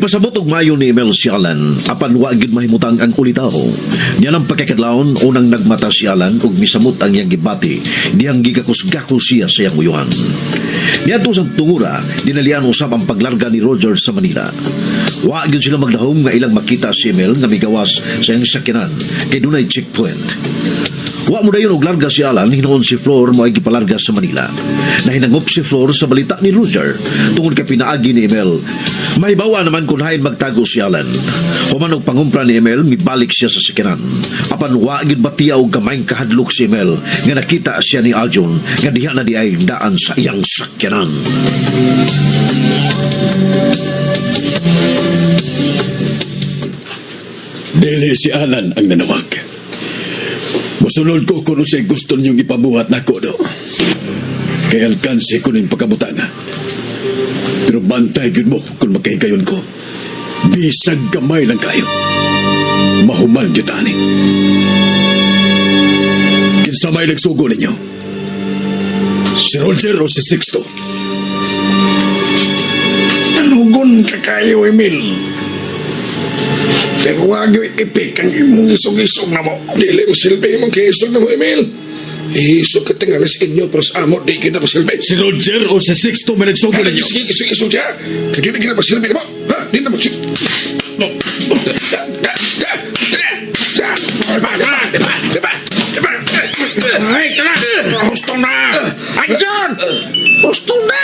Gipasabot og mayo ni Emil si Alan, apan wa gyud mahimutang ang ulitaw. Niya ng pagkakadlawon, unang nagmata si Alan ug misamot ang iyang gibati, dihang gigakus-gakos siya sa iyang uyuhan. Niadto sa tungura, dinalian usab ang paglarga ni Roger sa Manila. Wa gyud sila magdahom nga ilang makita si Emil nga migawas sa iyang sakyanan kay dunay checkpoint. Wa mo dayon og larga si Alan, hinuon si Flor mo ay gipalarga sa Manila. Nahinangop si Flor sa balita ni Roger tungod kay pinaagi ni Emil. Mahibawa naman kung hain magtago si Alan. Human og pangumpra ni Emil, mibalik siya sa sakyanan. Apan wa gyud batiya og gamayng kahadlok si Emil nga nakita siya ni Aljon nga diha na di ay daan sa iyang sakyanan. Dili si Alan ang nanawag. Musunod ko kung unsay gusto ninyong ipabuhat nako do. Kay alkanse ko ning pagkabutanga. Pero bantay gyud mo kung makahigayon ko. Bisag gamay lang kayo. Mahuman gyud ani. Kinsa may nagsugo ninyo? Si Roger o si Sixto? Tanugon ka kayo, Emil. Pero wag yung ipik ang imong isog-isog na mo. Dili mo silbi imong kiisog na mo, Emil. Isog ka tingali sa inyo, pero sa amo, di kita masilbi. Si Roger o si Sixto may nagsugo Ay, ninyo? sige, isog, isog siya. Kaya di na kita masilbi na mo. Ha? Di na masilbi. Da, da, da, da, da. Diba, diba, diba, diba, diba. Ay, tara! Gusto na! Andiyan! Gusto na!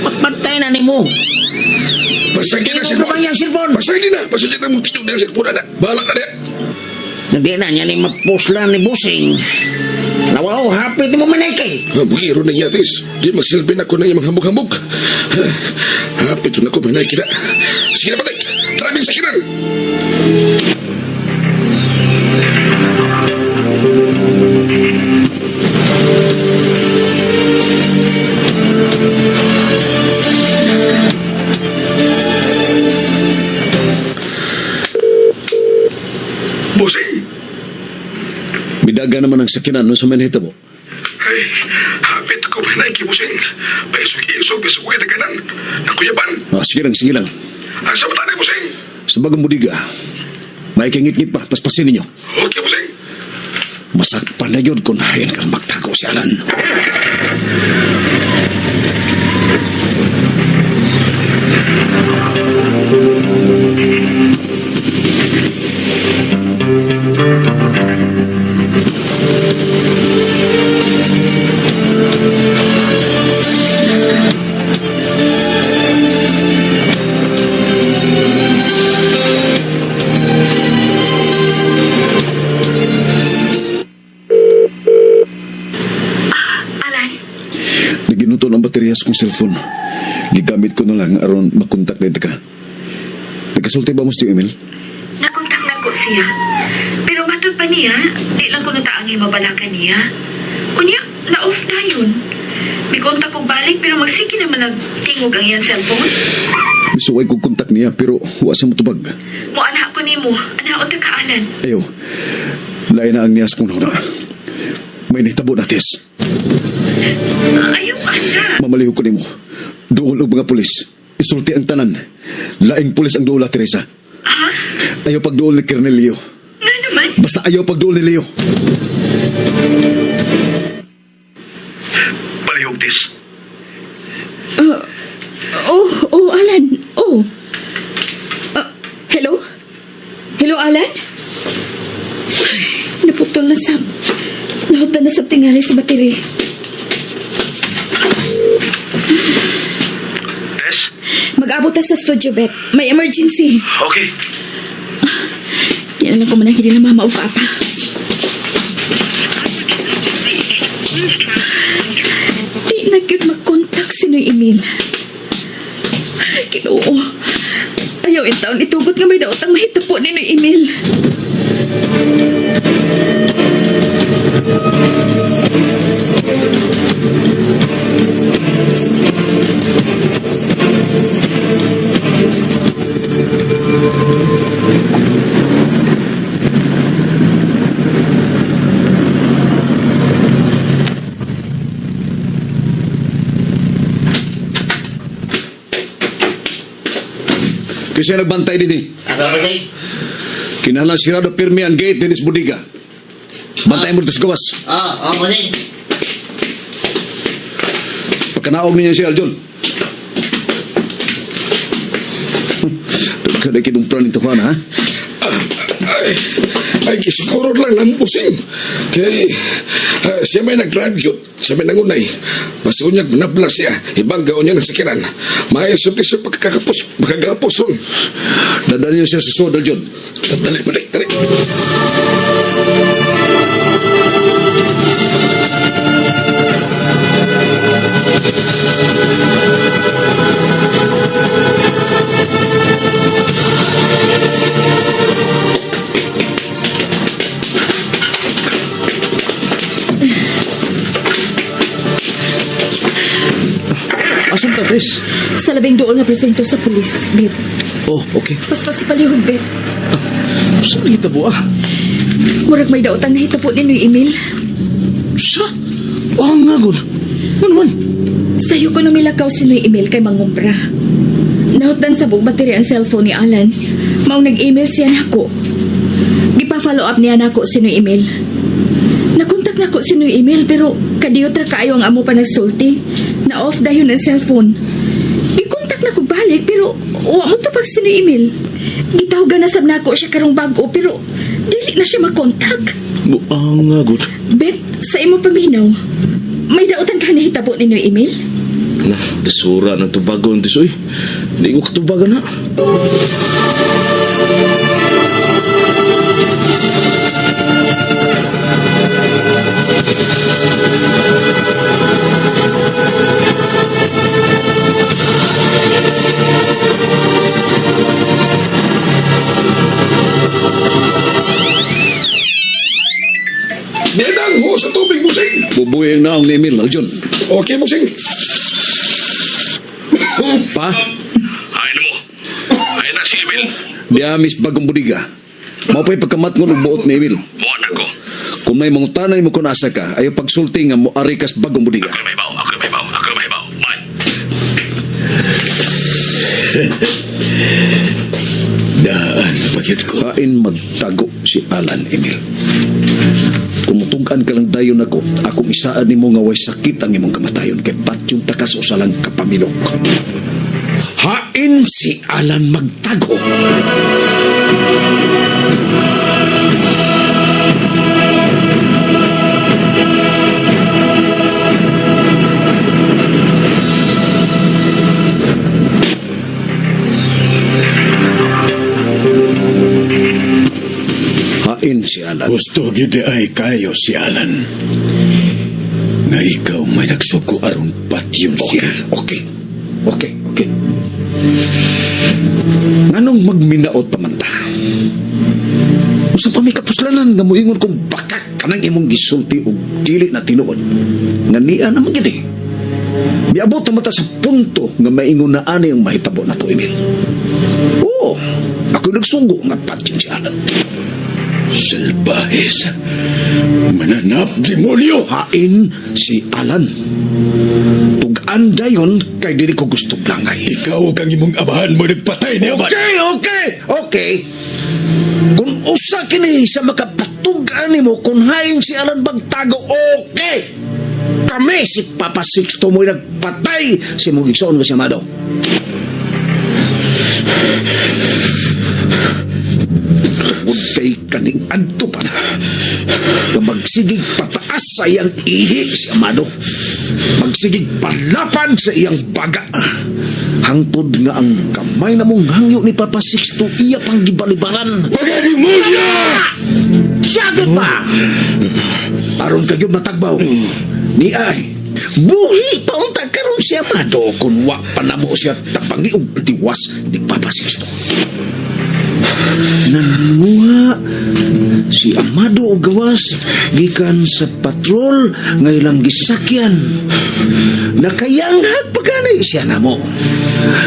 Magbantay na nimo. Pasagin na Tingnan cellphone. mo ang iyang cellphone. Pasagin na. Pasagin na mong tiyong na ang cellphone na. Bahala na niya. Hindi na niya ni mapuslan ni Busing. Nawaw, hapit mo manay kay. Bugiro na niya, tis. Di magsilbi na ko na yung maghambog-hambog. Hapit na ko, manay kita. Sige na, patay. Tara, min sakinan. Busing! Midaga naman ang sakyanan no sa manhitabo. Ay, hapit ko manay kibusing. Paisog-isog, bisog ko itaganan. Nakuyaban. Ah, sige lang, sige lang. Asa ba tayo, busing? Sa bagong budiga, may kingit-ngit pa, paspasin ninyo. Okay, busing. Masakpan na yun kung hayan kang magtago si Alan. Alan, Naginuto ang baterya sa kong cellphone. Gigamit ko na lang aron makontak na ka. Nagkasulti ba mo si Emil? nakontak na ko siya. Pero matod pa niya, di lang ko nataangin mabalakan niya. Unya, na-off na yun. May kontak ko balik pero magsige naman nagtingog ang iyang cellphone. Misuway ko kontak niya pero wa sa mutubag. Mo anak ko nimo, anak ta ka Alan. Ayo, lain na ang niyas kong nauna. May nahitabo na, Tis. Ayaw ana. Mamalihog ko nimo. Duol og mga pulis. Isulti ang tanan. Laing pulis ang duol, Teresa. Ha? Ayaw pagduol ni Colonel Leo. Nga naman. Basta ayaw pagduol ni Leo. Palihog, tis. Oh, Alan. Oh. Hello? Hello, Alan? Ay, naputol na sab. Nahutdan na sab tingali sa battery. Tess? Mag-abot ta sa studio, Beth. May emergency. Okay. Yan na lang ko man ang hindi na mama o papa. Di na gyud mag-contact si Noy Emil. Ay, Ginoo. Ayaw in taon itugot nga may daot ang mahitapo ni Noy Emil. Kasi nagbantay din eh. Ako ba sa'yo? Kinahanglan sirado pirmi ang gate dinis budiga. Bantayan mo dito sa gawas. Oo, oh, bossing. Pagkanaog ninyo si Aljon. Kada kinumpra nito ka na, ha? Ay, ay, siguro lang lang busing. Kay, siya may nag-drive yun. Siya may nangunay. Basta unyag, manabla siya. Ibang gaon niya ng sakiran. Maisip siya pagkakapos, pagkagapos ron. Dadalhin niyo siya sa sod, Aljon. Dali, balik, dali. Asan ta, Tris? Sa labing doon nga presinto sa pulis, Bet. Oh, okay. Paspas sa palihog, Bet. Saan nahitabo ah? Murag may daotang nahitabo ni Noy Emil. Sa? Oh, nga gud. Ano man? Sayo ko numilakaw si Noy Emil kay mangumpra. Nahutdan sa buong baterya ang cellphone ni Alan. Maong nag-email siya nako. Gipa-follow up niya nako si Noy Emil. Nakontak nako si Noy Emil pero kadiyot ra kaayo ang amo pa nagsulti. Na-off dayon ang cellphone. I-contact nako balik pero wa mo tupag si Noy Emil. Gitawgan na sab nako siya karong bag-o pero dili na siya makontak. Buang nga gud. Bet, sa imo paminaw, may dautan ka nahitabo ni Noy Emil? Na, desura ng tubagon, Tis, uy. Hindi ko katubagan na. Nenang ho sa tubig, busing. Bubuyeng na ang ni Emil, Aljon. Okay, busing. Pa, Ay na mo. Ay na si Emil. diya mis bagong budiga. Mao pa'y pagkamatngon og buot ni Emil. Buwan ako. Kung may mangutanay mo kung asa ka, ayaw pagsulti nga mo ari kas bagong budiga. Ako may baw, ako may baw, ako may baw. Bye. Daan, pagyud ko. Kain magtago si Alan Emil. Kung mutugan ka lang dayon ako, akong isaan nimo nga way sakit ang imong kamatayon kay batyong takas usalang kapamilok. Hain si Alan magtago. Hain si Alan. Gusto gid ay kayo si Alan. Nga ikaw may nagsuko aron patyon siya. Okay. Okay, okay. Nganong magminaot pa man ta? Usa pa may kapuslanan nga moingon kung bakak kanang imong gisulti og dili na tinuod. Nga niya naman gid eh. Miabot na mata sa punto nga maingon na ani ang mahitabo na to, Emil. Oo, ako nagsugo nga patyon si Alan. Salbahes. Mananap demonyo. Hain si Alan. Tugan dayon kay dili ko gusto langay. Ikaw kang imong amahan mo nagpatay niya ba? Okay, okay, okay. Kung usa kini sa makapatugan nimo kung hain si Alan Bagtago, okay. Kami si Papa Sixto mo'y nagpatay si mong igsoon mo si Amado. Tungod kay kaning adto pa na. Nga magsigig pataas sa iyang ihi si Amado. Magsigig palapad sa iyang baga. Hangtod nga ang kamay na mong hangyo ni Papa Sixto iya pang gibalibaran. Pagademonyo! Siyagan pa! Aron kayo matagbaw. Ni ay, buhi pa unta karon siya Amado kung wa pa namo siya tapangi og tiwas ni Papa Sixto. Nanguha si Amado og gawas gikan sa patrol nga ilang gisakyan. Nakayanghag pa gani siya namo.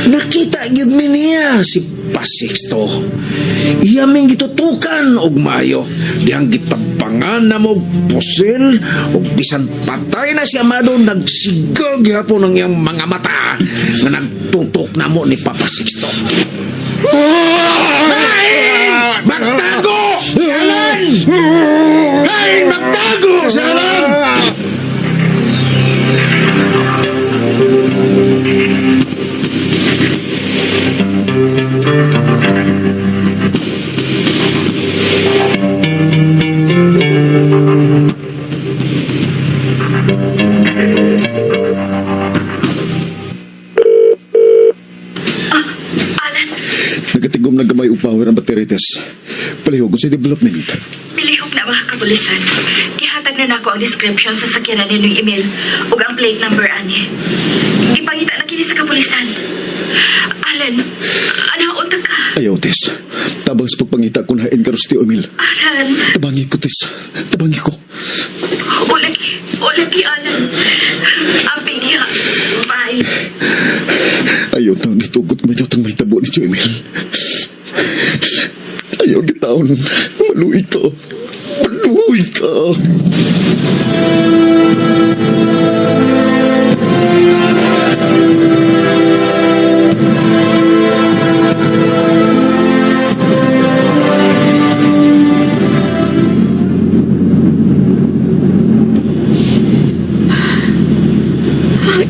Nakita gyud mi niya si Pasixto. Iya ming gitutukan og maayo. Dihang gitabangan na mo og pusil og bisan patay na si Amado nagsigaw gihapon ang iyang mga mata nga nagtutok na mo ni Papa Sixto. Ay! Magtago! Si Alan! Ay, magtago si Alan! Alan, Nagatigom na gamay og power ang baterya, Tess. Palihog sa development. Pilihok na mga kapulisan. Gihatag na nako ang description sa sakyanan ni Noy Emil ug ang plate number ani. Gipangita na kini sa kapulisan. Alan, ano unta ka? Ayaw, Tess. Tabang sa pagpangita kung hain karos ti Emil. Alan, Tabangi ko, Tess. Tabangi ko. ulagi, ulagi Alan. Amping diha. Bye. Ayaw taon nitugot man yung mahitabo ni Tio Emil. Ayaw gitaon. Maluwi ka. Maluwi ka.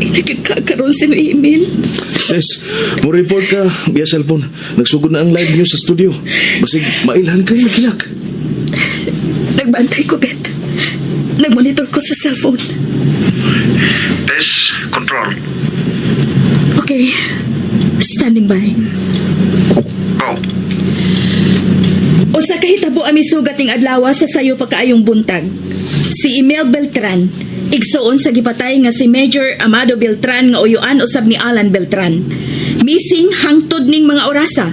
Ay, nagkakaroon si Noy Emil. Tess, mo report ka via cellphone. Nagsugod na ang live news sa studio. Basig mailhan kay magkilak. Nagbantay ko, Bet. Nagmonitor ko sa cellphone. Test, control. Okay. Standing by. Go. Usa ka hitabo ami sugat ning adlaw sa sayo pagkaayong buntag. Si Emil Beltran, igsuon sa gipatay nga si Major Amado Beltran nga uyuan usab ni Alan Beltran. Missing hangtod ning mga orasa.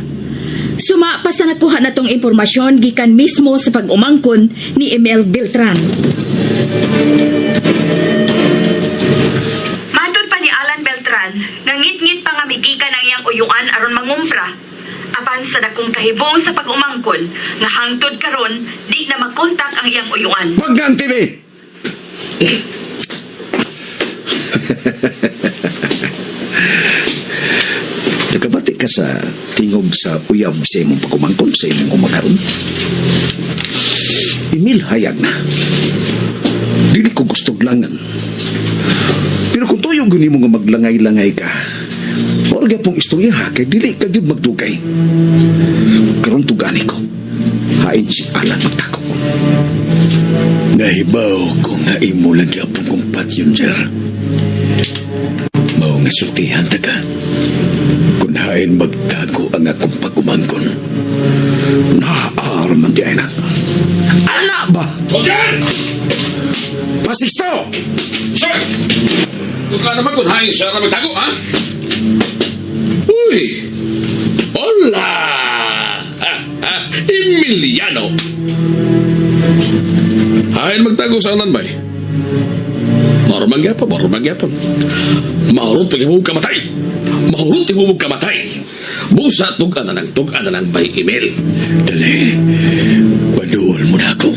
Suma pa sa nakuha natong impormasyon gikan mismo sa pag-umangkon ni Emil Beltran. Matod pa ni Alan Beltran, nangitngit pa nga migikan ang iyang uyuan aron mangumpra. Apan sa dakong kahibong sa pag-umangkon, nga hangtod karon di na makontak ang iyang uyuan. Wag na ang TV! Nakabati ka sa tingog sa uyab sa imong pagkumangkon sa imong umakaron. Emil hayag na. Dili ko gusto langan. Pero kung tuyo guni mo nga maglangay-langay ka, mao pong istorya ha, kay dili ka gyud magdugay. Karon tugani ko. Hain si Alan magtako. Nahibaw ko nga imo lang gyapon kong patyon, sir. Mao nga sultihan ta ka. Kung hain magtago ang akong pag-umangkon. Naar man di ay na. Ana ba? Roger! Pasixto! Sir! Tuka naman kung hain siya na magtago, ha? Uy! Hola! Ah, ah, Emiliano! Hain magtago sa anan, bay. Mahurot gyapon, mahurot gyapon. Mahurot mo kamatay. Mahurot mo kamatay. Busa tug-an na lang bay email. Dali, paduol mo na ako.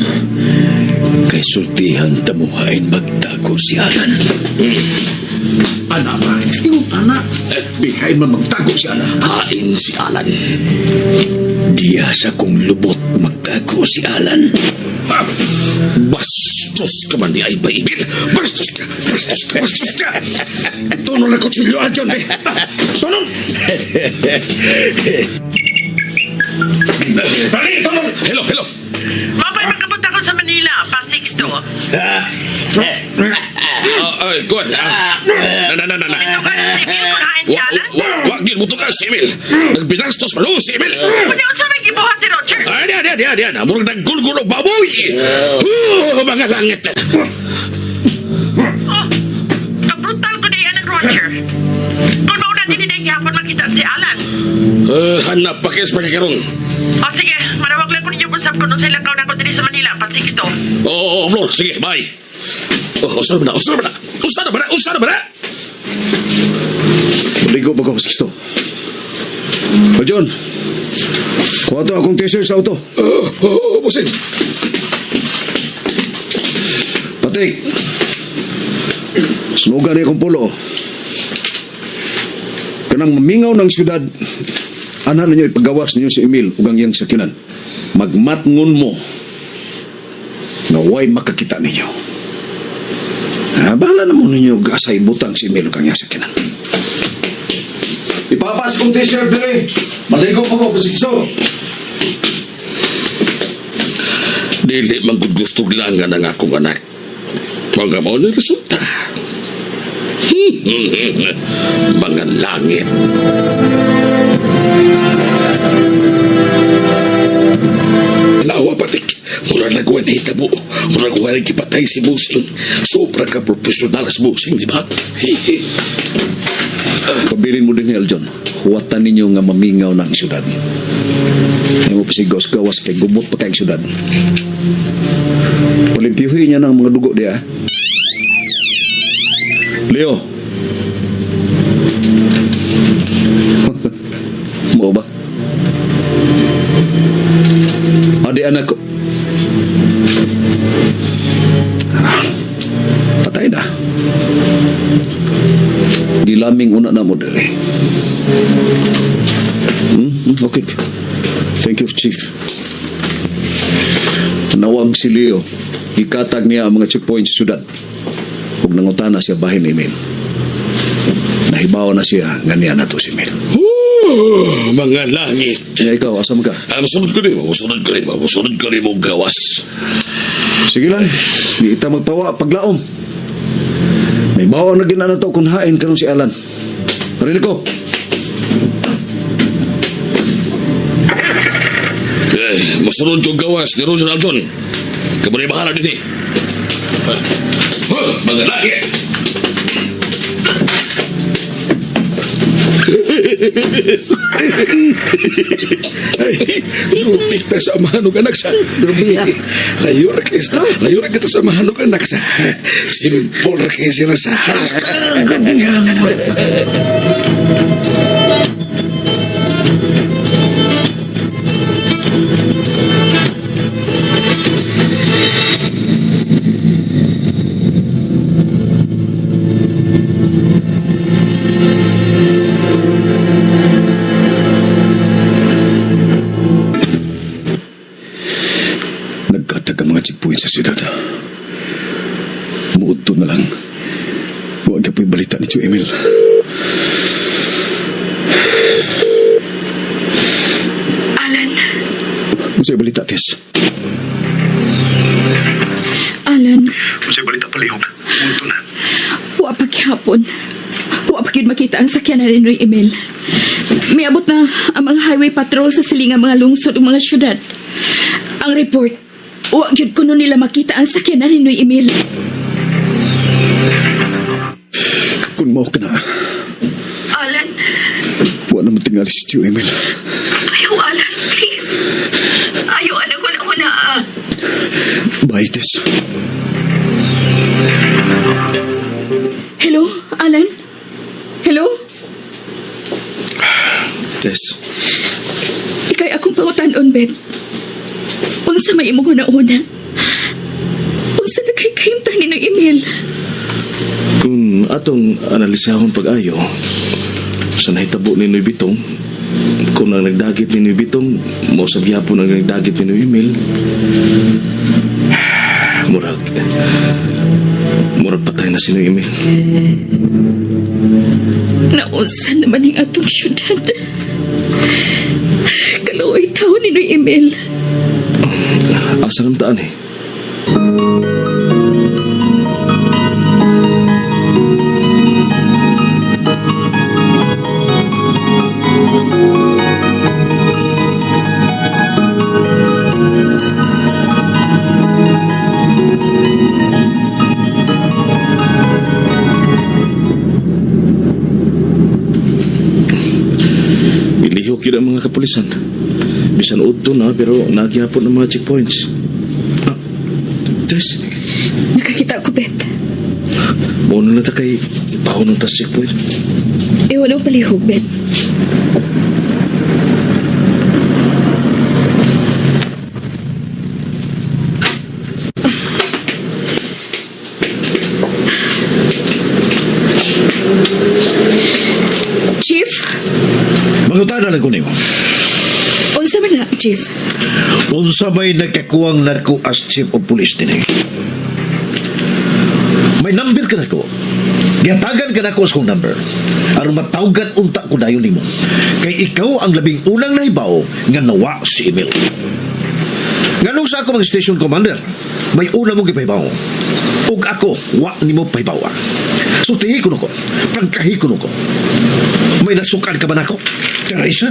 Kay sultihan ta mo hain magtago si Alan. Ana ba? Imong ana. Bihain man magtago si Alan. Hain si Alan. Diya sa kong lubot magtago si Alan. Ha? Bastos ka man di ay ba, Emil? Bastos ka! Bastos ka! Bastos ka! Tuno na kutsilyo, Aljon, eh! Tuno! Dali, tuno! Hello, hello! Mapay magkapunta ko sa Manila, pa 6 to. Ay, kuwan. Ah. Na, na, na, na, na. Ito ka na si Emil kung hain si Wa, Alan. wa, wa, gyud mo ka si Emil. Nagbinastos man si Emil. Kunya unsa may gibuhat si Roger? Ay, di, di, di, di. Murag naggulgul og baboy. Oh, mga langit. Oh, kabrutal ko diyan ang Roger. Kung mauna din ni gihapon makita si Alan. Hanap pa kayos pagkakaroon. O sige, manawag lang ko ninyo kung sab kuno sila kaw na ko diri sa Manila, pa 6 to. Oo, oh, Flor, sige, bye. Oh, usar ba na, usar ba na, usar ba na, usar ba na? Maligo pa ko, Sixto. O John, kuha to akong t-shirt sa auto. Oh, oh, oh, bosin. Patik. Slogan niya akong pulo. Kanang mamingaw ng syudad, Ana ninyo ipagawas ninyo si Emil ug ang iyang sakyanan. Magmatngon mo nga way makakita ninyo. Ah, bahala na mo ninyo asay butang si Emil ug ang iyang sakyanan. Ipapas kong t-shirt dire. Maligo pa ko pasikso. Dili man gud gusto langan ang akong anak. Mga mao ni resulta. Mga langit. Nawa patik. Mura nagwan hitabo. Mura nagwan kipatay si Busing. Sobra ka profesional si Busing, di ba? Pabilin mo din ni Aljon. Huwatan ninyo nga mamingaw ng syudad. Ay mo pasigos gawas kay gumot pa kay syudad. Palimpyuhin niya ng mga dugo diya. Leo. Mo ba? Adi anak ko. Ah, patay na. Gilaming una na mo dere. Okay. Thank you, Chief. Nawag si Leo. Gikatag niya ang mga checkpoint sa syudad. Ug nangutana siya bahin ni Emil. Nahibaw na siya nga niya na to si Emil. Oh, mga langit. Kaya ikaw, asa man ka? Ah, musunod ko nimo, musunod ko nimo, musunod ko nimo gawas. Sige lang, di ita magpawa paglaom. May bawa na ginana to kung hain karon si Alan. Parinig ko. Eh, musunod ko gawas ni Roger Aljon. Kamo ni bahala dinhi. Ah, oh, mga langit. Ay, lupit na sa amahan og anak sa. Layo ra kay sa, layo ra kita sa amahan og anak sa. Simple ra kay sila sa. Nagkatag ang mga checkpoint sa syudad. Muudto na lang. Huwag ka po'y balita ni Chu Emil. Alan, Unsay balita, Tess? Alan, Unsay balita palihog. Punto na. wa pa gihapon. Wa pa gyud makita ang sakyanan ni Noy Emil. Miabot na ang mga highway patrol sa silingang mga lungsod ug mga syudad. Ang report, wa gyud kuno nila makita ang sakyanan ni Noy Emil. Kung mao ka na, Alan, wa na matingali si Chu Emil. ayaw Alan, please. Ayaw anak, wala ko na. Bye, Tess. Hello, Alan? Hello? Tess, Ika'y akong pangutan-on, Bet. Unsa may imong una-una? Unsa na kay kahimtang ni Noy Emil? kung atong analisahon pag-ayo sa nahitabo ni Noy Bitong, kung ang nagdagit ni Noy Bitong, mo sa gihapon ang nagdagit ni Noy Emil, murag, murag patay na si Noy Emil. Naunsa naman ang atong syudad. Kaluoy tao ni Noy Emil. Asa naman taan eh? Ilihok yun ang mga kapulisan. Bisan udto na pero nagyapon ang mga checkpoints. Ah, Tess, Nakakita ko, Bet. mauna na ta kay paunong tas checkpoint. Iwan ang palihog, Bet. Chief, Mangutana lang ko nimo. Chief. Unsa may nagkakuwang nako as chief of police dinhi? May number ka nako. Gihatagan ka nako sa kong number. Aron matawgan unta ko dayon nimo. Kay ikaw ang labing unang nahibaw nga nawa si Emil. Nganong sa ako mga station commander, may una mong gipahibaw. Ug ako, wa nimo pahibawa. Sultihi ko ko, prangkahi ko ko. May nasukan ka ba nako? Teresa?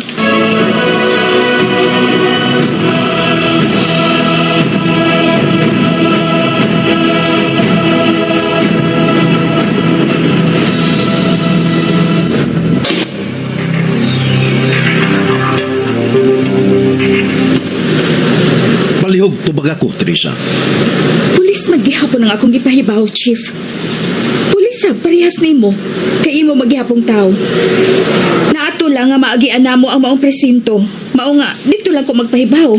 Palihog tubag ako, Teresa. Pulis maggihapon ang akong gipahibaw, Chief. Pulis sa parehas nimo kay imo maghihapong tao. Naato lang nga maagian namo ang maong presinto. Mao nga dito lang ko magpahibaw.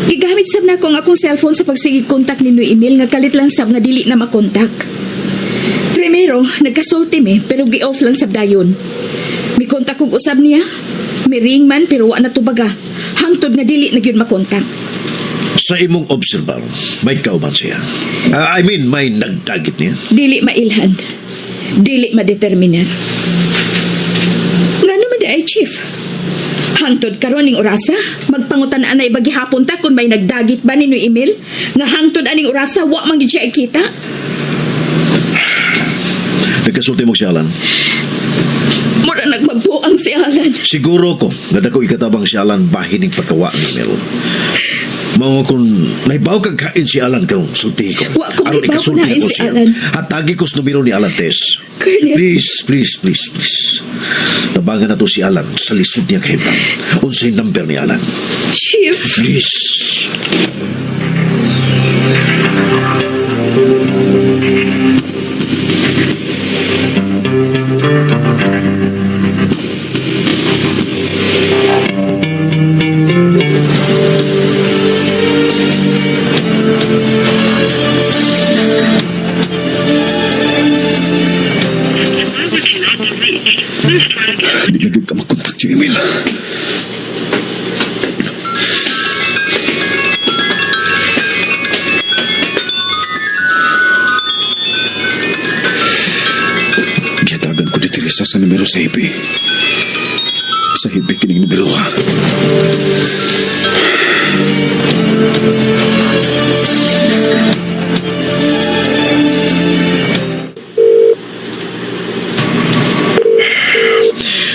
Gigamit sab nako ang akong cellphone sa pagsigig kontak ni Noy Emil nga kalit lang sab nga dili na makontak. Primero, nagkasulti mi pero gi-off lang sab dayon. Mi kontak kog usab niya. Mi ring man pero wa na tubaga. Hangtod nga dili na gyud makontak. Sa imong obserbar, may kauban siya. I mean, may nagdagit niya. Dili mailhan. Dili madeterminar. Nga naman di ay, Chief. Hangtod karon ning orasa, magpangutan anay bagihapon ta kung may nagdagit ba ni Noy Emil? Nga hangtod aning orasa, wa man gid siya ikita. Nagkasulti mo si Alan. Mura nagmagbuang si Alan. Siguro ko, nga dako ikatabang si Alan bahin ning pagkawa ni Mel. Mga kung nahibaw kag kain si Alan karon sultihi ko. Wa ko Aron mahibaw ikasulti kung ko hain si siya. Alan. Hatagi ko sa numero ni Alan, Tess. Colonel. Please, please, please, please. Tabangan na to si Alan sa lisod niya kahimtang. Unsay number ni Alan. Chief, Please. Hindi na gyud ka makontak si Emil. Gihatagan ko ni Teresa sa numero sa hipi. Sa hipi kining numero ha.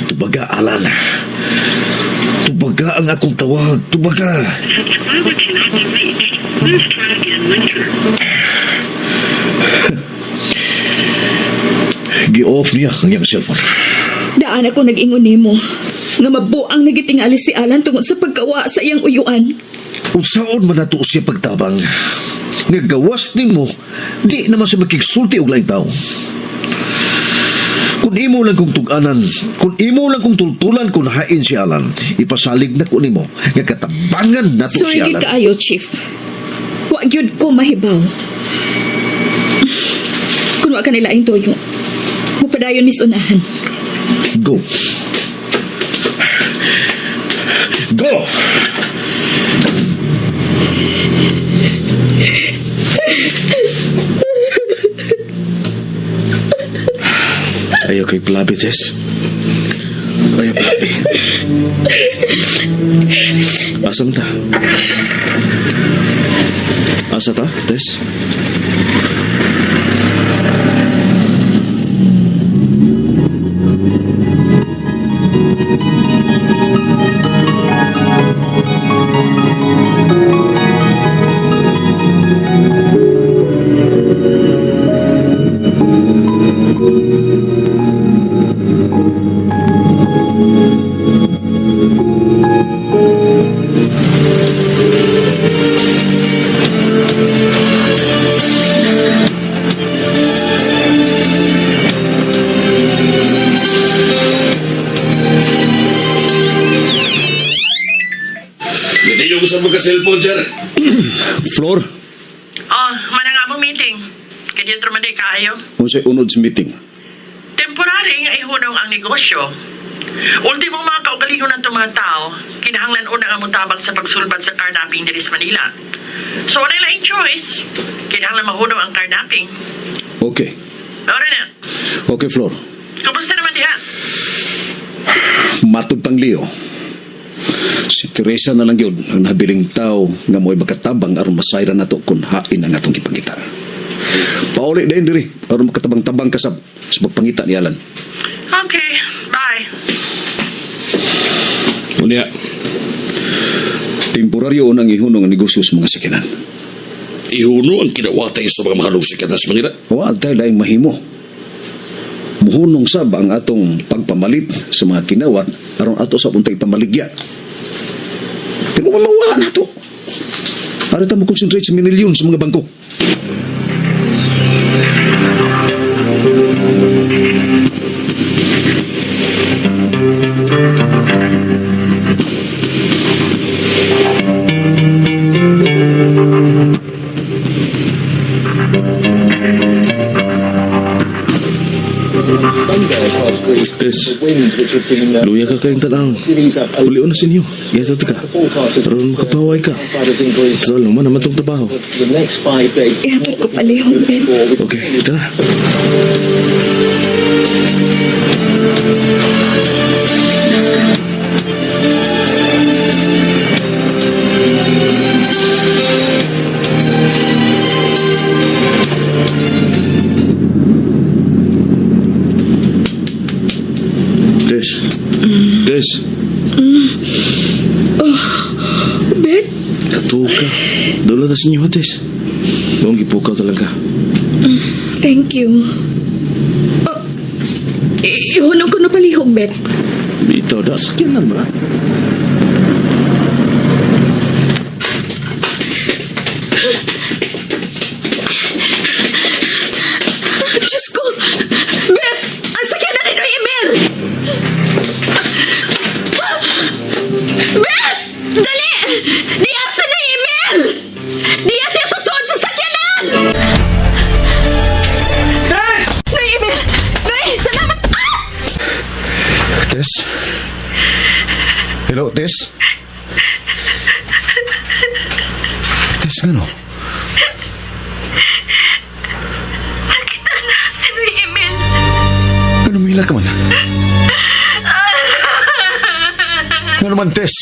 Tubaga, Alan. Tubaga ang akong tawag. Tubaga. Gi-off niya ang iyang cellphone. Daan ako nag-ingon nimo nga mabuang nagitingali si Alan tungod sa pagkawa sa iyang uyuan. Unsaon man nato siya pagtabang. Nga gawas nimo, di naman siya makigsulti og laing tao. Kung imo lang kong tug-anan, kung imo lang kong tultulan kung hain si Alan, ipasalig na ko nimo nga katabangan nato si Sorry gyud Alan. kaayo, Chief. Wa gyud ko mahibaw. Kun wa kanila ang tuyo. Mupadayon mis unahan. Go. Go! Ayaw kay Plabi, Tess. Ayaw, Plabi. Asam ta? Asa ta, Tess? Hindi yung sa mga cellphone, sir. Flor, Oh, mana nga mong meeting. Kanya man di kaayo. unsay unod sa meeting? Temporary nga ihunong ang negosyo. Ultimong mga kaugalingon ng mga tao, kinahanglan una nga motabang sa pagsulbad sa carnapping diri sa Manila. So, wala laing choice. Kinahanglan mahunong ang carnapping. Okay. Ora na. Okay, Flor. Kumusta naman diha? Matod pang Leo. Si Teresa na lang yun ang nabiling tao nga mo'y makatabang aron masayra nato kung hain ang atong gipangita. Pauli din diri aron makatabang-tabang ka sa pagpangita ni Alan. Okay, bye. Unya, temporaryo nang ihunong ang negosyo sa mga sakinan. Ihuno ang kinawatay sa mga mahalong sikat sa Manila. Wa tayo laing mahimo. Muhunong sab ang atong pagpamalit sa mga kinawat aron ato sa untay pamaligya. Pero wa mawala na to. Aron ta mo concentrate sa minilyon sa mga bangko. Tess, luya ka kayong tanawon. Ulion na sa inyo. Yato ka. Aron makapaway ka. Total naman naman tong trabaho. Ihatod ko palihog, Ben. Okay, ito na. Tess. Tess. Ben? Katuo ka. Dula ta sa inyo, ha, Tess. Noong gipukaw talaga. Thank you. Oh, ihunong ko na palihog, Ben. Bitaw da, sakyanan mo na. Diyos ko! Ben! Ang sakyan na ni Emil! Ben! Dali! Di asa na Emil! Di asa sa suod sa sakyanan! Nay, Emil! Nay, salamat! Ah! Tess? Hello, Tess? Tess, ngano? Nakita na si Noy Emil. Ano mahila ka man? Ano man, Tess?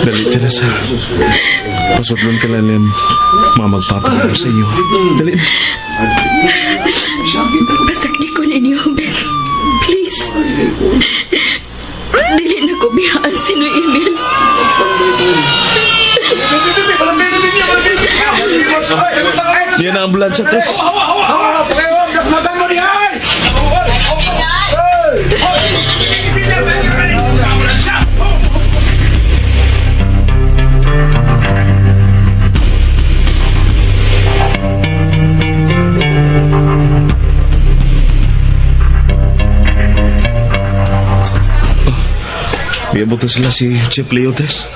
Dali, Teresa. Pasudlon ka lang yan. Mamagpapagawa sa inyo. Dali. Pasakdi ko ninyo, Ben. Please. Dili na ko biyaan si Noy Emil. Yan ang ambulansya, Tess. Iabot na sila si Chief Leo, Tess.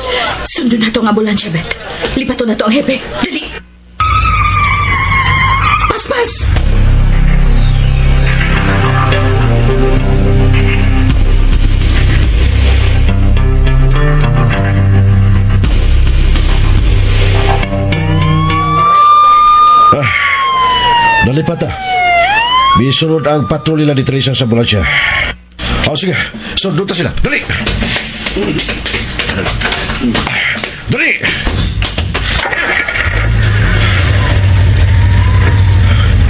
Sundo na to ang ambulansya, Bet. Lipato na to ang hepe. Dali! Paspas! Nalipat ah. Bisunod ang patrol nila ni Teresa sa ambulansya. O sige, sundot na sila. Dali! Dali!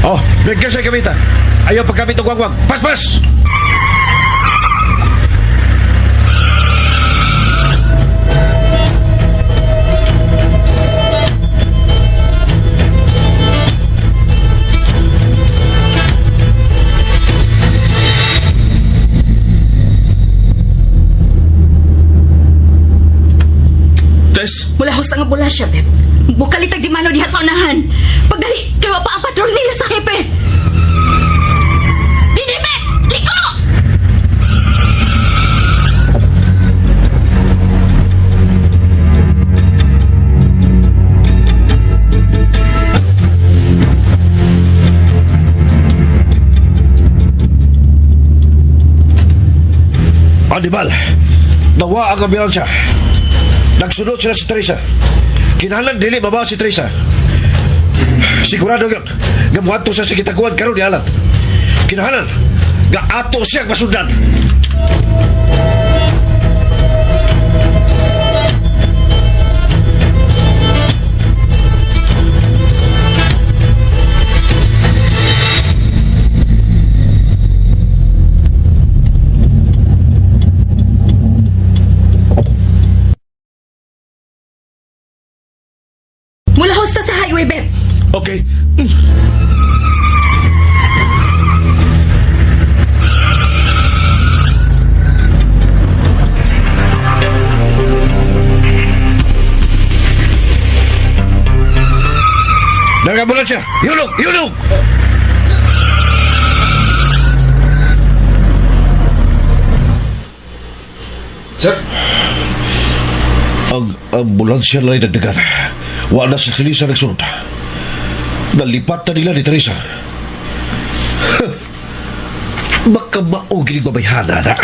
Oh, bigyan sa kamita. Ayaw pagkamit og wagwag. Paspas! Tess? Mulahos ang ambulansya, Bet. Bukalitag di mano diha sa unahan. Pagdali, kay wa pa ang patrol nila sa hepe. Dili, Bet! Liko! Animal, nawa ang ambulansya. Nagsunod sila si Teresa. Kinahanglan dili maba si Teresa. Sigurado yun. Gamuhato siya sa gitaguan karon ni Alan. Kinahanglan nga ato siya masundan. Mulahos ta sa highway, Bet. Okay. Nag-ambulansya! Yulog! Yulog! Sir, Ang ambulansya na nagdagan. Wala si Teresa nagsunod. Nalipat na nila ni Teresa. Baka mao gining babayhana na.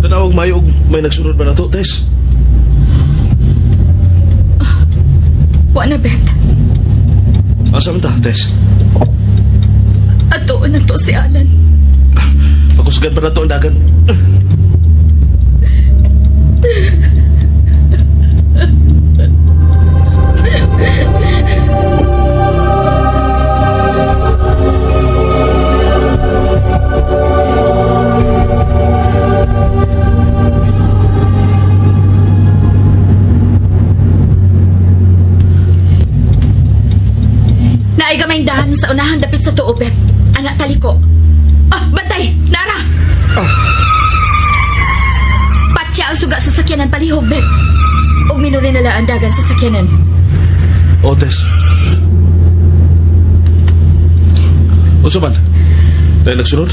Tanawag mayo og may nagsunod ba na to, Tess? Wa na, Bet. Asa man ta, Tess? Ato na to si Alan. Pagkusgan pa na to ang dagan. Naay gamay dahan sa unahan dapit sa tuo, Bet. Anak taliko. Ah, bantay! Nara! Patya ang suga sa sakyanan palihog, Bet. Og minuri nila ang dagan sa sakyanan. Oh, Tess. Unsa man? Dahil nagsunod?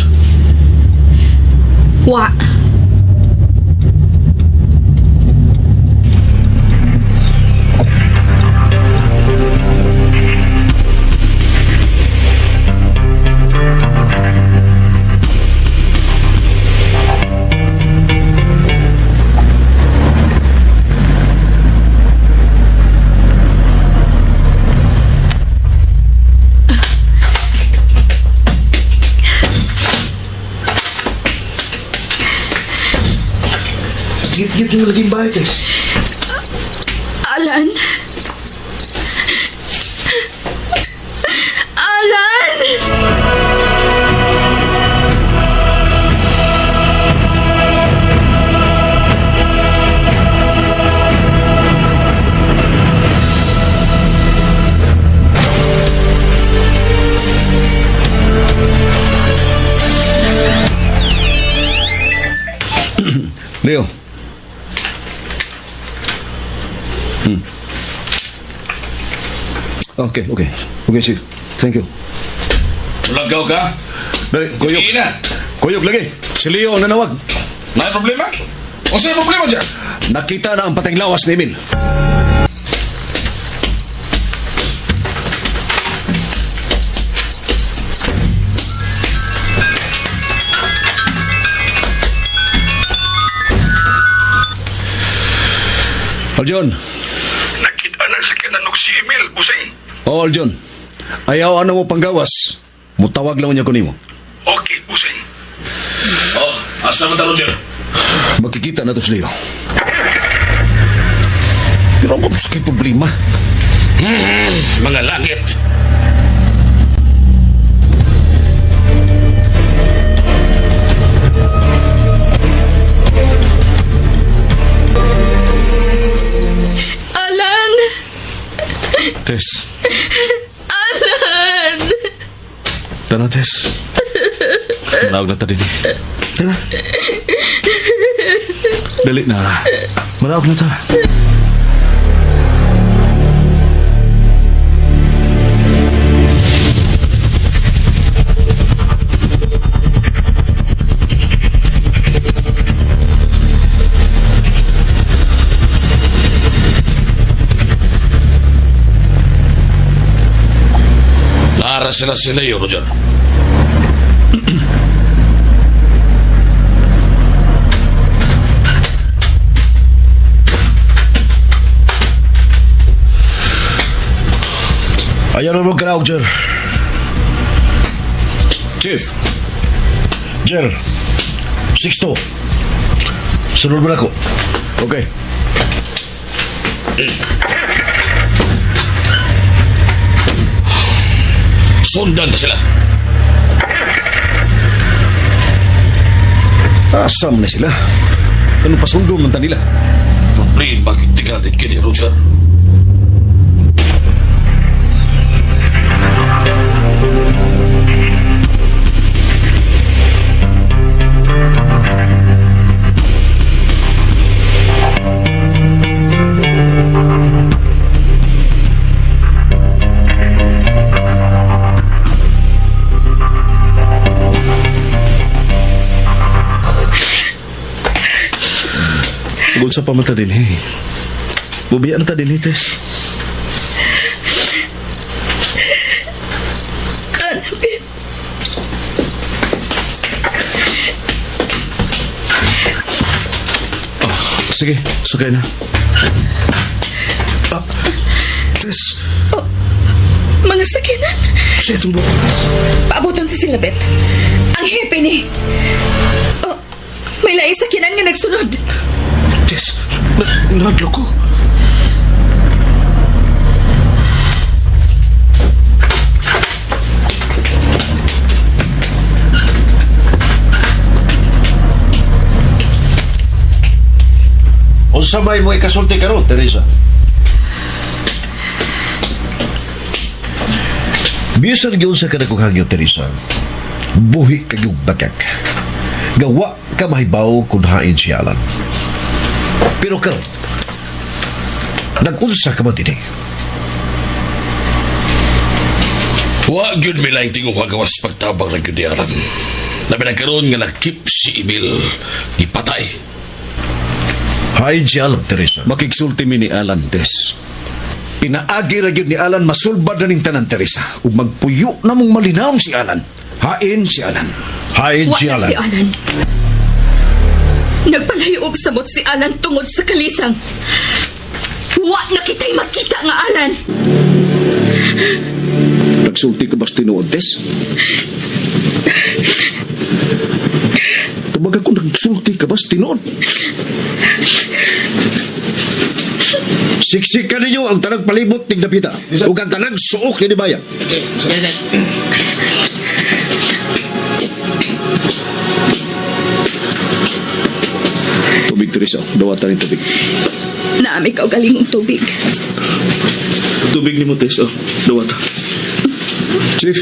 Wa. Git-git yung laging bahay, Tess. Alan. Alan! Leo. Okay, okay. Okay, Chief. Thank you. Lagaw ka? Dali, kuyog. Sige na. Kuyog lagi. Si Leo ang nanawag. May problema? Unsa yung problema dyan? Nakita na ang pateng lawas ni Emil. Aljon. Nakita na sa kinanog si Emil, busing. Oo, Aljon. Ayaw ano mo panggawas. Mutawag lang niya ko nimo. Okay, busing. Oh, asa man ta, Roger? Magkikita na to si Leo. Pero ang kay problema. Mga langit. Tara, Tess. Manawag na ta din. Tara. Dali na. Manawag na ta. Nara sila si Leo, Roger. Ayaw na mo kanaog, Jer. Chief, Jer, Sixto. Sunod mo na ako. Okay. Sundan na sila. Asa man na sila? Ano pasundo man ta nila? Problema magtigal din kini, Roger. Tugod sa pamata din, eh. Bubiya na ta din, eh, Tess. Oh, sige, sakay na. Ah, Tess, Mga sakyanan. siya itong buko. Paabuton si Silabet. Ang hepe ni. Oh, may laing sakyanan nga nagsunod. Tess, nahadlok ko. Unsa may mo ikasulti karon, Teresa? Bisan gyud sa kanakong hangyo, Teresa. Buhi ka gyud bagak. Gawa ka mahibaw kung hain si Alan. Pero karon, nag-unsa ka man dinhi. Wa gyud mi laing tingog gawas pagtabang ng gyud ni Alan. Labi na karon nga nakip si Emil gipatay. Hain si Alan, Teresa. Makigsulti mi ni Alan, Tess. Pinaagi ra gyud ni Alan masulbad na ning tanan, Teresa. Ug magpuyo na mong malinawong si Alan. Hain si Alan. Hain Wa si na Alan. si Alan. Nagpalayo og samot si Alan tungod sa kalisang. Wa na kita'y makita nga Alan. Nagsulti ka ba sa tinuod, Tess? Tubaga ko nagsulti ka ba sa tinuod? Siksikan ninyo ang tanang palibot ning dapita ug ang tanang suok ni bayan. Tubig, Teresa. Dawatan rin tubig. Naami ka og galingong tubig. Tubig ni mo, Tess. Oh, dawata. Chief,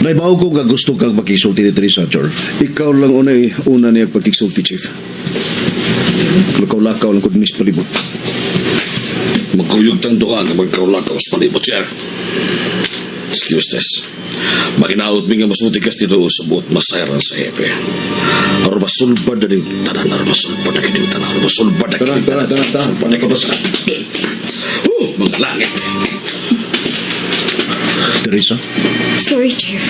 Naibaw ko nga gusto kang makisulti ni Teresa, George. ikaw lang una eh. Una niya pagkiksulti, Chief. Lakaw-lakaw lang ko dinis palibot. Magkuyog tang duha nga magkaulakaw sa palibot, sir. Excuse this. Maginaot mi nga masulti kas dito sa buot masayran sa hepe. Aron masulbad na din tanan, aron masulbad na din tanan, aron masulbad na Tara, din tara, tanan. tara, tara. Sulbad na din tanan. Mga langit. Teresa, Sorry, Chief.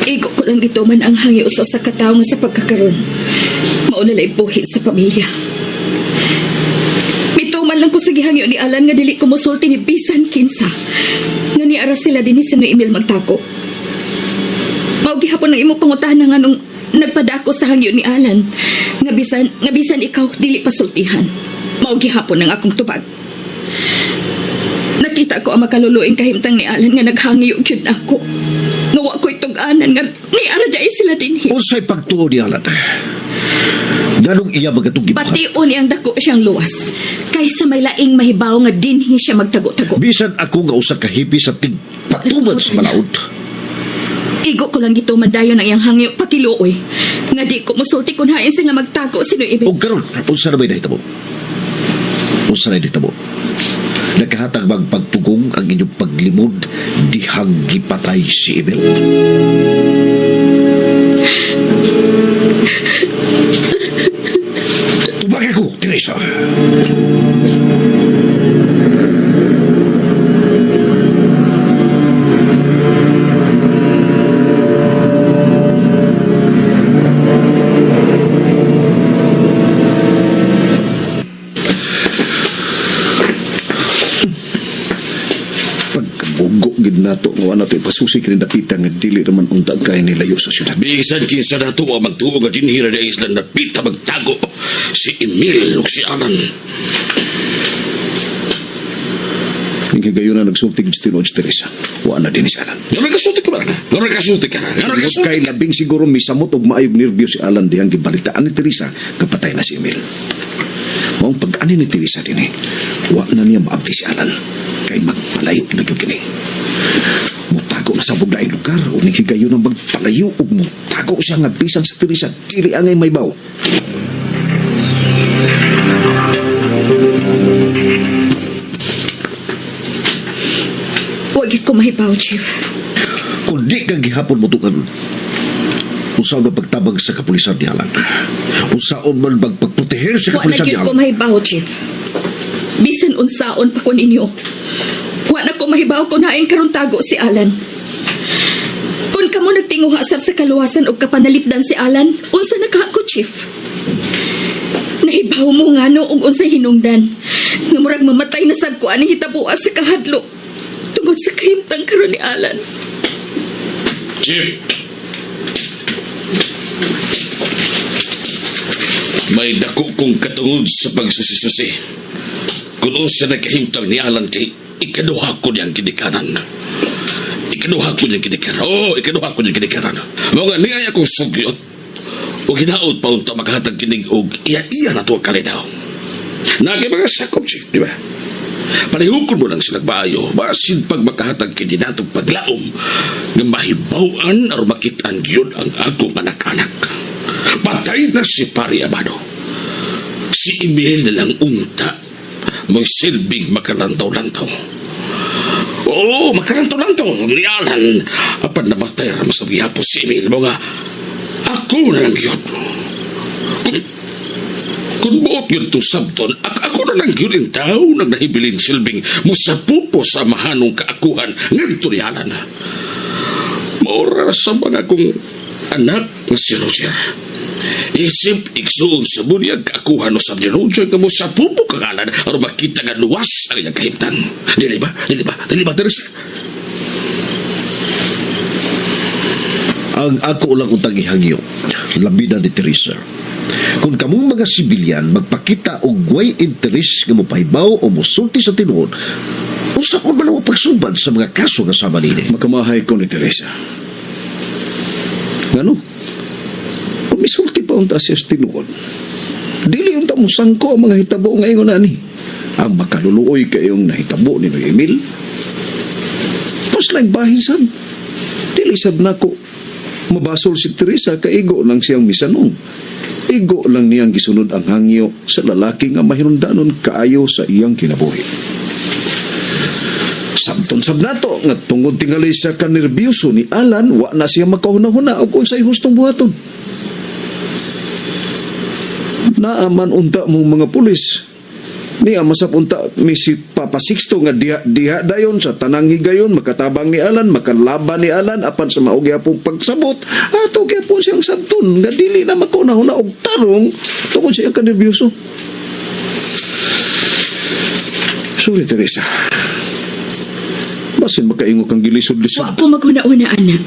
Igo ko lang dito man ang hangyo sa sa katawo nga sa pagkakaron. Mauna lay buhi sa pamilya. Mituman lang ko sa gihangyo ni Alan nga dili ko mosulti ni bisan kinsa. Nga ni ara sila dinhi sa ni Emil magtako. Mao gihapon ang imo pangutahan nga nung nagpadako sa hangyo ni Alan nga bisan ikaw dili pasultihan. Mao gihapon ang akong tubag. Nakita ko ang makaluluing kahimtang ni Alan nga naghangyo gyud nako. Nga wa ko'y tug-anan nga ni ara dai sila dinhi. unsay pagtuo ni Alan? Nganong iya magatong gibuhat? Bation iyang dako siyang luwas. Kaysa may laing mahibaw nga dinhi siya magtago-tago. Bisan ako nga usa ka hippie sa tigpatuman sa malaod. Igo ko lang gituman dayon ang iyang hangyo pakiluoy. Nga di ko musulti kung hain sila magtago si Noy Emil. Og karon, unsa na ba'y nahitabo? Unsa na nahitabo? Nagkahatag bang pagpugong ang inyong paglimod dihang gipatay si Emil? Tubag ako, Teresa. Pagkabugo gid nato nga wala nato ipasusi kini dapita nga dili raman unta kay nilayo sa syudad. Bisan kinsa nato ang magtuo nga dinhi ra isla na pita magtago si Emil ug si Alan. Ning higayon na nagsulti gid si tinuod si Teresa. Wa na din si Alan. Ngano kasulti ka ba na? Ngano kasulti ka na? Ngano kasulti? Kay labing siguro misamot og maayog nervyo si Alan dihang gibalitaan ni Teresa nga patay na si Emil. Maong pag-ani ni Teresa dinhi, wa na niya maabdi si Alan kay magpalayo na gyud kini. Mutago na sa buglaing lugar o ning higayon na magpalayo ug mutago siya nga bisan si Teresa dili angay maybaw. Wa gyud ko mahibaw, Chief. Kung di ka gihapon mo tukan, unsaon man pagtabang sa kapulisan ni Alan? Unsaon man pagproteher sa Wa na kapulisan ni gyud ko Alan? mahibaw, Chief. Bisan unsaon pa ko ninyo. Wa na ko mahibaw kung hain karon tago si Alan. Kung kamo nagtinguha sab sa kaluwasan og kapanalipdan si Alan, unsa na ka ko, Chief? Nahibaw mo nga no og unsay hinungdan. Nga murag mamatay na sad ko ani hitabuan sa kahadlok tungod sa kahimtang karon ni Alan. Chief. May dako kong katungod sa pagsusi-susi. Kung unsa nagkahimtang ni Alan kay ikaduha ko niyang kinikanan. Ikaduha ko niyang kinikanan. Oo, ikaduha ko niyang kinikanan. Mao nga niay akong sugyot. O ginaot pa unta makahatag kinig og iya-iya na tuwag kalinaw. Nagay mga sakop, Chief, di ba? Palihukon mo lang sila maayo, basin pag makahatag kini natong paglaom nga mahibaw-an aron makitaan gyud ang akong anak-anak. Patay na si Pari Amado. Si Emil na lang unta magsilbing makalantaw-lantaw. Oo, makalantaw-lantaw. Nialan, apan namatay ra sa gihapon si Emil. Mga ako na lang yun. Kung buot yun itong sabton, ako na lang yun ang tao nagnahibilin silbing musapupo sa mahanong kaakuhan ngadto ni Alan. Maura sa mga kong anak nga si Roger. Isip igsuon sa bunyag kaakuhan no sab ni Roger nga musapupo kang Alan aron makita nga luwas ang iyang kahimtang. Dili ba? Dili ba? Dili ba, Teresa? Ang ako lang untang ihangyo, labi na ni Teresa. Kung kamong mga sibilyan magpakita og way interes nga mopahibaw o mosulti sa tinuod, unsaon man ang pagsulbad sa mga kaso nga sama nini? Makamahay ko ni Teresa. Ngano? Kung misulti pa unta siya sa tinuod, dili unta mo sangko ang mga hitabo nga ingon ani. Ang makaluluoy kayong nahitabo ni Noy Emil. Pas lang bahin sab. Dili sab nako mabasol si Teresa kaigo lang siyang misanong. Igo lang niyang gisunod ang hangyo sa lalaki nga mahinundanon kaayo sa iyang kinabuhi. Sabton sab nato nga tungod tingali sa kanerbiyoso ni Alan wa na siya makahuna-huna og unsay hustong buhaton. Naaman unta mong mga pulis. Niya masap unta mi si Papa Sixto nga diha diha dayon sa tanang higayon makatabang ni Alan makalaban ni Alan apan sa mao gyapon pagsabot ato gyapon siyang sabton nga dili na makahuna-huna og tarong tungod sa iyang kanerbiyoso. Sorry Teresa. Basin makaingo kang gilisod-lisod. Wa ko maghuna-una, anak.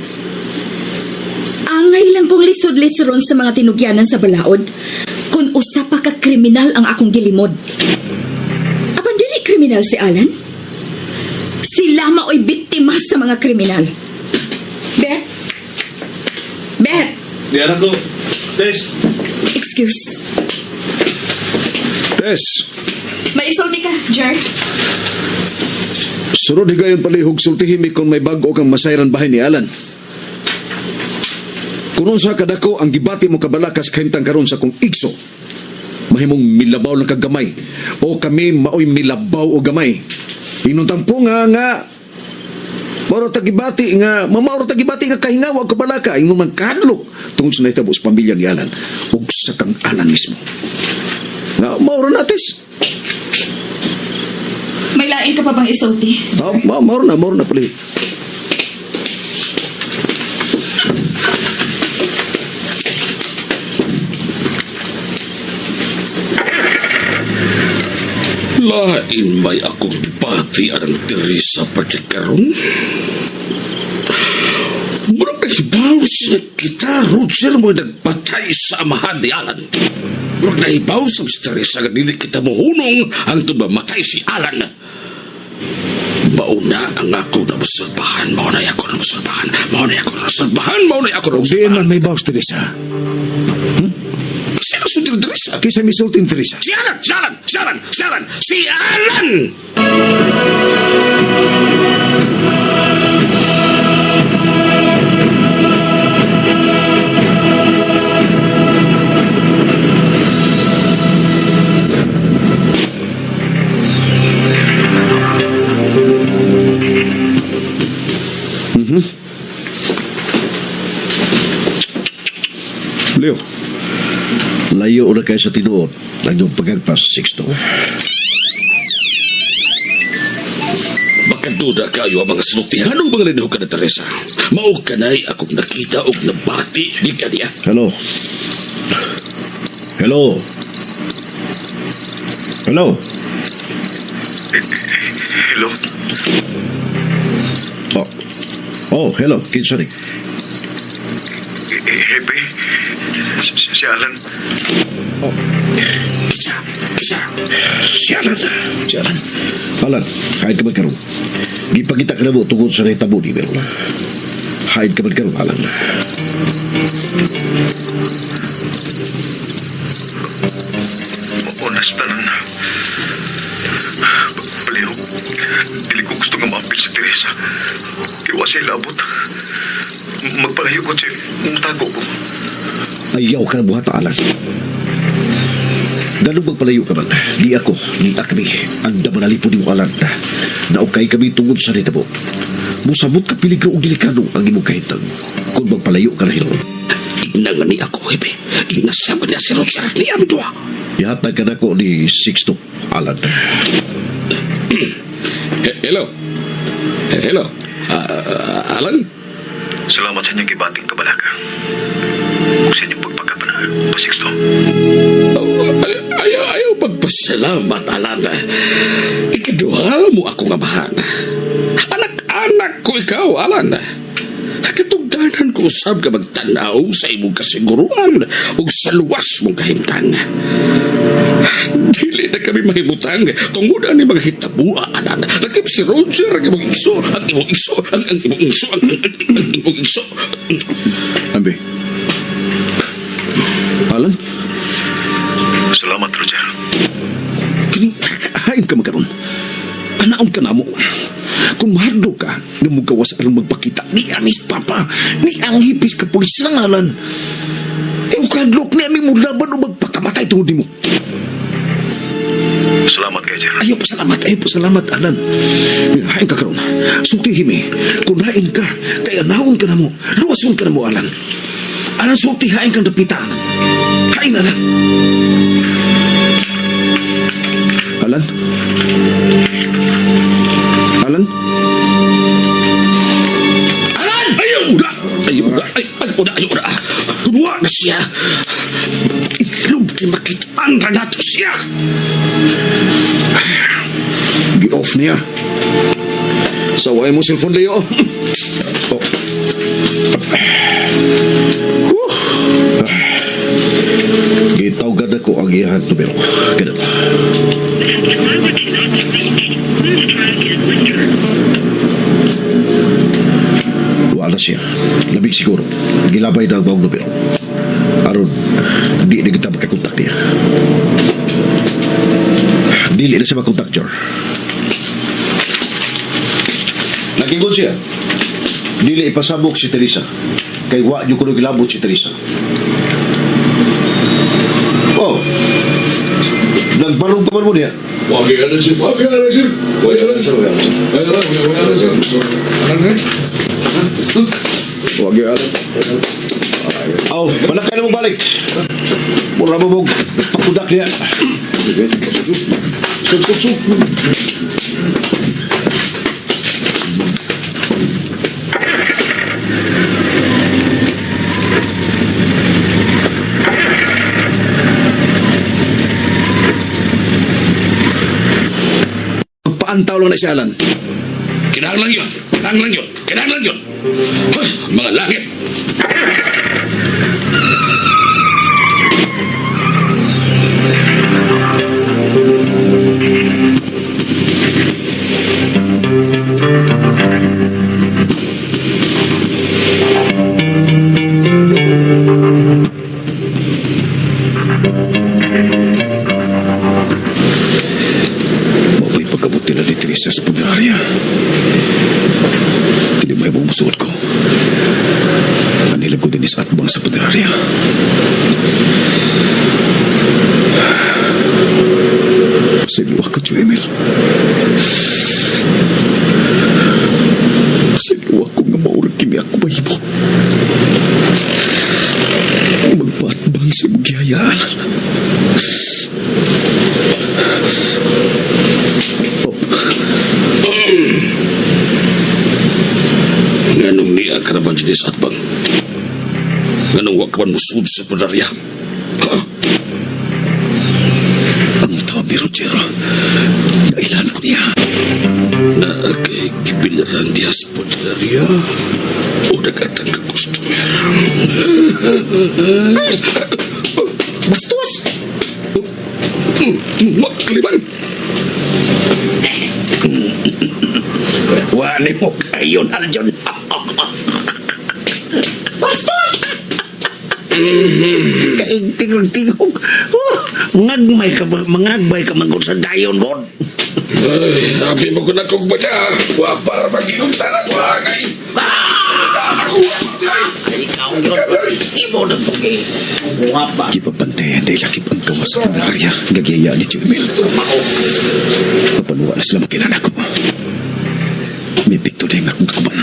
Angay lang kong lisod-lisodon sa mga tinugyanan sa balaod kung usa pa ka kriminal ang akong gilimod. Apan dili kriminal si Alan. Sila mao'y biktima sa mga kriminal. Beth? Beth! Diyan ako. Tess. Excuse. Tess, May isulti ka, Jer. sunod higayon palihog sultihin mi kung may bago kang masayran bahay ni Alan. Kung unsa kadako ang gibati mo kabalakas kahimtang karon sa kong igso, mahimong milabaw lang kagamay o kami maoy milabaw o gamay. Inuntang po nga nga Mauro tagibati nga mamauro tagibati nga kahingaw og kabalaka ingon man kadlok tungod sa nahitabo sa pamilya ni Alan ug sa kang Alan mismo. Nga mauro natis. May lain ka pa bang isulti? Ma, ma, mauro na pala. Lain may akong gibati arang Teresa pagkakaroon. Murag nahibaw siya kita, Roger, mo nagpatay sa amahan ni Alan. Murag nahibaw sa si Teresa nga dili kita mohunong hangtod mamatay si Alan. Mauna ang ako na masalbahan, mauna ako na masalbahan, mauna ako na masalbahan, mauna ako na Diin masalbahan. man may bawas Teresa. Sino si Teresa? Kisa misulti ni Teresa. Si Alan! Si Alan! Si Alan! Si Alan! Si Alan! Leo, Layo na kayo sa tinuod ang iyong pagagpas, Sixto. Makaduda kayo ang mga sinultihan o mga linaw ka na, Teresa. Mao kanay akong nakita og nabati ni kaniya. Hello? Hello? Hello? Hello? Oh, oh hello. Kinsa ni? Hepe? Si Alan? Oh, Kisa! Kisa! si Alan. si Alan. Alan, haid ka man karon. Gipakita ka na mo tungod sa nahitabo ni Mel. Haid ka man karon, Alan. Onas tanan. Palihog. Dili ko gusto nga maapil si Teresa. Kay wa siya labot. Magpalayo ko, Chief. Mutago ko. Ayaw ka na buhat, Alan. Ganun magpalayo ka man, ni ako, ni Akmi, ang damanalipo ni mo, Alan. Naukay kami tungod sa nitabo. Musamot ka peligro o delikado ang imong kahintang. Kung magpalayo ka na hinon. Igna nga ni ako, Hepe. Igna sama niya si Roger. Ni Amdua. Ihatag ka na ko ni Sixto, Alan. Hello? Hello? Alan? Salamat sa inyong gibating kabalaka. Ug sa inyong pagpagkapana, Pasixto. Ayaw, ayaw magpasalamat, Alan. Ikaduha mo ako nga mahan. Anak-anak ko ikaw, Alan. Katugdanan ko usab ka magtanaw sa imong kasiguruan ug sa luwas mong kahimtang. Dili na kami mahimutang tungod ani mga hitabua, Alan. Lakip si Roger ang imong igso, ang imong igso, ang imong igso, ang imong igso. Ambi. Alan, Salamat, Roger. kini hain ka magkaron. Anaon ka namo. Kung mahadlo ka, nga mugawas aron magpakita ni anis papa, ni ang hipis ka pulisan, Alan. Iyong kadlok ni aming mulaban o magpakamatay tungod nimo. Salamat kay Jer. Ayaw pasalamat, ayaw pasalamat, Alan. Hain ka karon. Sulti himi. Kung hain ka, kay anaon ka na mo. Luwason ka na mo, Alan. Alan, sulti hain kang dapita, Alan. Hain, Alan. Alan? Alan? Alan! Ayaw na! Ayaw na! Ay, ayaw na! Ayaw na! Kunwa na siya! Itlog kay makitaan na nato siya! Gi-off niya. Saway mo cellphone, Leo. Oh. Gitawgan ako ang iyang numero. Ganun. Wala siya. Labig siguro. Gilabay na ang maong numero. Aron, di na kita makakontak niya. Dili na siya makontak, Jor. Nagingon siya. Dili ipasabok si Teresa. Kay wa jud kuno gilabot si Teresa. Oh. Nagbarog pa man mo niya. Wag yan, sir. Wag yan, sir. Wag yan, sir. Wag yan, wag yan, sir. Ano, Wag yan. Aw, palakay na mo balik. Mura mo mong nagpakudak niya. Sug, sug, sug. Magpaantaw lang na si Alan. Kinahanglan yun. Kinahanglan yun. Kinahanglan yun. Hoy, mga langit. Mapo'y pagkabuti na ni Teresa sa punerarya. Dili may bumusuot ko. Manilag ko din is atbang sa punerarya. Pasaylo ako, Tio Emil. Pasaylo ako nga maurag kini ako mahimo. Magpaatbang sa imong gihayaan. Nganong niya ka naman dyan sa atbang? Nganong wa ka man musud sa punerarya? Ha? Ang tabi, Roger. Nailan ko niya. Na kay gibilarang diya sa punerarya? O nagatang ka customer? Bastos! Makliman! Wani mo kayo Aljon. Bastos! Kaigtingog-tingog. Oh, ngagmay ka ba, mangagbay ka man sa dayon god. Ay, abi mo ko na kong bada. Wa para maginunta na ko angay. Ako, ay. Ikaw yun. Imo na to kay. Wapa. Gipapantayan dahil lakip ang gawa sa punerarya. Gagiyaya ni Tio Emil. Kapanuwa na sila makilala ko. May pikto na yung akong kakuban.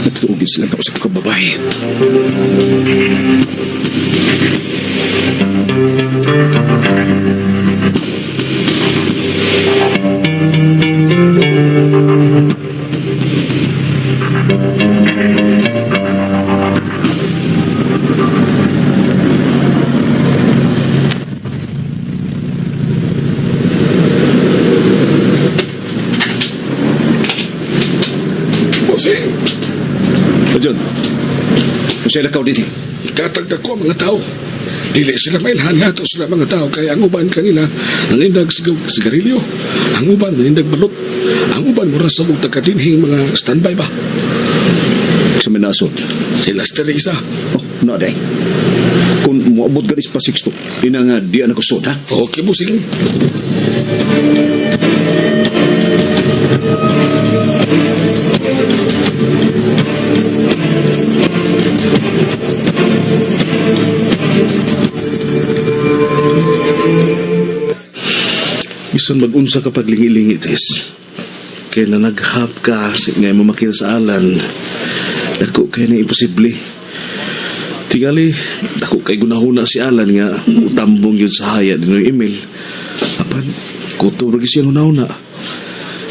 Nagtuugin sila nga usap kong babae. Bossing, John, usay lakaw din eh. katagda ko ang mga tao. Dili sila mailhan nga sila mga tao kay ang uban kanila nanindag sigarilyo, ang uban nanindag balot, ang uban mura sa mong taga-dinhing mga standby ba. Sa minasod. Sila si Teresa. Oh, no, day. Kung moabot ka pa Sixto, ina nga di na kusod, ha? Okay, busing. Bisan mag-unsa ka paglingi-lingi, Tess. Kaya na naghap ka, nga mo makita sa Alan. Dako kay na imposible. Tingali, dako kay gunahuna si Alan nga utambong yun sa haya din yung email. Apan, kutob lagi siyang hunahuna.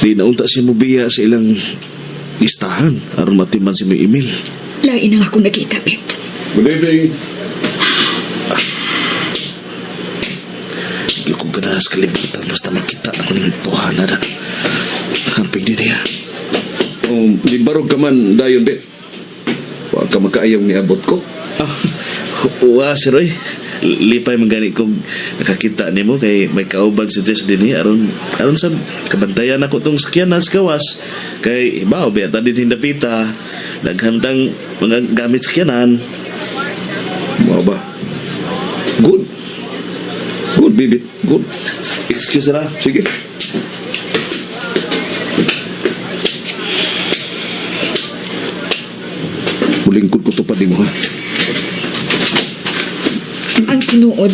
Di na unta siya mobiya sa ilang listahan aron matiman si may email. Lain ang akong nakita, Bet. Good evening. Di ko ganahan sa kalibutan basta makita na ko ning tuhan na. Hamping din niya. Libarog ka man, dayon, bet. Wa ka makaayaw niabot ko. Ah, wa si Roy. Lipay man gani kung nakakita nimo kay may kauban si Tess dinhi aron aron sa kabantayan ako tong sakyanan sa gawas kay ibaw biya ta din hindapita daghantang mga gamit sakyanan. Mao ba? Good. Good, baby. Good. Excuse ra. Sige. Mulingkod ko tupad nimo, ha? Ang tinuod,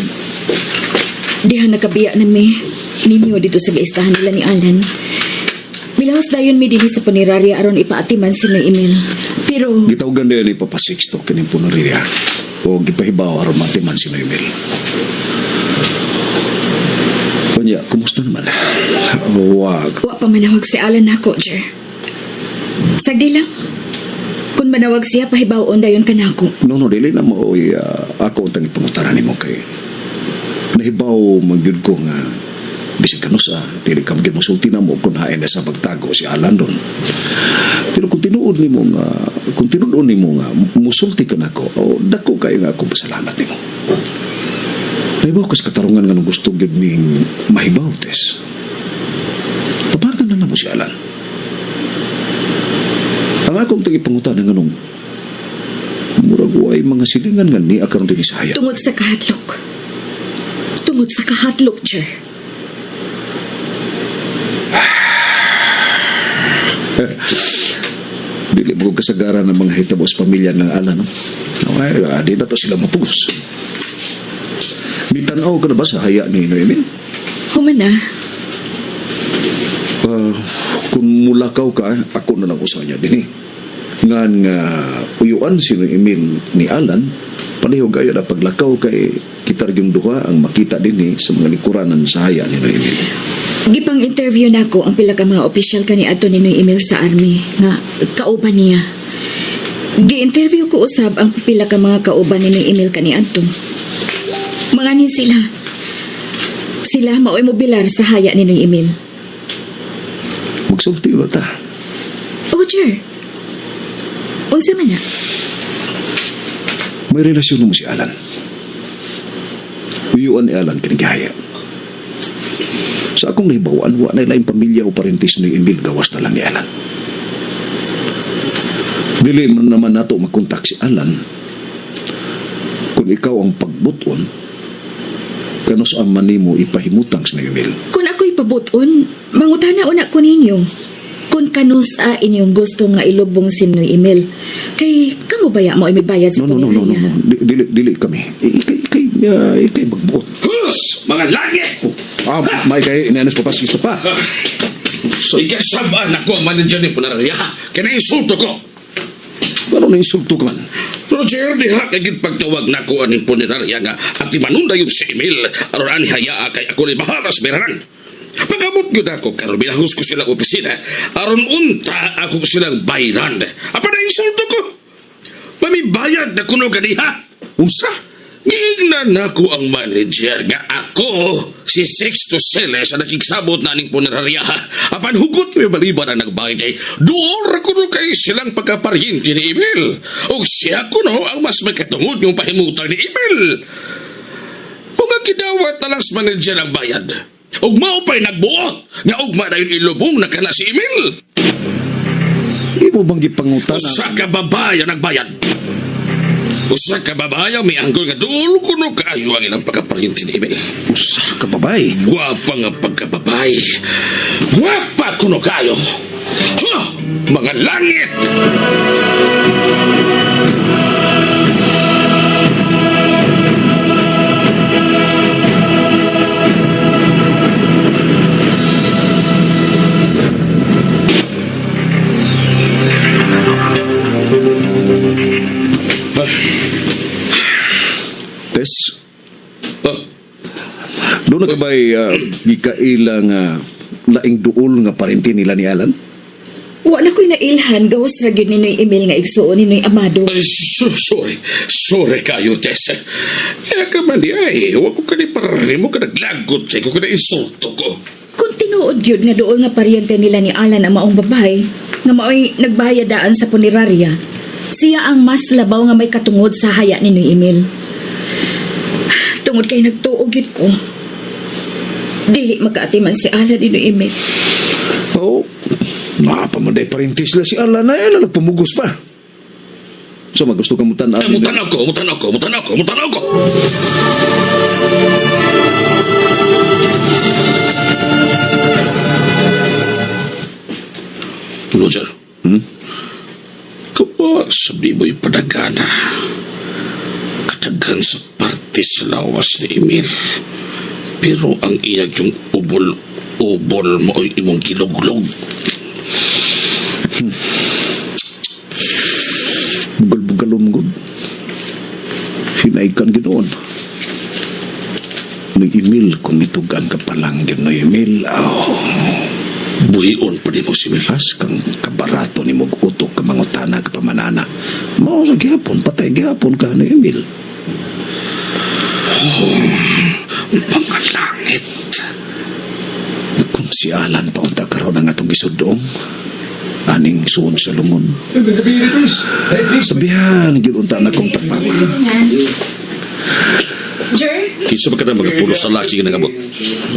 diha nakabiya na mi ninyo dito sa gaistahan nila ni Alan. Milahos dayon mi dinhi sa punerarya aron ipaatiman si Noy Emil. Pero Gitawagan din ni Papa Sixto kining punerarya. O gipahibaw aron matiman si Noemil. Kunya, kumusta naman? Wag. wa pa manawag si Alan nako, Jer. Sagdi lang. Kung manawag siya, pahibaw-on dayon ka nako. No, no, dili na mo ako ang pangutana nimo kay nahibaw man gyud ko nga bisag kanusa dili ka magyud mosulti na mo kung hain na sa pagtago si Alan doon. Pero kung tinuod nimo nga kung tinuod nimo nga musulti ka nako, o dako kayo nga akong pasalamat nimo. Nahibaw ko sa katarungan nga nung gusto gyud ming mahibaw, Tess. Tapagan na namo si Alan. Ang akong tagipangutana nga nung murag way mga silingan nga ni akaron dinhi sa haya. Tungod sa kahatlok. Tungod sa kahatlok, Jer. Dili mo ko kasagaran ng mga hitabo sa pamilya ng Alan. No? Okay, di na to sila mapugos. Mitanaw ka na ba sa haya ni Noemin? Human na. Kung mulakaw ka, ako na lang usa niya din eh. Ngan nga uyuan si Noemin ni Alan, pareho gayo na paglakaw kay kita yung duha ang makita din eh sa mga likuranan sa haya ni Noemin. Gipang interview nako ang pila ka mga opisyal kani adto ni Noy Emil sa army nga kauban niya. Gi-interview ko usab ang pila ka mga kauban ni Noy Emil kani adto. Manganin sila. Sila maoy mobilar sa haya ni Noy Emil. Magsulti ulit ta. Oh, Jer. Unsa man na? May relasyon mo si Alan. Uyuan ni Alan kinigaya. Sa akong nahibawaan, wa na laing pamilya o parentis ni Emil gawas na lang ni Alan. Dili man naman nato makontak si Alan. Kung ikaw ang pagbuton, kanus ang manimo ipahimutang sa ni Emil. Kung ako'y pabuton, mangutana una ko ninyo. Kung kanusa inyong gusto nga ilubong si Noy Emil, kay kamo baya mo ay may bayad sa No, no, no, no, no, punerarya? no. Dili, dili kami. Ikay magbuot. Hus! Mga langit! Ah, may kay inanos pa pa pa. So, Ikasabaan ako ang manager ni Punaraya. Kaya insulto ko. Pero na insulto ka man. Roger, diha kay gid pagtawag nako aning punerarya nga at timanunda yung si Emil aron ani hayaa kay ako ni bahala sa biranan. Pagabot gyud ako karon binahus ko silang opisina aron unta ako silang bayran. Apa na insulto ko? Mamibayad na kuno ganiha. Unsa? Giingnan nako ang manager nga ako si Sexto Celes ang nakigsabot na ning punerarya. Apan hugot may maliban ang nagbayad ay duol ra kuno kay silang pagkaparyente ni Emil. Og siya kuno ang mas may katungod yung pahimutang ni Emil. Kung ang gidawat na lang sa manager ang bayad. Ug mao pa'y nagbuot nga ugma na yun ilubong na kana si Emil. Imo bang gipangutana? Usa ka babae ang nagbayad. Usa ka babae ang mianggol nga duol kuno kaayo ang ilang pagkaparyente ni Emil. Usa ka babae. Gwapa nga pagkababay. Gwapa kuno kayo. Huh! Mga langit! Tess, Oh, doon na ka ba'y gikaila nga laing duol nga parente nila ni Alan? Wa na ko'y nailhan, gawas ra gyud ni Noy Emil nga igsuon ni Noy Amado. ay, sorry. Sorry kayo, Tess. Kaya ka man di ay. Huwag ko ka ni mo ka naglagot kay ko ka na insulto ko. Kung tinuod gyud nga dool nga paryente nila ni Alan ang maong babae, nga maoy nagbayad daan sa punerarya, siya ang mas labaw nga may katungod sa haya ni Noy Emil. Tungod kay nagtuo gyud ko. Dili makaatiman si Alan ni Noy Emil. Oo. Napamanday parente sila si Alan na yan, nagpamugos pa. So magusto ka mo tan-aw. Ay, mutanaw ko, mutanaw ko, mutanaw ko, mutanaw ko. Roger. Kawa sabi mo'y padagana. Kataghan sa parte sa lawas ni Emil. Pero ang iyag yung ubol-ubol mo'y imong giluglog. Bugal-bugalon gud. Hinaikan ginoon. Ni Emil, kung itugan ka pa lang yun no Emil, aw. Buhion pa nimo si Emil. Has kang kabarato ni mog utok ka mangutana ka pamanana. Mao sa gihapon, patay gihapon ka ni Emil. Pangalangit. Kung si Alan pa unta karon ang atong gisudong, aning suod sa lungon. Sabihan, gyud unta na kong tapang. Jer? Kinsa ba ka na mga pulos sa laki nga nangabot?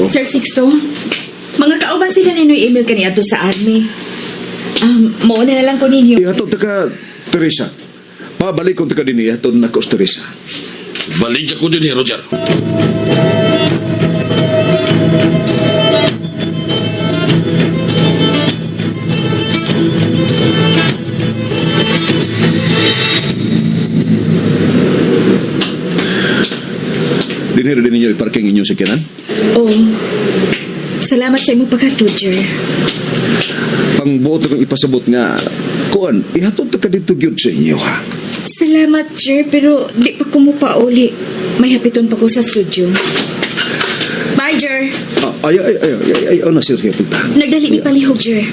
Sir Sixto, mga kauban sila ni Noy Emil kaniadto sa army. Mauna na lang ko ninyo. Ihatod ta ka, Teresa. Pabalik kong ta ka din, ihatod na ko sa Teresa. Balik ako din, Roger. Dinhiro din ninyo iparking inyong sakyanan. Oh, salamat sa imong paghatod, Jer. Pangbuot akong ipasabot nga, kuan, ihatod ta ka dito gyud sa inyo ha. Salamat, Jer, pero di pa ko mo pauli. May hapiton pa ko sa studio. Bye, Jer. Ah, ay, ay, ay, ay, ay, ay, na sir, puntahan. Nagdali mi palihog, Jer.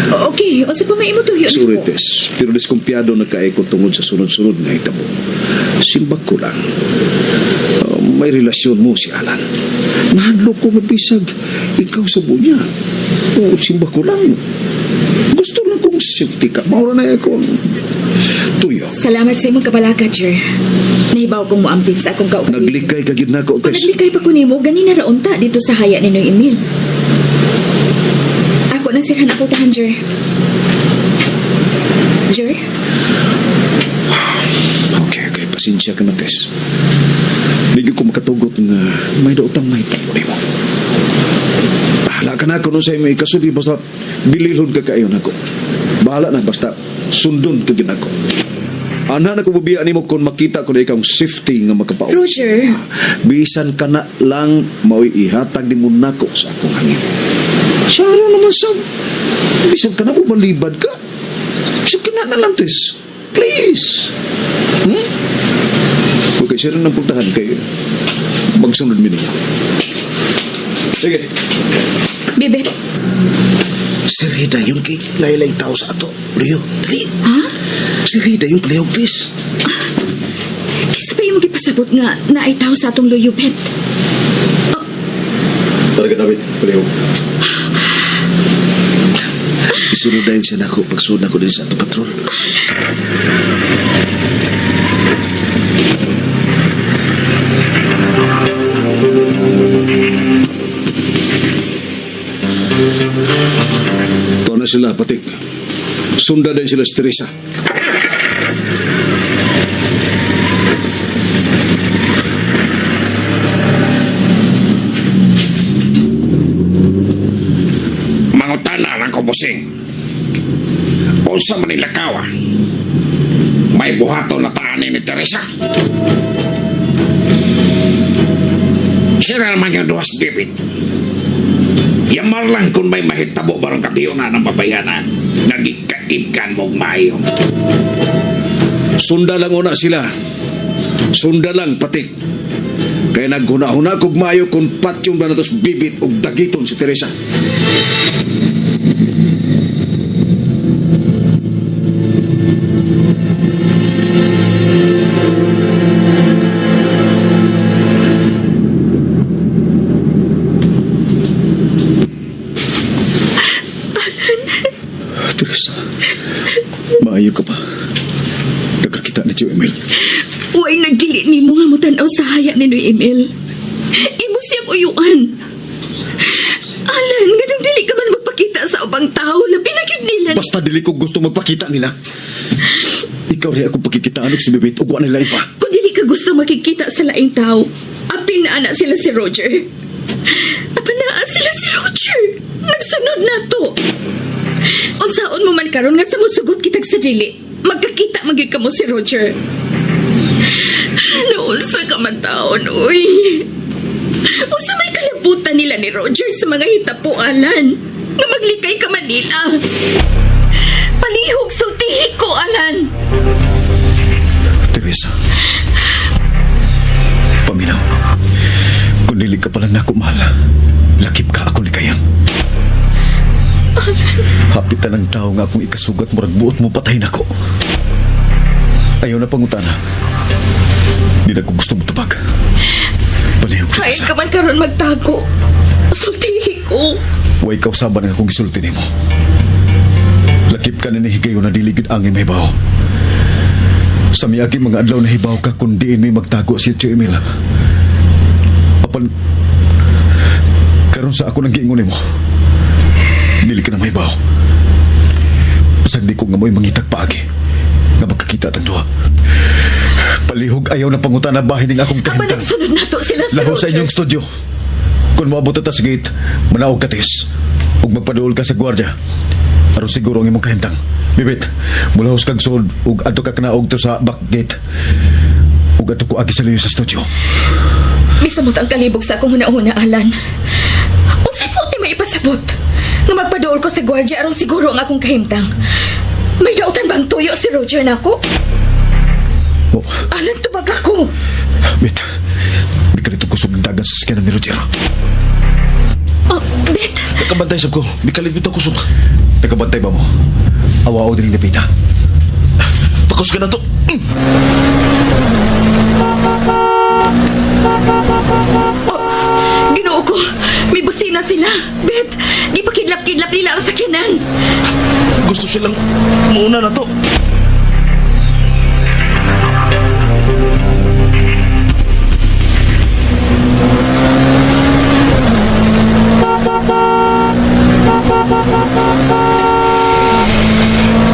Okay, unsa pa may imo tuyo Sorry, nako? Tess, pero diskumpiyado na kay ko tungod sa sunod-sunod nga hitabo. Simbag ko lang. Ah, may relasyon mo si Alan. Nahadlok ko nga bisag ikaw sa bunya. O, simbag ko lang. Gusto lang kong safety ka. Maura na ako. Tuyo. Salamat sa imong kabalaka, Jer. Nahibaw kong moamping sa akong kaugalingon. Naglikay ka gyud nako, Kung Tess. naglikay pa ko nimo, ganina ra unta dito sa haya ni Noy Emil. Ako nang sirhan ako tahan, Jer. Jer? Okay, okay. Pasensya ka na, Tess. Di gyud ko makatugot nga may daotang mahitabo nimo. Bahala ka na kung sa imo ikasulti basta bililhon ka kayo nako. Bahala na basta sundon ka gyud nako. Ana na ko bubiya nimo kung makita ko na ikaw ang safety nga makapaon. Roger! Bisan ka na lang mao'y ihatag nimo nako sa akong hangin. Siya naman sa bisan ka na mo balibad ka. Bisan ka na lang, Tess. Please. Okay, siya rin ang puntahan kay magsunod mi ninyo. Sige. Bibet, Si Rida yun kay laylay tao sa ato. Luyo, dali. ha? Si Rida yung palihog, Tis. Kisa pa imong gipasabot nga naay tao sa atong luyo, Bet? Talaga, David. Palihog. Isunod na yun siya nako pagsunod nako din sa ato patrol. Ito na sila, patik. Sunda din sila si Teresa. Mangutana lang ko, Busing. Unsa man nilakaw, ah? May buhaton na taan ni Teresa. Sira naman yung duwas bibit. Yamar lang kung may mahitabo barong kabiyon ng babayanan. Nagikaibkan mong maayo. Sunda lang una sila. Sunda lang, patik. Kaya naghuna-huna kog maayo kung patyong ba natos bibit og dagiton si Teresa. Teresa, maayo ka pa. Nagkakita ni Tio Emil. Uy, nagdili nimo nga mo-tan-aw sa haya ni Noy Emil. Imo siyang uyuan. Alan, ganang dili ka man magpakita sa ubang tao. Labi na gyud nila. Basta dili ko gusto magpakita nila. Ikaw rin akong pagkikitaan og si Bibit ug wa nila iba. Kung dili ka gusto makikita sa laing tao, apil na ana sila si Roger. Apa naa sila si Roger. Nagsunod na to. Unsaon mo man karon nga sumusugot kitag sa dili. Magkakita man gyud kamo si Roger. Nausa ka man taon, uy. Usa may kalabutan nila ni Roger sa mga hitapo, Alan. Nga maglikay ka Manila. Palihog sultihi ko, Alan. Teresa. Paminaw. Kung dili ka pala nako mahal, lakip ka ako ni Kayan. Hapit na ng tao nga akong ikasugat murag buot mo patay nako. Ayaw na pangutana. Di na ko gusto mo tubag. Palihog, Kaya Teresa. ka man karon magtago. Sultihi ko. Way kausaban nga akong gisulti nimo. Lakip ka na ni higayon na dili gid angin mahibaw. Sa miagi mga adlaw na hibaw ka kun diin may magtago si Tio Emil. Apan karon sa ako nang giingon nimo. Dili ka na mahibaw. Pasag di ko nga mo'y mangitag paagi nga magkakita tang duha. Palihog ayaw na pangutana bahin ning akong Aba kahimtang. nagsunod na to sila si Laho sa Roger. inyong studio. Kung moabot ta sa gate, manaog ka tis. Ug magpaduol ka sa gwardiya. Aron siguro ang imong kahimtang. Bibit, mulahos kag sulod ug adto ka kanaog to sa back gate. Ug adto ko agi sa layo sa studio. Misamot ang kalibog sa akong huna-huna, Alan. Unsay po ti may ipasabot? Nga magpaduol ko sa gwardiya aron siguro ang akong kahimtang. May dautan bang tuyo si Roger nako? Oh, Alan, tubag ako. bit. Bikalito ko sug dagan sa sakyanan ni Roger. Oh, Bet, Nakabantay sab ko. Mikalit bitaw kusog. Nakabantay ba mo? Awao din dapita. Pakos ka na to. Oh, Ginoo ko, may busina sila. Bet, gipakidlap-kidlap nila ang sakyanan. Gusto silang muuna na to.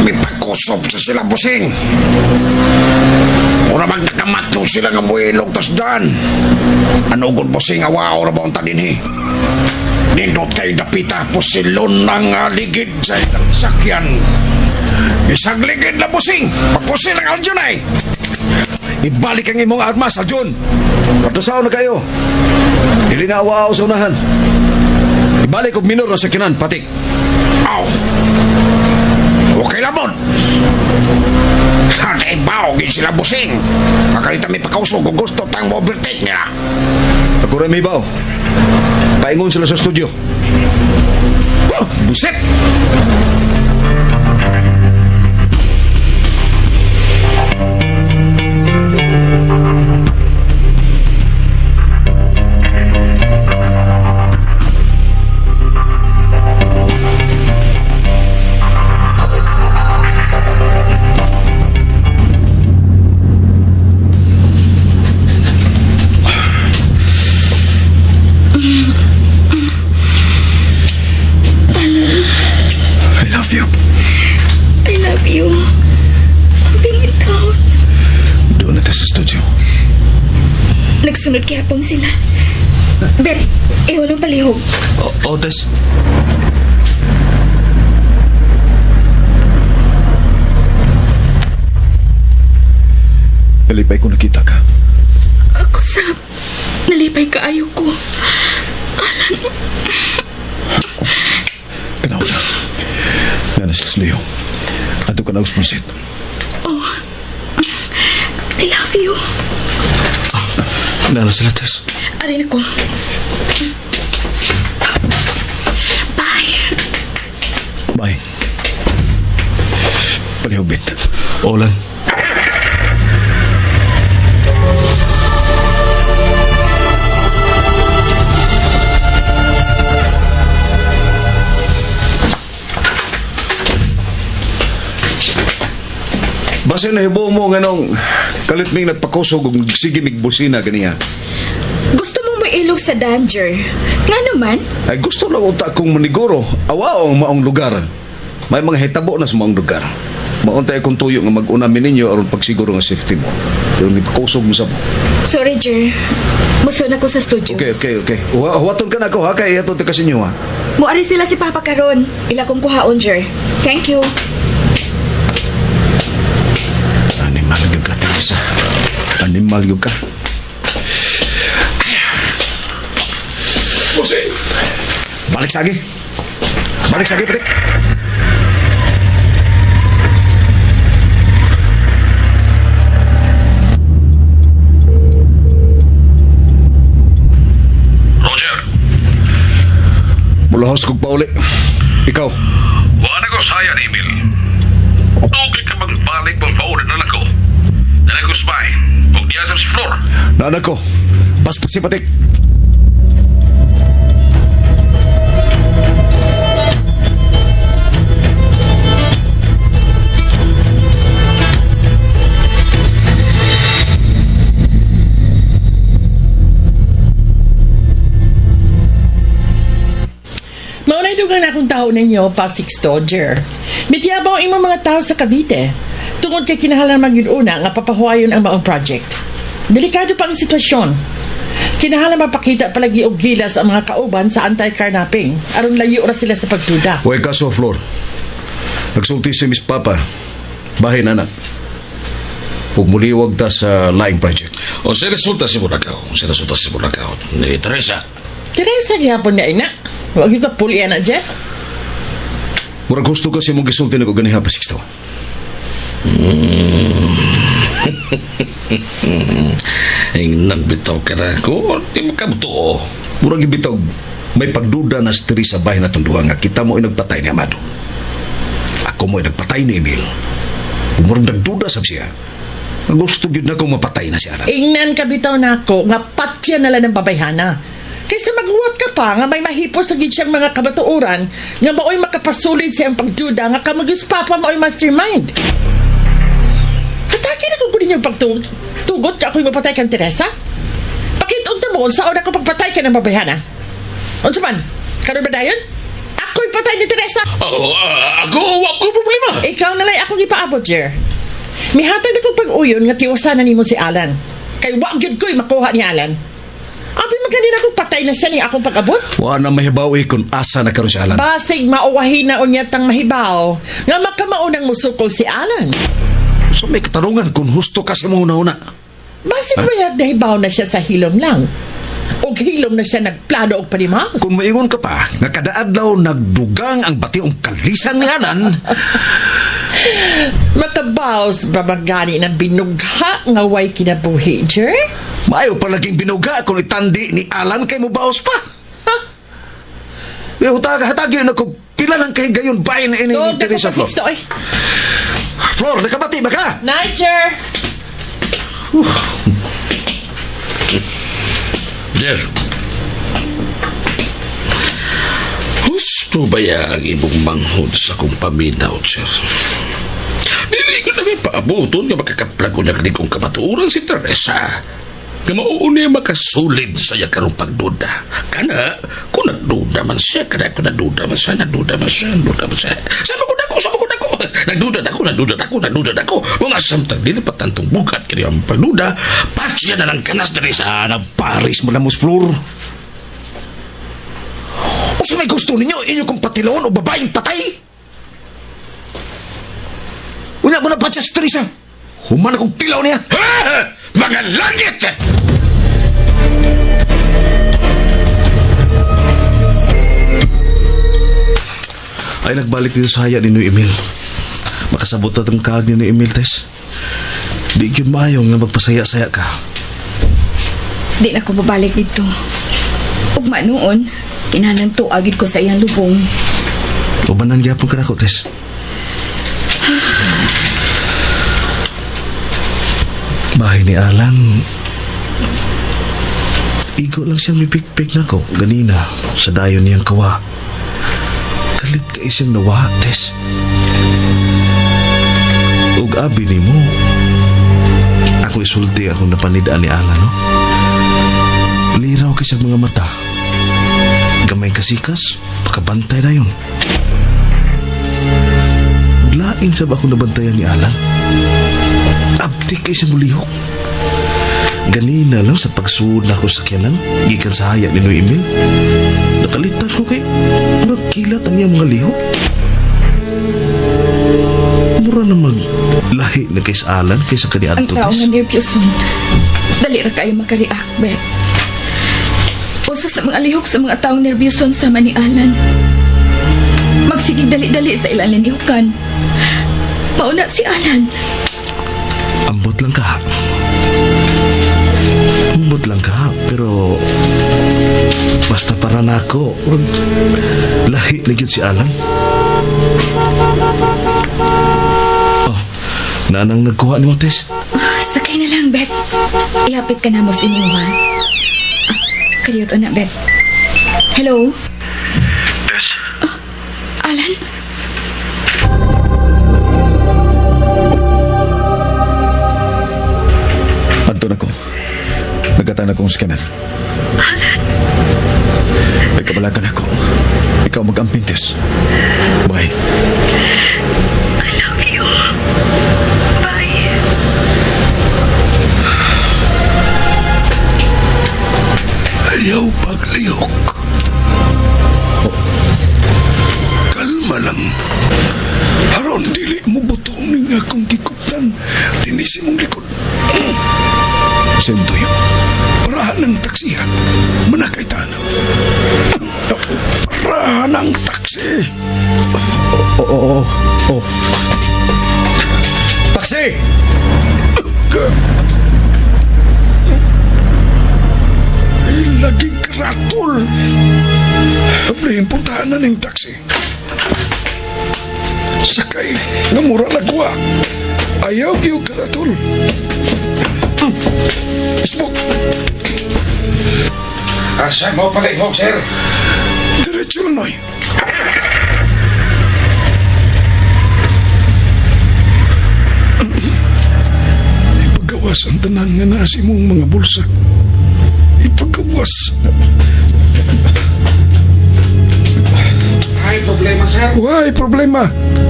May pagkusob sa sila, busing. Mura mag nakamatlo sila nga muilog tas dan. Ano gun busing awa ora ba unta dinhi? Nindot kay dapita pusilon ang ligid sa ilang sakyan. Isang ligid na busing. Papusil ang Aljunay. Ibalik ang imong armas, Aljun! Patusaon na kayo. Dili na awao sa unahan. Ibalik og minor na sakyanan, patik. Aw. Okay lamon. Hanay bao gid sila busing. Pakalita may pakausog kung gusto tang mo overtake nila. Ako rin may bao. Paingon sila sa studio. Oh, busit! I love you. I love you. Ang bingin taon. Doon natin sa studio. Nagsunod kaya sila. Bet, iwan ang palihog. Oh, oh Tess. Nalipay ko nakita ka. Ako, Sab. Nalipay ka ayaw ko. Tanaw na. Nanas sila sa Leo. Ato ka na usponsit. Oh, I love you. Nana sila, Tess. Arin ako. Bye. Bye. Palihubit. Olan. Basta nahibo mo nga nung kalit ming nagpakusog ug sige mig busina ganiya. Gusto mong mailog sa danger. Nga naman, Ay gusto lang unta kong maniguro. Awa ang maong lugar. May mga hitabo na sa maong lugar. Mauntay akong tuyo nga mag-una mi ninyo aron pagsiguro nga safety mo. Pero nipakusog mo sa mo. Sorry, Jer. Muso na ko sa studio. Okay. Huwaton ka na ako ha kay ihatod ka sa inyo ha. Muari sila si Papa karon. Ila kong kuhaon, Jer. Thank you. Animal yun ka. Bossing! Balik sagi. Balik sagi, Patik. Roger, Mulahos kog pauli. Ikaw, wala ko saya ni Emil. Dugay ka magbalik mong paulit na lang ko. Dala ko spy. Huwag diya sa floor. naanak ko. Paspas si Patik. Maunay dugang na akong tao ninyo, pa Sixto, Jer. Mitiyabaw ang imong mga tao sa Cavite. Tungod kay kinahanglan man yun una nga papahuwayon ang maong project. Delikado pa ang sitwasyon. Kinahanglan mapakita palagi og gilas ang mga kauban sa anti-carnapping aron layo ra sila sa pagduda. Huwag kaso, Flor. Nagsulti si Miss Papa. Bahin, anak. Huwag muliwag ta sa laing project. O sa resulta si Burakaw, sa resulta si Burakaw, ni Teresa. Teresa gihapon na ina. Wag gyud ka puli ana, Jeff. Murag gusto kasi mong gisulti na ko ganiha pa, Sixto. Ingnan bitaw ka na ko, di makabuto. Murag ibitaw, may pagduda na si Teresa bahin na duha nga kita mo ay nagpatay ni Amado. Ako mo ay nagpatay ni Emil. Ug Murag nagduda sab siya. Ang gusto gyud na kong mapatay na si Alan. Ingnan ka bitaw nako nga patya na lang ng babayhana. Kaysa maghuwat ka pa nga may mahipos na gid siyang mga kabatuoran nga maoy makapasulid sa iyang pagduda nga kamagis papa maoy mastermind. Kataki na kung kunin yung pagtugot ka ako'y mapatay kang Teresa? Pakit unta mo unsa ako pagpatay ka ng babayhana? Unsa man? Karon ba dayon? Ako'y patay ni Teresa. Oh, ako, wa ko problema. Ikaw na lang akong ipaabot, Jer. Mihatag na kong pag-uyon nga tiwasan na nimo si Alan. Kay wa gyud ko'y makuha ni Alan. Abi maganin ako patay na siya ni akong pag-abot. Wa na mahibaw kung asa na karon si Alan. Basig mauwahin na unya tang mahibaw nga makamaunang musukol si Alan. So may katarungan kung husto ka sa mga una-una. Basig bayag nahibaw na siya sa hilom lang. Og hilom na siya nagplano og panimaos. Kung maingon ka pa, nga kada adlaw nagdugang ang bationg kalisang ni Alan, Makabaws ba magani ng binugha nga way kinabuhi, Jer? maayo palaging binuga kung itandi ni Alan kay mubaos pa. Ha? Eh, hutag, hatag yun ako, pila lang kay gayon bahin na ini ni Tuod na ko Teresa pa Flor. Sixto, eh. Flor, nakabati ba ka? Night, Jer! Jer. Husto ba ya ang imong manghod sa kong paminaw, Jer? Dili ko na may paabuton nga makakaplag ko niya kong kamatuoran si Teresa. Nga mauuna makasulid sa iya karong pagduda. Kana, kung nagduda man siya, kana kung nagduda man siya, nagduda man siya, nagduda man siya. Sabi ko nako, sabi ko nako. Nagduda nako, nagduda nako, nagduda nako. Mga samtang dili pa tantong bukat kini ang pagduda, pasya na lang kanas Teresa. Sana Paris mo na mo, Flor. O sa may gusto ninyo, inyo kong patilon o babaeng patay? Unya ko na pa siya si Teresa. Human akong tilaw niya. Ha! Mga langit! Ay nagbalik dito sa haya ni Noy Emil. Makasabot na itong kaag ni Noy Emil, Tess. Di gyud maayo nga magpasaya-saya ka. Di na ko babalik dito. Ugma noon, kinahanglan tuagid ko sa iyang lubong. Ubanan gyapon ka nako, Tess. Bahay ni Alan. Igo lang siyang mipikpik nako ganina sa dayon niyang kawa. Kalit kay siyang nawa, Tess. Ug abi nimo. Ako isulti akong napanidaan ni Alan, no? Liraw kay siyang mga mata. Gamay kasikas, pakabantay na yun. Lain sab ako nabantayan ni Alan. Abtik kay siya mulihok. Ganina lang sa pagsuod na ako sa sakyanan, gikan sa haya ni Noy Emil. Nakalitan ko kay murag kilat ang iyang mga lihok. Mura na mag Lahi na kay sa Alan kaysa Ang kaniadto, tao Tess. nga nervyoson. Dali ra kayo makareact, Bet. Usa sa mga lihok sa mga taong nervyoson sama ni Alan. Magsigig dali-dali sa ilang linihukan. Mauna si Alan. Ambot lang ka. Ambot lang ka, pero basta para nako, lahi na gyud si Alan. Oh, nanang nagkuha ni mo, Tess? Ah, sakay na lang, Bet. Ihapit ka na mo sa inyo, ha? Ah, kaliyot na, Bet. Hello? Tess, Alan? Adto na ko. Nagkatan akong scanner. Nagkabalakan ako. Ikaw mag-amping, Tess. Bye. I love you. Bye. Ayaw paglihok. Kalma lang. Aron dili mo butong ning akong gikuptan. Dinisi mong likod. Sento yun. Parahan ng taksi ha. Manakay ta na. Parahan ng taksi. Oo, oo, oo. Taxi! Ay, laging karatol. Ablihin puntahan na ning taksi. Sakay, nga mura nagwa. Ayaw gyud karatol. Smoke. Asa mo palihog, sir? Diretso lang, Noy. Ipagawas ang tanan nga naa sa imong mga bulsa. Ipagawas. Ay, problema, sir. Why problema?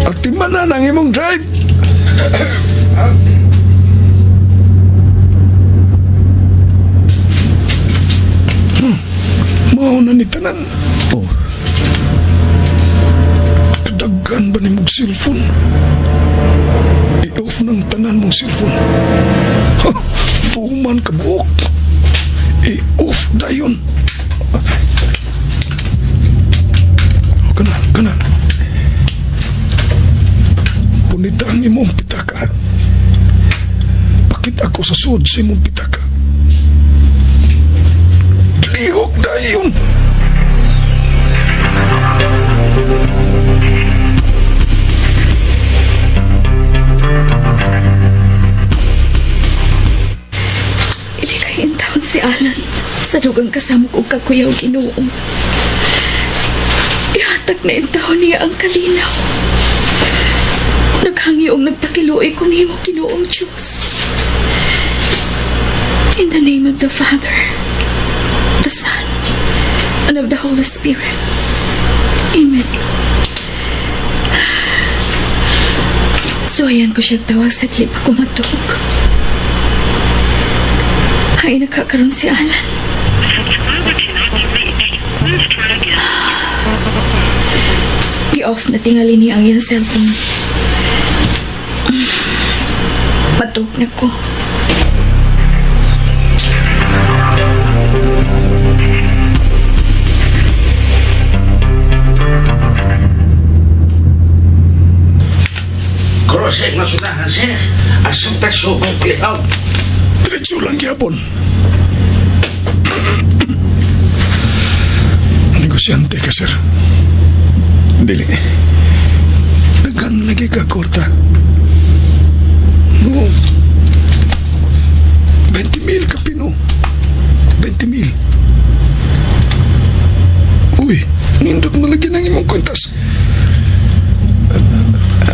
Atiman na ng imong drive. Mao na ni tanan. Oh, Kadaghan ba ni mong cellphone? I-off ng tanan mong cellphone. Ha, tuman ka buok. I-off dayon. Oh, kana, kana. Punita ang imong pitaka. Pakita ako sa sud sa imong pitaka. Lihok dayon. Ilikay in taon si Alan. Sa dugang kasamok og kakuyaw Ginoo. Ihatag na in taon niya ang kalinaw. Naghangi og nagpakiluoy ko nimo Ginoong Diyos. In the name of the Father, the Son, and of the Holy Spirit. Amen. So ayan ko siya tawag sa dili pa ko matug. Ay, nakakaroon si Alan. I-off na tingali niya ang iyang cellphone. Matug na ko. Crossing na sunahan, sir. Asang tasubay palihog. Diretso lang gyapon. Negosyante ka, sir. Dili. Daghan lagi ka kwarta. No. 20 mil ka pino. 20 mil. Uy, nindot mo lagi ng imong kwintas.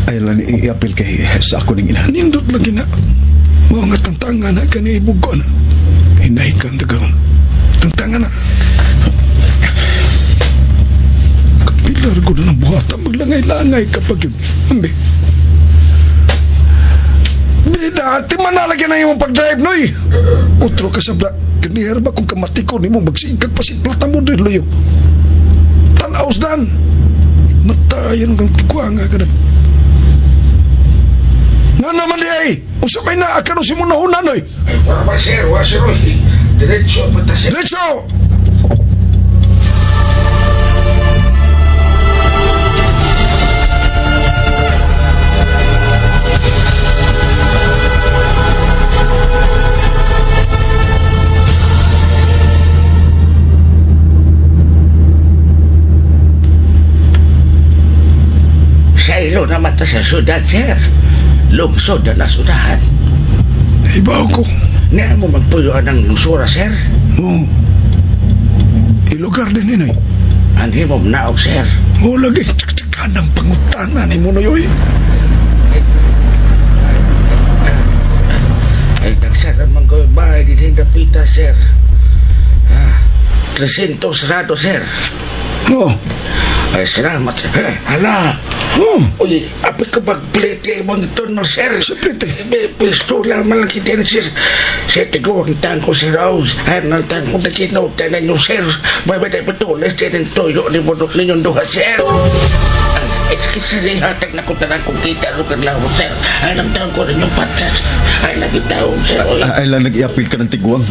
Ay lang i-apil kay sa ako ning ina. Nindot lagi na. Mao nga tangtanga na kani ibog ko na. Hinay ka ang tagaron. Tangtanga na. Kapilar ko na ng buhata. Maglangay-langay kapag yun. Ambi. Di dati manalagyan na imong pag-drive, noy. Otro ka sa bla. Kanihar ba kung kamati ko nimo magsigag pa si plata mo din, luyo. Tanaos dan. Matayan kang tigwa nga ganun. Nga naman di ay! Unsa may naa karon si mong nahunan, oy? Ay, wala ba, sir? Wala, sir, oy. Diretso, bata, sir. Diretso! Sa ilo naman ta sa syudad, sir. Lungsod na nasunahan. Ibaw ko. Nga mo magpuyuan ng lungsura, sir. Oo. Ilugar din inoy. Anhi mo naog, sir. O lagi, tsak-tsakan ang pangutana ni mo oy. Ay, tagsaran man ko yung bahay din sa dapita, sir. Ah, 300 rado, sir. Oo. Ay, salamat, sir. Eh, hala! Oo. Uy, api ko magplite mong ito, no, sir. Sa plite? May pistola man lang kita, sir. Sir, tigo ang tangko si Rose. Ay, ang tangko na kinuta na ninyo, sir. May batay patulis din ang tuyo ni mo ninyong duha, sir. Ay, excuse me, hatag na ko tanan kong kita ro kan lawo, sir. Ay, ang tangko ninyong patas. Ay, nagitaong, sir. Uy, Ay lang nag-iapil ka ng tiguang.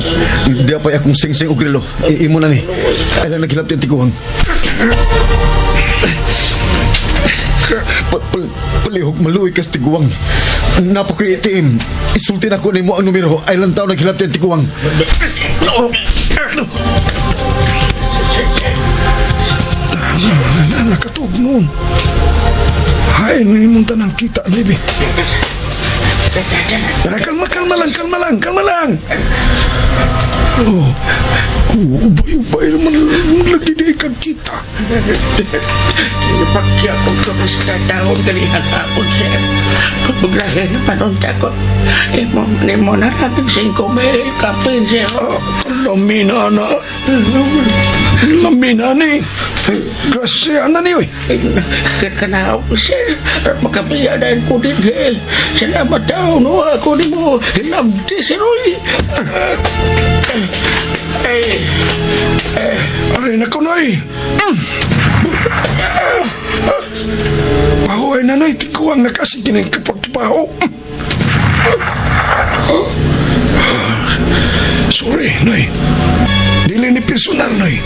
Di pa akong sing-sing og relo. Imo na ni. Ay lang naghilabti ang tiguang. Palihog maluoy kas tiguang. Napakoy ATM. Isulti na ko nimo ang numero. Ay lang tao naghilabti ang tiguang. Tama, na nakatug noon. Hay, nimong tanang kita, baby. Tara, kalma, kalma lang, kalma lang, kalma lang. Oh, oh, ubay-ubay naman lagi di kag kita. Ipakya ko kami sa taon kanihang hapon, sir. Paglahi na panunta ko. Imo, nimo na lang 5,000 kapin, sir. Ah, lamina na. Lamina ni. Grasya na ni, oy. Kanaw, sir. Makabiyanan ko din, eh. Salamat daw, no. Ako ni mo. Hilabti, sir, oy. Ay, Aray na ko, noy. Pahuay na, noy. Tikuang nakasigin ang kapagpaho. Sorry, noy. Dili ni personal, noy.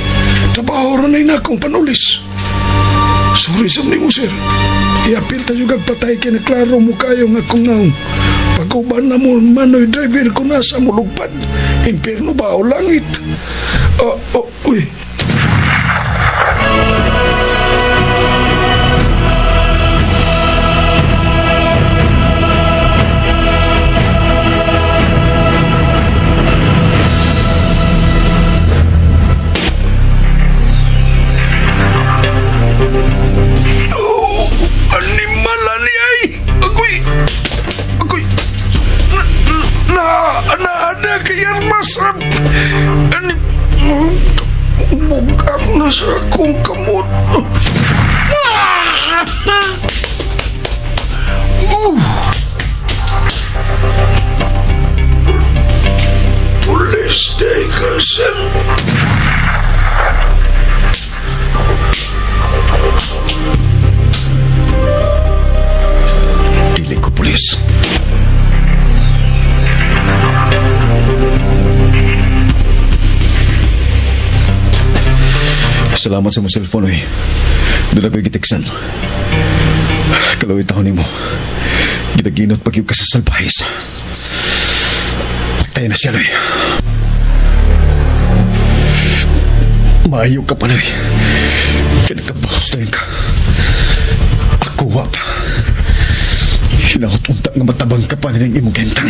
Trabaho ron na akong panulis. Sorry sa nimo, sir. Iapil tayo kag patay kay naklaro mo kayo nga akong naong. Pag-uban na mo, manoy driver ko na sa mulugpad. Impierno ba o langit? Oh, oh, uy. Oh, animala ni ay. Agoy. Agoy. Na na na kay armas. Ani bugak na sa akong kamot. Ah! Police day ka, sir. Dili ko pulis. Salamat sa mong cellphone, oy. Doon ako'y gitiksan. Kaluoy taon nimo. Ginaginot pag ka sa salbahis. Patay na siya, Noy. Maayo ka pa, Noy. Kaya nagkabahos na yun ka. Ako wa pa. Hinahot unta nga matabang ka pa nilang imong gentang.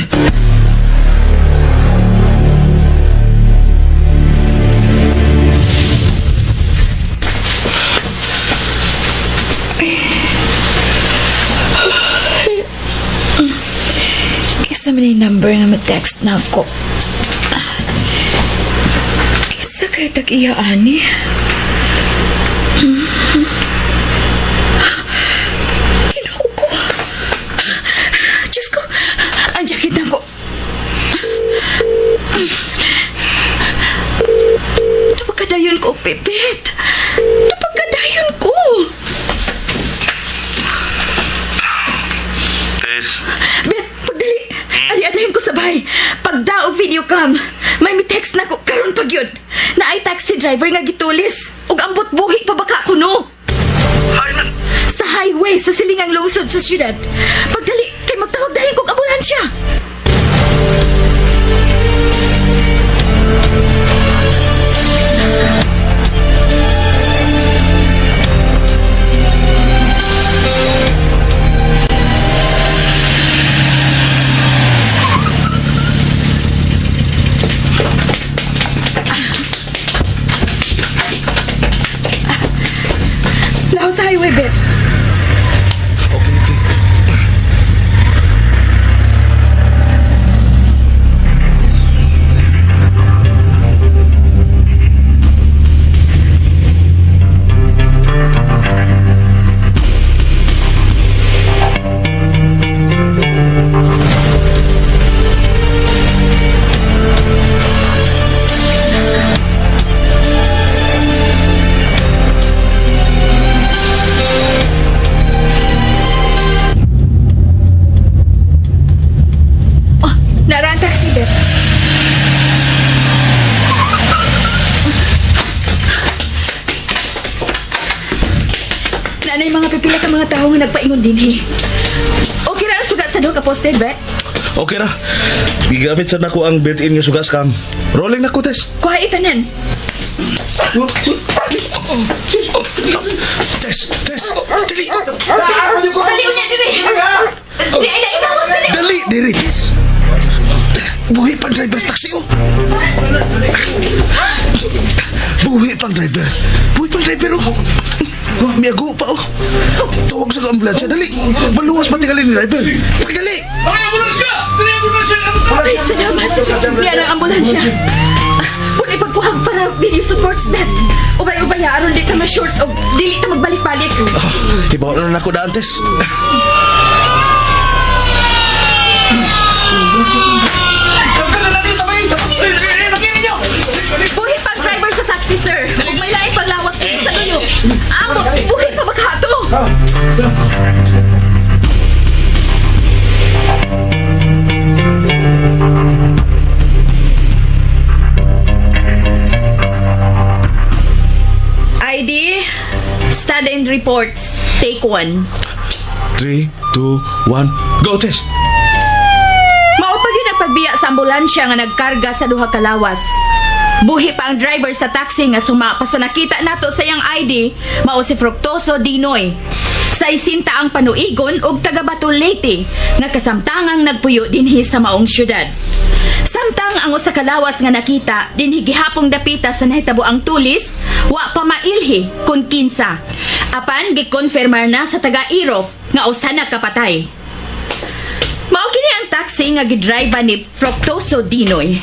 Kisa man yung number nga ma-text na ako. Kisa kay tag-iya, ani. Ginoo ko. Diyos ko, ang jacket na ko. Tupag kadayon ko, Pipit. Tupag kadayon ko. Tess, Bet! video cam. May mi-text na ko karon pag yun. Na ay taxi driver nga gitulis. Ug ambot buhi pa baka kuno. Sa highway sa silingang lungsod sa syudad. Pagdali kay magtawag dayon kog ambulansya. Laho sa highway, Bet. Okay, okay. Oh, nara ang taxi, Bet. Nanay, mga pipila ka mga tao nga nagpaingon dinhi. Okay ra ang sugat sa duha ka poste, Bet. Okay ra. Gigamit sa nako ang built-in nga sugas cam. Rolling na ko, Tess. Kuha itanan. Tess, Tess, dali. Dali unya diri. Di ay naigawas diri. Dali, diri, Tess. Buhi pang driver sa taxi, oh. Buhi pang driver. Buhi pang driver, oh. Oh, miago pa, oh. Tawag sa ambulansya, dali. Maluwas patingali ni driver. Pagdali. Ay, salamat. Niya ang ambulansya. Pwede pagkuhag para video supports, Bet. Ubay-ubay, aron di ta ma-short o dili ta magbalik-balik. Ibaw na na ako daan, Tess. Buhi pang driver sa taxi, sir. Ug may laing panglawas dito sa inyo. Amo, buhi pa makato. ID, stand and reports. Take one. 3, 2, 1, go, Tess! Mao pa gyud ang pagbiya sa ambulansya nga nagkarga sa duha ka lawas. Buhi pa ang driver sa taxi nga suma pa sa nakita nato sa iyang ID, mao si Fructoso Dinoy. Sa isinta ang panuigon og taga Bato Leyte nga kasamtangang nagpuyo dinhi sa maong syudad. Samtang ang usa ka lawas nga nakita dinhi gihapong dapita sa nahitabo ang tulis, wa pa mailhi kun kinsa. Apan gikonfirmar na sa taga Irof nga usa na kapatay. Mao kini ang taxi nga gidrive ni Fructoso Dinoy.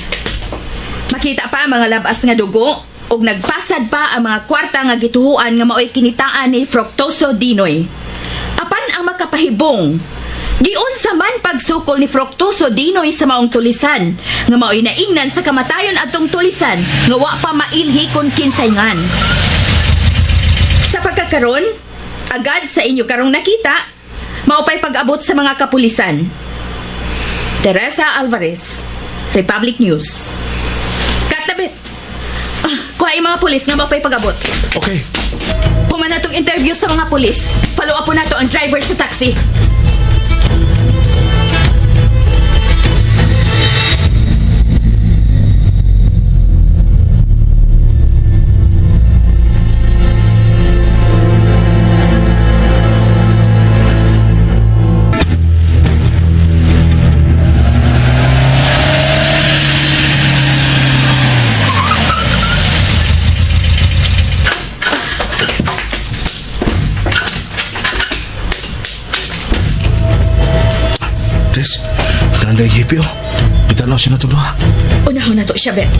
Makita pa ang mga labas nga dugo ug nagpasad pa ang mga kwarta nga gituhuan nga maoy kinitaan ni Fructoso Dinoy. Apan ang makapahibong, giunsa man pagsukol ni Fructoso Dinoy sa maong tulisan nga maoy naingnan sa kamatayon atong tulisan nga wa pa mailhi kon kinsay ngan. Sa pagkakaron, agad sa inyo karong nakita, maupay pag-abot sa mga kapulisan. Teresa Alvarez, Republic News. Katabit! Kuha yung mga pulis nga maupay pag-abot. Okay. Kuman natong interview sa mga pulis. Follow up po nato ang driver sa taxi. Tess, nanday GPO. Bitanaw siya na itong duha. Unahon na to siya, Bet.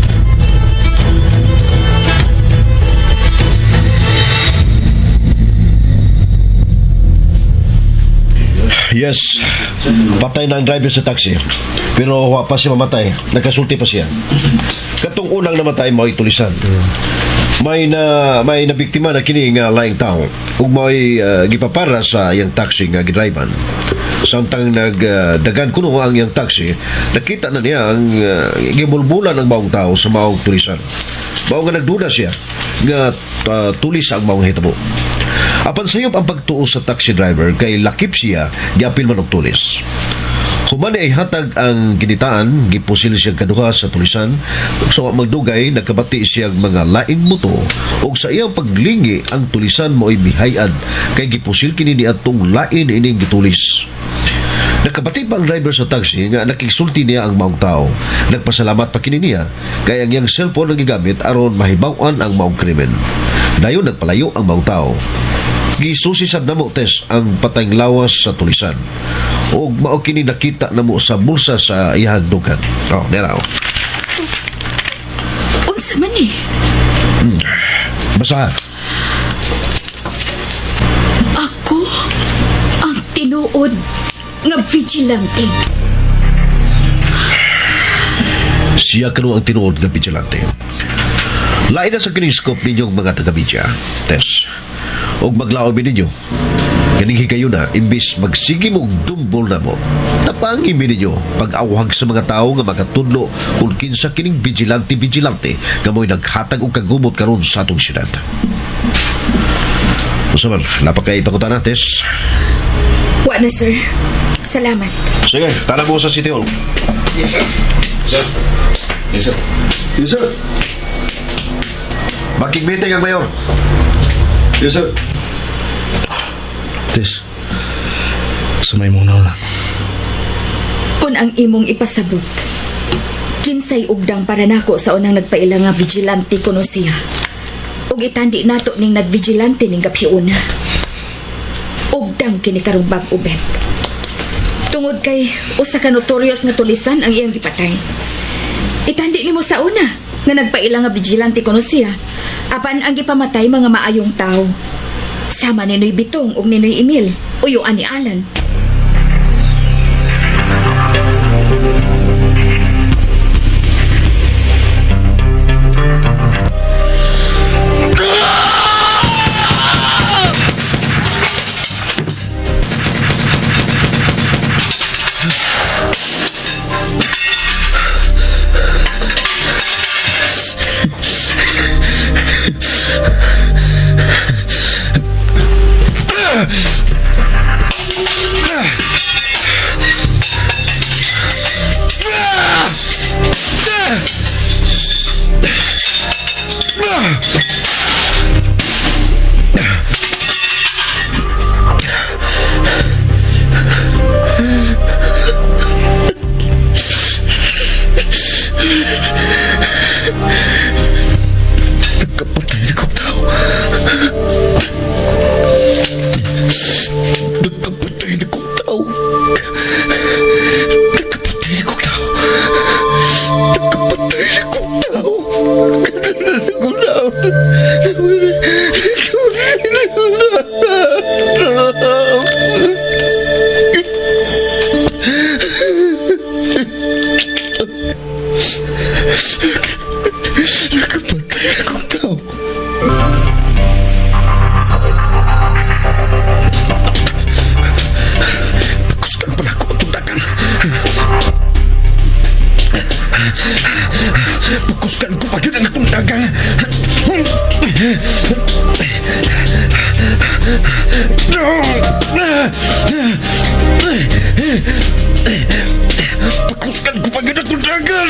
Yes, patay na ang driver sa taxi. Pero wa pa siya mamatay. Nagkasulti pa siya. Katong unang namatay, mao'y tulisan. May nabiktima na kini nga laing tao ug mao'y gipapara sa iyang taxi nga gidriban. Samtang nagdagan kuno ang iyang taxi, nakita na niya ang gibulbulan ang maong tao sa maong tulisan. Mao nga nagduda siya nga tulis ang maong hitabo. Apan sayop ang pagtuo sa taxi driver kay lakip siya giapil man og tulis. Human ay hatag ang ginitaan, gipusil siya kaduha sa tulisan. Ug sa wa magdugay, nagkabati siya mga lain moto. Ug sa iyang paglingi, ang tulisan mo'y mihayan kay gipusil kini ni atong lain ining gitulis. Nakabati pa ang driver sa taxi nga nakigsulti niya ang maong tao. Nagpasalamat pa kini niya kay ang iyang cellphone ang gigamit aron mahibaw-an ang maong krimen. Dayon nagpalayo ang maong tao. Gisusi sab namo, Tess, ang patayng lawas sa tulisan. Ug mao kini nakita namo sa bulsa sa iyang dukan. Oh, nera oh. Unsa man eh? Basahan. Ako ang tinuod nga vigilante. Siya kano ang tinuod nga vigilante. Lain na sa kiniskop ninyong mga taga-media, Tess. Og maglaob ninyo. Kaning higayuna, imbis magsige mo og dumbol na mo, tapangi mi ninyo pag-awhag sa mga tao nga makatudlo kung kinsa kining vigilante-vigilante nga mo'y naghatag og kagubot karon sa atong syudad. Unsa man, napakay pangutana, Tess? Wa na, sir. Salamat. Sige, tara mo sa City Hall. Yes, sir. Sir. Yes, sir. Yes, sir. Makig-meeting ang mayor. Yes, sir. Tes, sa may muna na. Kung ang imong ipasabot, kinsay ugdang para nako sa unang nagpaila nga vigilante kuno siya. Ug itandi nato ning nagvigilante ning gabhiuna. Ugdang kini karong bag-o, Bet. Tungod kay usa ka notorious nga tulisan ang iyang gipatay. Itandi nimo sa una nga nagpaila nga vigilante kuno siya. Apan ang gipamatay mga maayong tao. Sama ni Noy Bitong ug ni Noy Emil, uyuan ni Alan. Nagkapatay na kong tao. Nagkapatay na kong tao. Nagkapatay na kong tao. Nagkapatay na kong tao. Nagkapatay na kong tao. Nagkapatay na kong tao. Pakuskan pala ko itong dagan. Pakuskan ko pa yun ang itong dagan. Pakuskan ko pa yun ang itong dagan.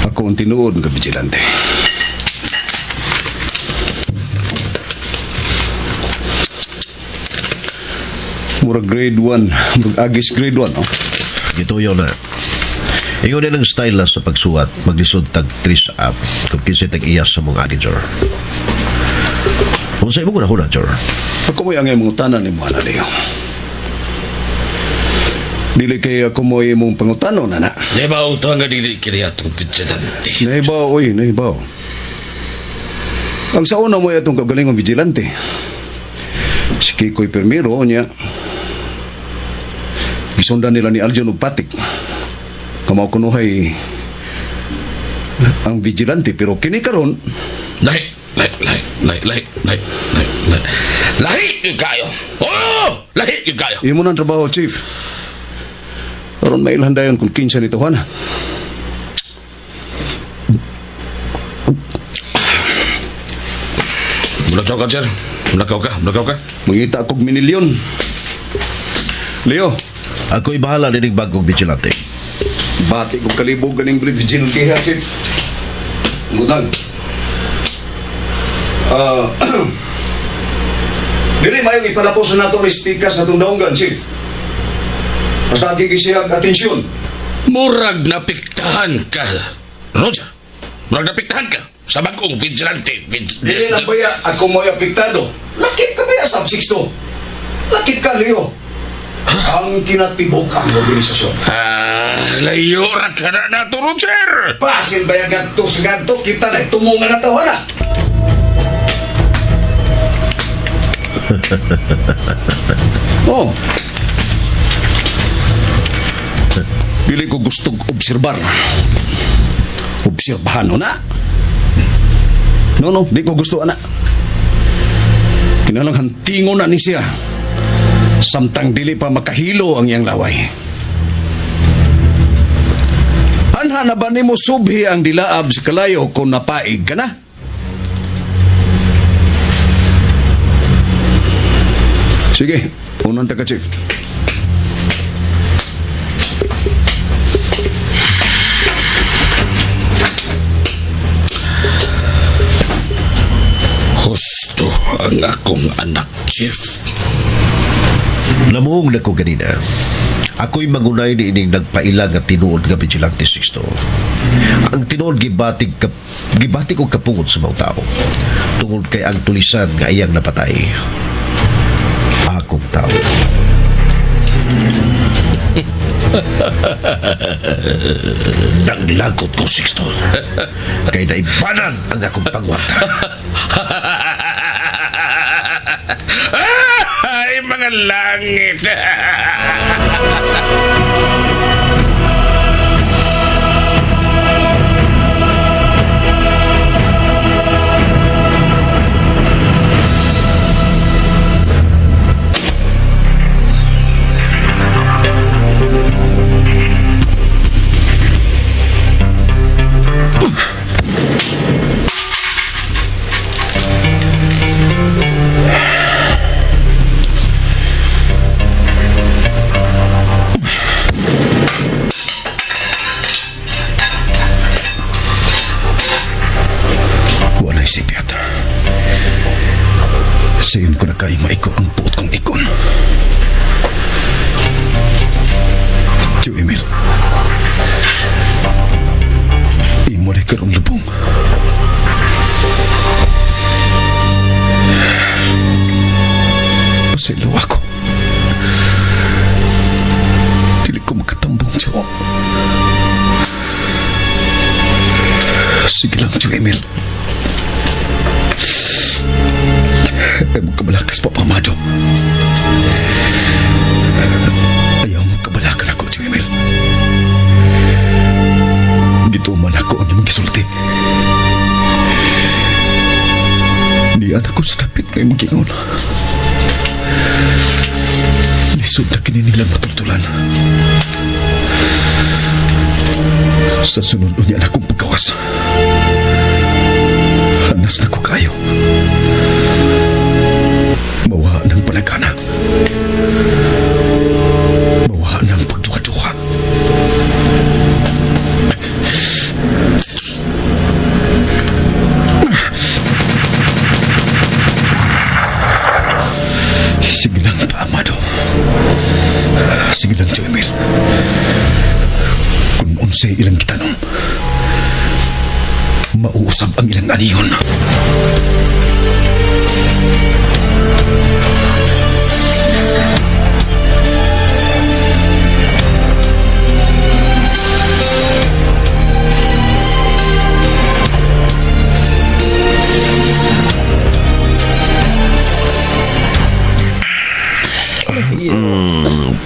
Ako ang tinuod nga vigilante. Murag grade 1. Murag agis grade 1, oh. Gituyo na. Ingon na ng style na sa pagsuwat, maglisod tag 3 sa app kung kinsay tag iyas sa mong ani, Jor. Kung sa imo ko na huna, Jor. Ako mo'y ang imong tanan ni mo, Leo. Dili kay ako mo'y imong pangutano na na. Nahibaw to nga dili kini atong vigilante. Nahibaw, oy, nahibaw. Ang sa una mo'y atong kagalingong vigilante. Si Kikoy Permiro niya. Gisundan nila ni Aljon og Patik. Kamao kunuhay ang vigilante pero kini karon Lahi, lahi, lahi, lahi, lahi, lahi, lahi, lahi. Lahi gyud kayo. Oh, lahi gyud kayo. imo nang trabaho, chief. Aron mailhan dayon kung kinsa ni Tuhan. Mulakaw ka, sir. Mulakaw ka, mulakaw ka. Mangita kog minilyon. Leo, Ako'y bahala nining bagong vigilante. bati kog kalibog ganing vigilante ha, chief. Ngutang. Ah, dili mayong ipalapos na nato ni speakers na itong daunggan, chief. Basta gigisiyak atensyon. Murag napiktahan ka, Roger. Murag napiktahan ka sa bagong vigilante. Dili lang baya ako mo'y apektado. Lakip ka baya, Sub Sixto. Lakip ka, Leo. Ang kinatibok ang organisasyon. Ah, layo ra ka na nato, Roger. Pasin ba yung ganto sa ganto? Kita na tumungan na tawa na. Oh. Dili ko gustong obserbar. Obserbahan no na. No, no, di ko gusto ana. Kinalang hantingo na ni siya. Samtang dili pa makahilo ang iyang laway. Anha na ba nimo subhi ang dilaab sa kalayo kung napaig ka na? Sige, unan ta ka, Chief. Husto ang akong anak, Chief. Namuong na ko ganina. Ako'y magunay ni ining nagpaila nga tinuod nga vigilante Sixto. Ang tinuod gibatig ka, gibatig og kapungod sa mga tao. Tungod kay ang tulisan nga iyang napatay. Akong tao. Nanglagot ko, Sixto. Kay naibanan ang akong pangwata. Ay, mga langit! Walay sipyat. Sayon ko na kay maiko ang puot kong ikon. Tio Emil. Imo na karong lubong. Pasaylo ako. Dili ko makatambong, Tio. Sige lang, Tio Emil. Ay magkabalakas pa, Pamado. Ayaw magkabalakan ako, Tio Emil. Gituman ako ang imong gisulti. Niyan ako sa dapit nga imong gingon. Lisod na kini nila matultulan. Sa sunod unya na akong pagkawas. Hanas na ko kayo. Mawa ng palagana. Mawa ng pagduha-duha. Sige lang pa, Amado. Unsay ilang gitanom, mauusab ang ilang aniyon.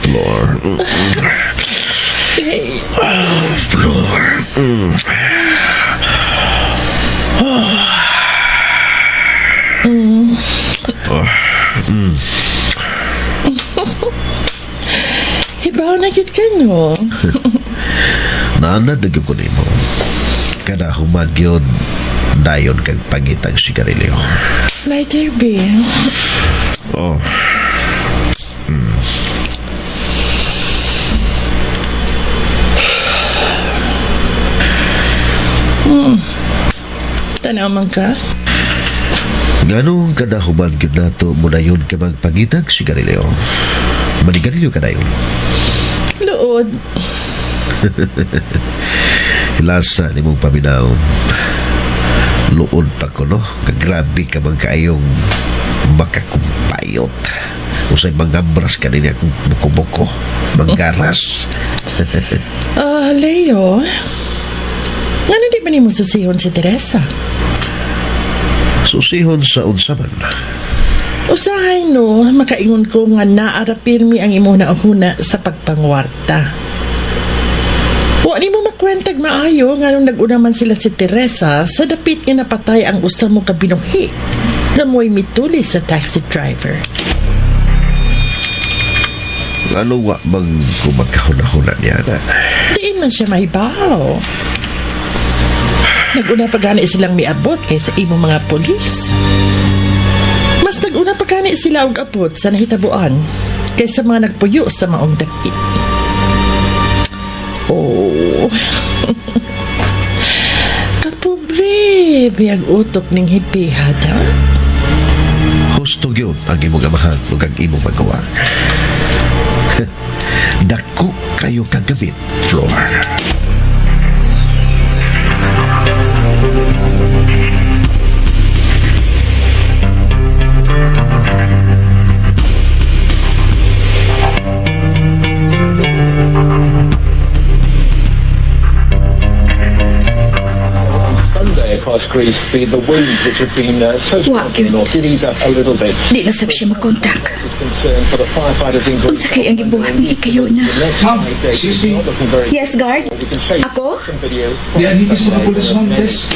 Flor. Hey, Flor. Hibaw na gyud ka, no? Naanad na gyud ko nimo. Kada human gyud dayon kag pangitag sigarilyo. Lighter, be. Oh. Tanaw man ka. Nganong kada human gyud nato mudayon ka magpangitag sigarilyo. Manigarilyo ka dayon. Luod. Hilasa ni mong paminaw. Luod pa ko, no? Kagrabe ka man kaayong makakumpayot. Usay mangambras ka din akong buko-buko. Manggaras. Ah, Leo. Ngano di ba nimo susihon si Teresa? Susihon sa unsa man. Usahay no, makaingon ko nga naara pirmi ang imong nauna sa pagpangwarta. Wa nimo makwentag maayo nganong nag-una man sila si Teresa sa dapit nga napatay ang usa mo ka binuhi nga mo'y mituli sa taxi driver. Ano wa bang kumagkahuna-huna niya na? Diin man siya mahibaw. Nag-una pa gani silang miabot kaysa imong mga polis. Mas nag-una pa gani sila og abot sa nahitabuan kaysa mga nagpuyo sa maong dapit. Oh. Kapobre, biyag utok ning hipihad, ha? Husto gyud ang imong amahan ug ang imong magawa. Dako kayo kagamit, Flor. Sunday across Greece, the winds which have been so Wa, strong in the north did ease up a little bit. Di na sab siya makontak. Concern for the firefighters in Greece. Unsa kay ang gibuhat ni kayo na? Ma'am, excuse me. Not looking very Yes, guard? Ako? video. Diyan higis mga pulis, ma'am, Tess.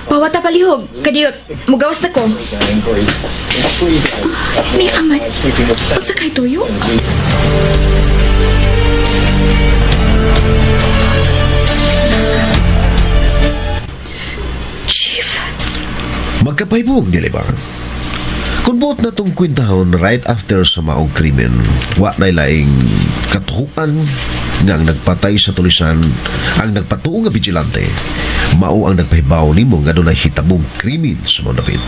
Pawata palihog. Kadiyot, mugawas na ko. In Greece. In 3 days, Ni aman. sweeping the Unsa kay tuyo? Chief, Magkapaybong, dili ba? Kung buot na tong kwintahon right after sa maong krimen, wa na laing katuhuan nga ang nagpatay sa tulisan, ang nagpatuo nga vigilante, mao ang nagpahibaw nimo nga dunay hitabong krimen sa mga dapit.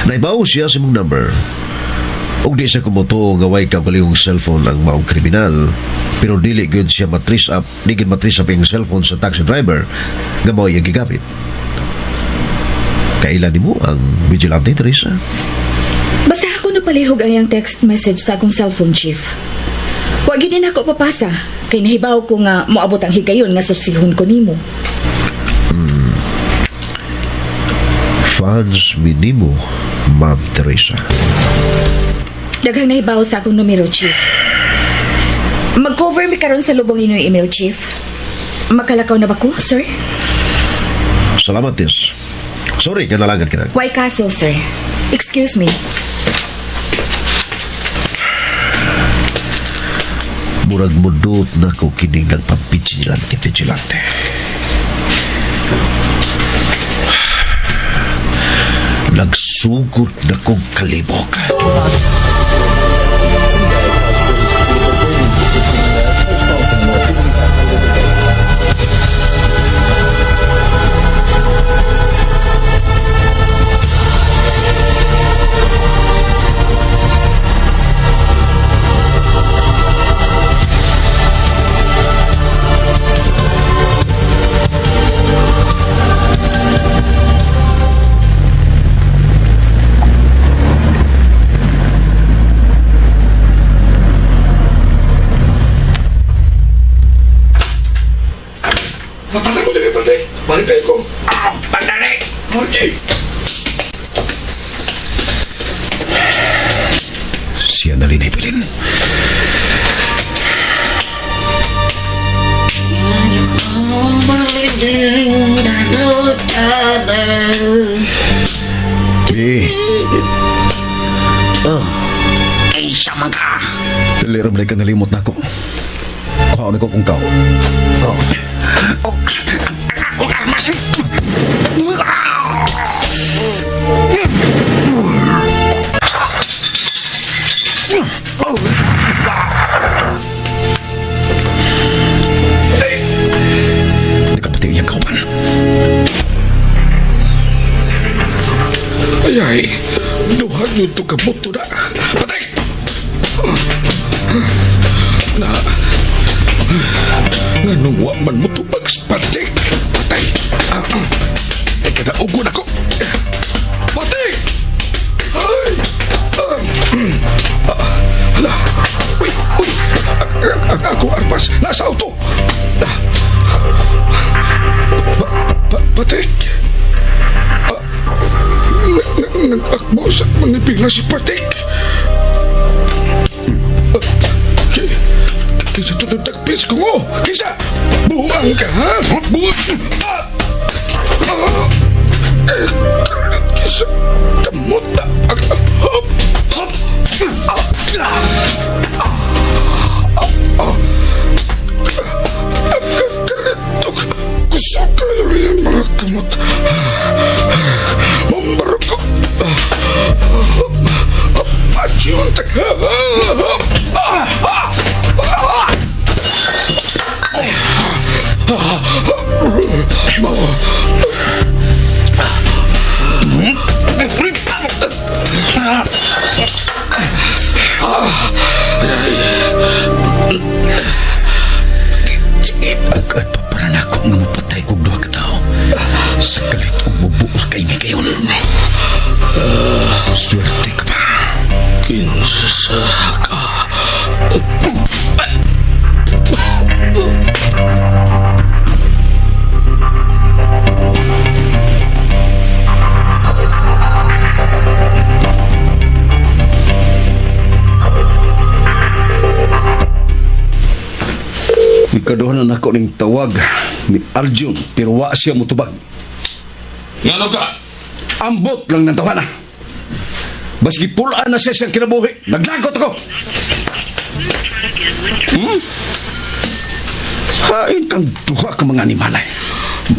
Naibaw siya sa imong number. Ug di sa kumutuo nga way kaugalingong cellphone ang maong kriminal, pero dili gyud siya matrace up, di gyud matrace up ang cellphone sa taxi driver nga mao iyang gigamit. Kailan nimo ang vigilante, Teresa? Basta ako napalihog ang iyang text message sa akong cellphone, Chief. Wa gyud na ako papasa kay nahibaw ko nga moabot ang higayon nga susihon ko nimo. Fans minimo, Ma'am Teresa. Daghang nahibaw sa akong numero, Chief. Mag-cover mi karon sa lubong ninyo email, Chief. Makalakaw na ba ko, sir? Salamat, Tess. Sorry, kanalangan ka na. Why kaso, sir? Excuse me. Murag mudot na ko kining nagpabigilante, vigilante. Nagsugod na kong kalibok. Balik ko. Pagdali! Okay. Siya na rin ay bilin. Eh, Oh. Kinsa man ka? dili ra balay ka nalimot na ako. Kuhaon ko kung kao. Oh. Oh, ang akong armas. Nakapati iyang kauban. Ay, ay. Duha yun to kabuto na. Patay! Na. Nganong wa man mo tubag sa patik. Patay! Ah, ah. Ay, kada ugon ako. Patik! Ay! Ah, mm. Ah, hala. Uy, uy. Ang akong armas nasa auto. Ah. Patik! Nag-akbo sa manipila si Patik. Kisa ito ng tagpis ko mo. Kisa! Buang ka, ha? Buang! Ah! Ah! Eh, kisa! Kamuta! Ah, ah, ah, ah, ah, ah, ah, Kalitok! Gusto kayo yung mga kamot. Mambarako! Apache ang tag... Agad pa para nako nga mapatay kog duha ka tawo. Sa kalit og mubuos kay ni kayon. Swerte ka pa. Kinsa ka? Ikaduha na nako ning tawag ni Arjun pero wa siya mutubag. Ngano ka? Ambot lang ng tawana. Baski pulaan na siya siyang kinabuhi. Naglagot ako. Hain kang duha ka mga animalay.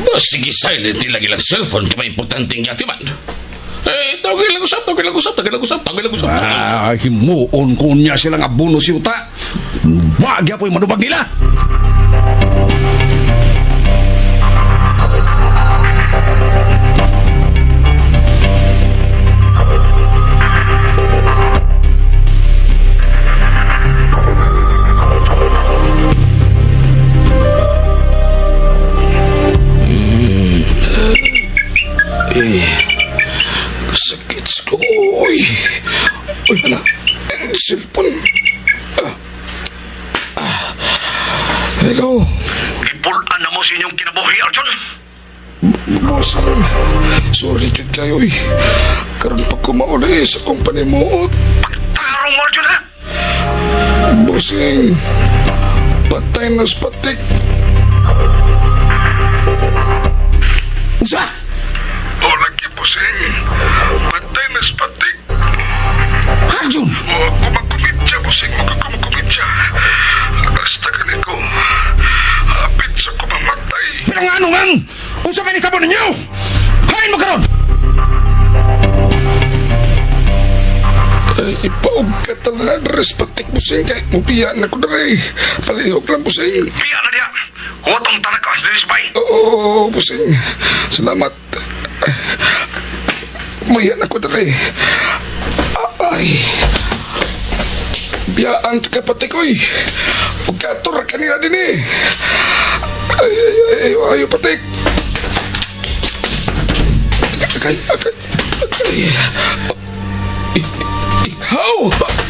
Ba, sige, silent nila ilang cellphone kay may importanteng yatiman. Eh, tawagin lang usap, tawagin lang usap, tawagin lang usap, tawagin lang usap. Ah, himuon ko niya silang abono si uta. Wa gyapoy manubag nila. Eh, sakit ko. Uy, uy, ala. Eh, cellphone. Ah. Ah. Hello, Gipulaan na mo sa inyong kinabuhi, Arjun. boss. Sorry jud kayo, uy. Karon pa ko mauli sa company mo. Pagtarong mo, Arjun, ha? Bossing, patay na sa patik. Unsa? O lagi, bossing. Patay na sa patik. Arjun! O ako magkumidya, bossing. Ako magkumidya. Basta ganito. Hapit sa kumamatay. Pero nga ano man? Unsa man itabo ninyo? Kain mo karon! Ay, ipaog ka talaga, respatik bossing. Kay mupiya na ko dere. Palihog lang, bossing. Piya na diya. Huwatong tanak ka, Dennis Bay. Oo, bossing. Salamat. Muya na ko dere. Ay. Biyaan ka pati koy. Huwag ka tura kanila din eh. Ay, ay, ay, ay, ay, patik. Akay, akay, akay. Ikaw!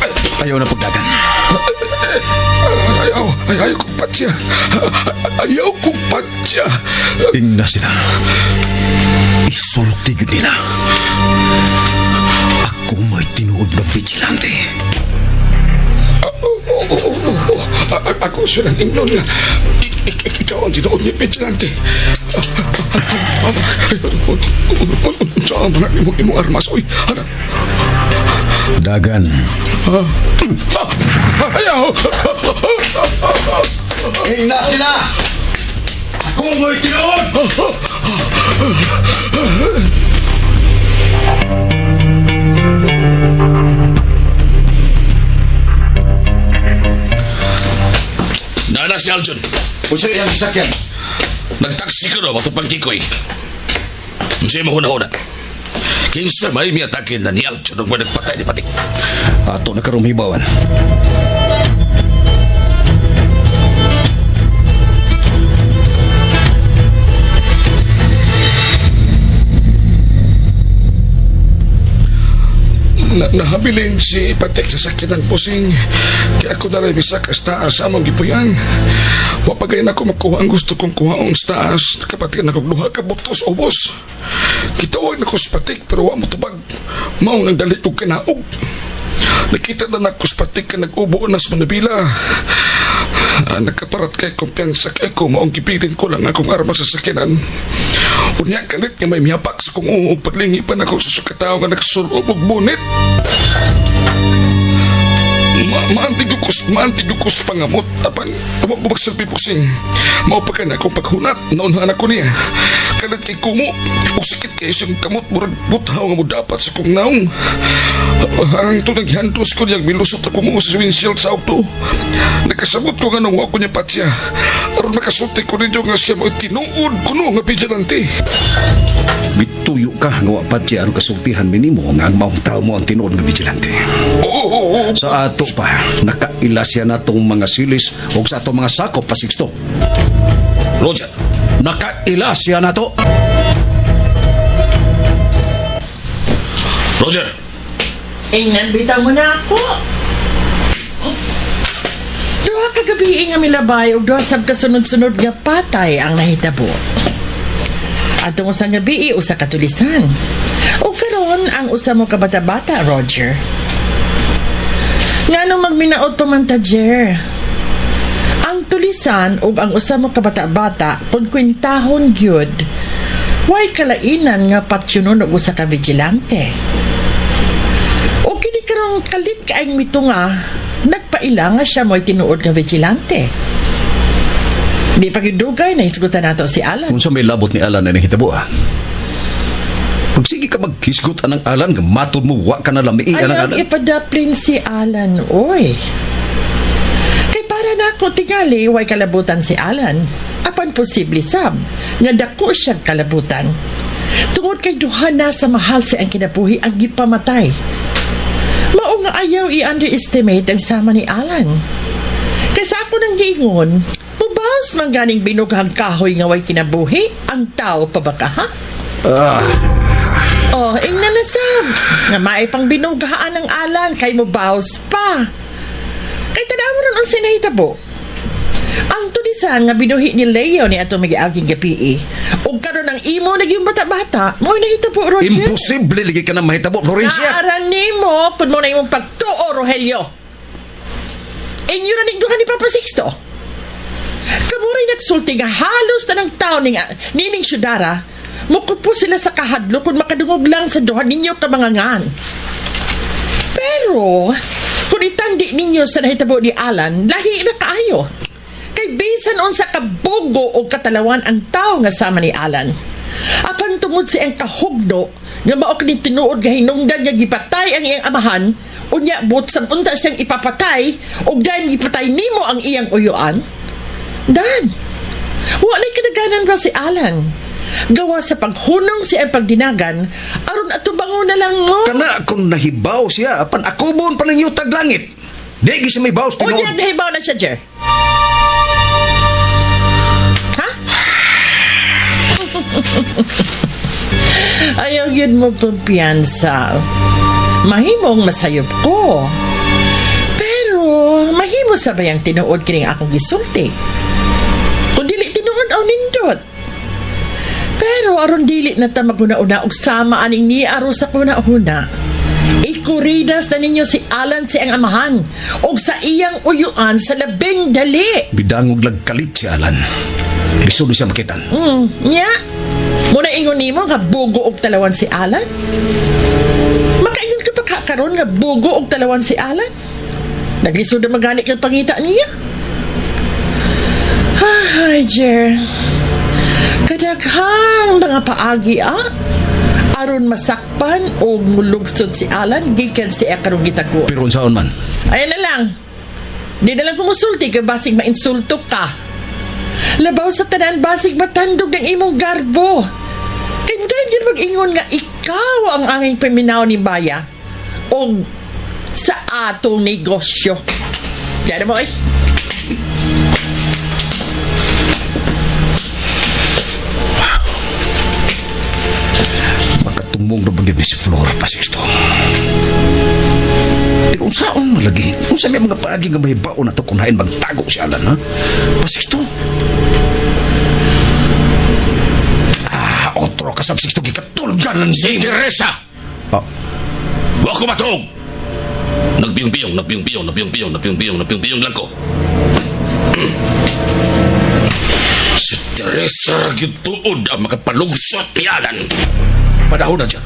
Ay, Ayaw na pagdagan. Ayaw, ay, ayaw kong patsya. Ayaw kong patsya. Ingna sila. Isulti gyud nila. Ako may tinuod nga vigilante. Oo, ako siya ng ingnon nga. Ikaw ang tinuod niya, vigilante. Saan ba na imong imong armas? Uy, hala. Dagan. Ayaw! Ingna sila! Ako may tinuod! Nana si Aljon. Unsa iyang gisakyan? Nagtaksi ko no, matupang kikoy. Unsa mo huna-huna? Kinsa may miatake na ni Aljon ug nagpatay ni Patik. Ato na karong hibawan. Na, nahabilin si Patek sa sakyanan pusing. Kaya ako na bisak sa taas sa among gipuyan. Wapagayon ako makuha ang gusto kong kuhaon sa taas. Kapatid na kong duha ka butos ubos. Kitawag na ko sa Patek pero wa mo tubag. Mao nang dali kong kinaog. Nakita na nako sa Patek ka nag-ubo na sa Manabila. Nagkaparat kay kumpiyansa kay ko maong gipitin ko lang akong armas sa sakyanan. Unya kalit nga may mihapak sa kong uog paglingi pa nako sa sukataw nga nagsulob og bunit. Maantigukos pangamot apan wa ko magsilbi pusing. Mao pa kay na akong paghunat naunhan ako niya. Kalit kay kumo ug sakit kay siyang kamot murag buthaw nga modapat sa kong naong. Ang tunang gihantos ko niyang milusot ako mo sa windshield sa auto. Nakasabot ko nga nung wa ko niya patsya. Aron makasulti ko ninyo nga siya mo tinuod kuno nga vigilante. Gituyo ka nga wa pa siya aron kasultihan minimo nga ang maong tao mo ang tinuod nga vigilante. Oo, oo, oo. Sa ato pa, nakaila siya natong mga silis o sa atong mga sakop pa Sixto. Roger, Nakaila siya nato. Roger. Ingnan bitaw mo na ako. Duha ka gabi nga milabay ug duha sab kasunod-sunod nga patay ang nahitabo. Atong usang gabi usa ka tulisan. Ug karon ang usa mo ka bata-bata, Roger. Nganong magminaot pa man ta, Jer? Ang tulisan ug ang usa mo ka bata-bata kung kwentahon gyud, way kalainan nga patyunon og usa ka vigilante. O kini karong kalit kaayong mito nga, nagpaila nga siya mo'y tinuod nga vigilante. Di pa gyud dugay na hisgutan nato si Alan. Unsa may labot ni Alan na nahitabo ah? Pagsige ka maghisgot anang Alan, nga matod mo wa ka na lamii anang Ayaw Alan. ipadaplin si Alan, oy. Kay para na ako tingali, way kalabutan si Alan. Apan posible sab, nga dako siyang kalabutan. Tungod kay duha na sa mahal sa ang kinabuhi ang gipamatay. Mao nga ayaw i-underestimate ang sama ni Alan. Kaysa ako nang giingon, mubaos man ganing binughang kahoy nga way kinabuhi, ang tao pa ba ka, ha? Oh, ingna na sab. Nga maay pang binughaan ang Alan kay mubaos pa. Kay tanaw ron ang sinahitabo. Ang tulisan nga binuhi ni Leo ni atong migiaging gabi. Ug karon ang imo naging bata-bata, mo nahitabo Roger. Imposible lagi ka na mahitabo, Florencia. Naaran nimo kun mo na imong pagtuo, Rogelio. Inyo na ning duha ni Papa Sixto. Kamuray nagsulti nga halos tanang tao ning nining syudara, mukupo sila sa kahadlo kung makadungog lang sa duha ninyo ka mga ngan. Pero, kung itandi ninyo sa nahitabo ni Alan, lahi na kaayo. Kay bisan unsa kabugo o katalawan ang tao nga sama ni Alan. Apan tungod sa iyang kahugno, nga mao kini tinuod nga hinungdan nga gipatay ang iyang amahan, unya butsang unta siyang ipapatay, ug dayon gipatay nimo ang iyang uyuan. Dan, walay kadaganan ba si Alan? Gawa sa paghunong sa iyang pagdinagan, aron atubango na lang mo. Kana kung nahibaw siya, apan akubon pa ninyo taglangit. Di gi siya may bawas tinuod. Unya, nahibaw na siya, Jer. Ha? Ayaw yun mo kumpiyansa. Mahimong masayop ko. Pero mahimo sa bayang tinuod kining akong gisulti. Kung dili tinuod aw nindot. Pero aron dili na ta maguna-una og sama aning niaro sa kuna-una. Ikuridas na ninyo si Alan si ang amahan og sa iyang uyuan sa labing dali. Bidangog lagkalit si Alan. Lisod siya makitan. Nya. Muna ingon nimo nga bugo og talawan si Alan? Makaingon ka pa karon nga bugo og talawan si Alan? Naglisod na magani kang pangita niya. Ay, Jer. Kadaghang mga paagi, ah. Aron masakpan o mulugsod si Alan, gikan siya karong gitago. Pero unsaon man? Ayan na lang. Di na lang kumusulti ka basig mainsulto ka. Labaw sa tanan basig matandog ng imong garbo. Kay dahil yun mag-ingon nga ikaw ang anging paminaw ni Baya o sa atong negosyo. Diyan mo eh. Makatumong na bagay si Flor pa Sixto. Pero unsaon malagi? Unsa may mga paagi nga mahibaon na to kung hain magtago si Alan, ha? Pasixto. Ah, otro ka sab Sixto gikatulgan Si Teresa! Ah. Wa ko matog! Nagbiyong-biyong, nagbiyong-biyong, nagbiyong-biyong, nagbiyong-biyong, nagbiyong-biyong lang ko. Si Teresa gyud tuod ang makapalugsot ni Alan. Panahon na dyan.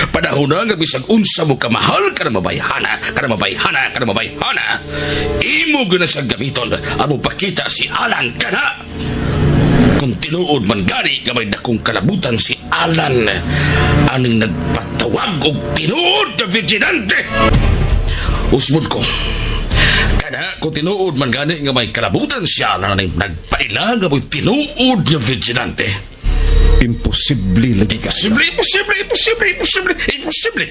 Panahon na nga bisag unsa mo kamahal ka na mabayhana, ka na mabayhana, ka na mabayhana. Imo gyud na siyang gamiton aron pakita si Alan kana. Kung tinuod man gani nga may dakong kalabutan si Alan aning nagpatawag og tinuod na vigilante. Usbon ko. Kana kung tinuod man gani nga may kalabutan si Alan aning nagpaila nga mo'y tinuod nga vigilante. Imposible lagi ka. Imposible, imposible, imposible, imposible, imposible.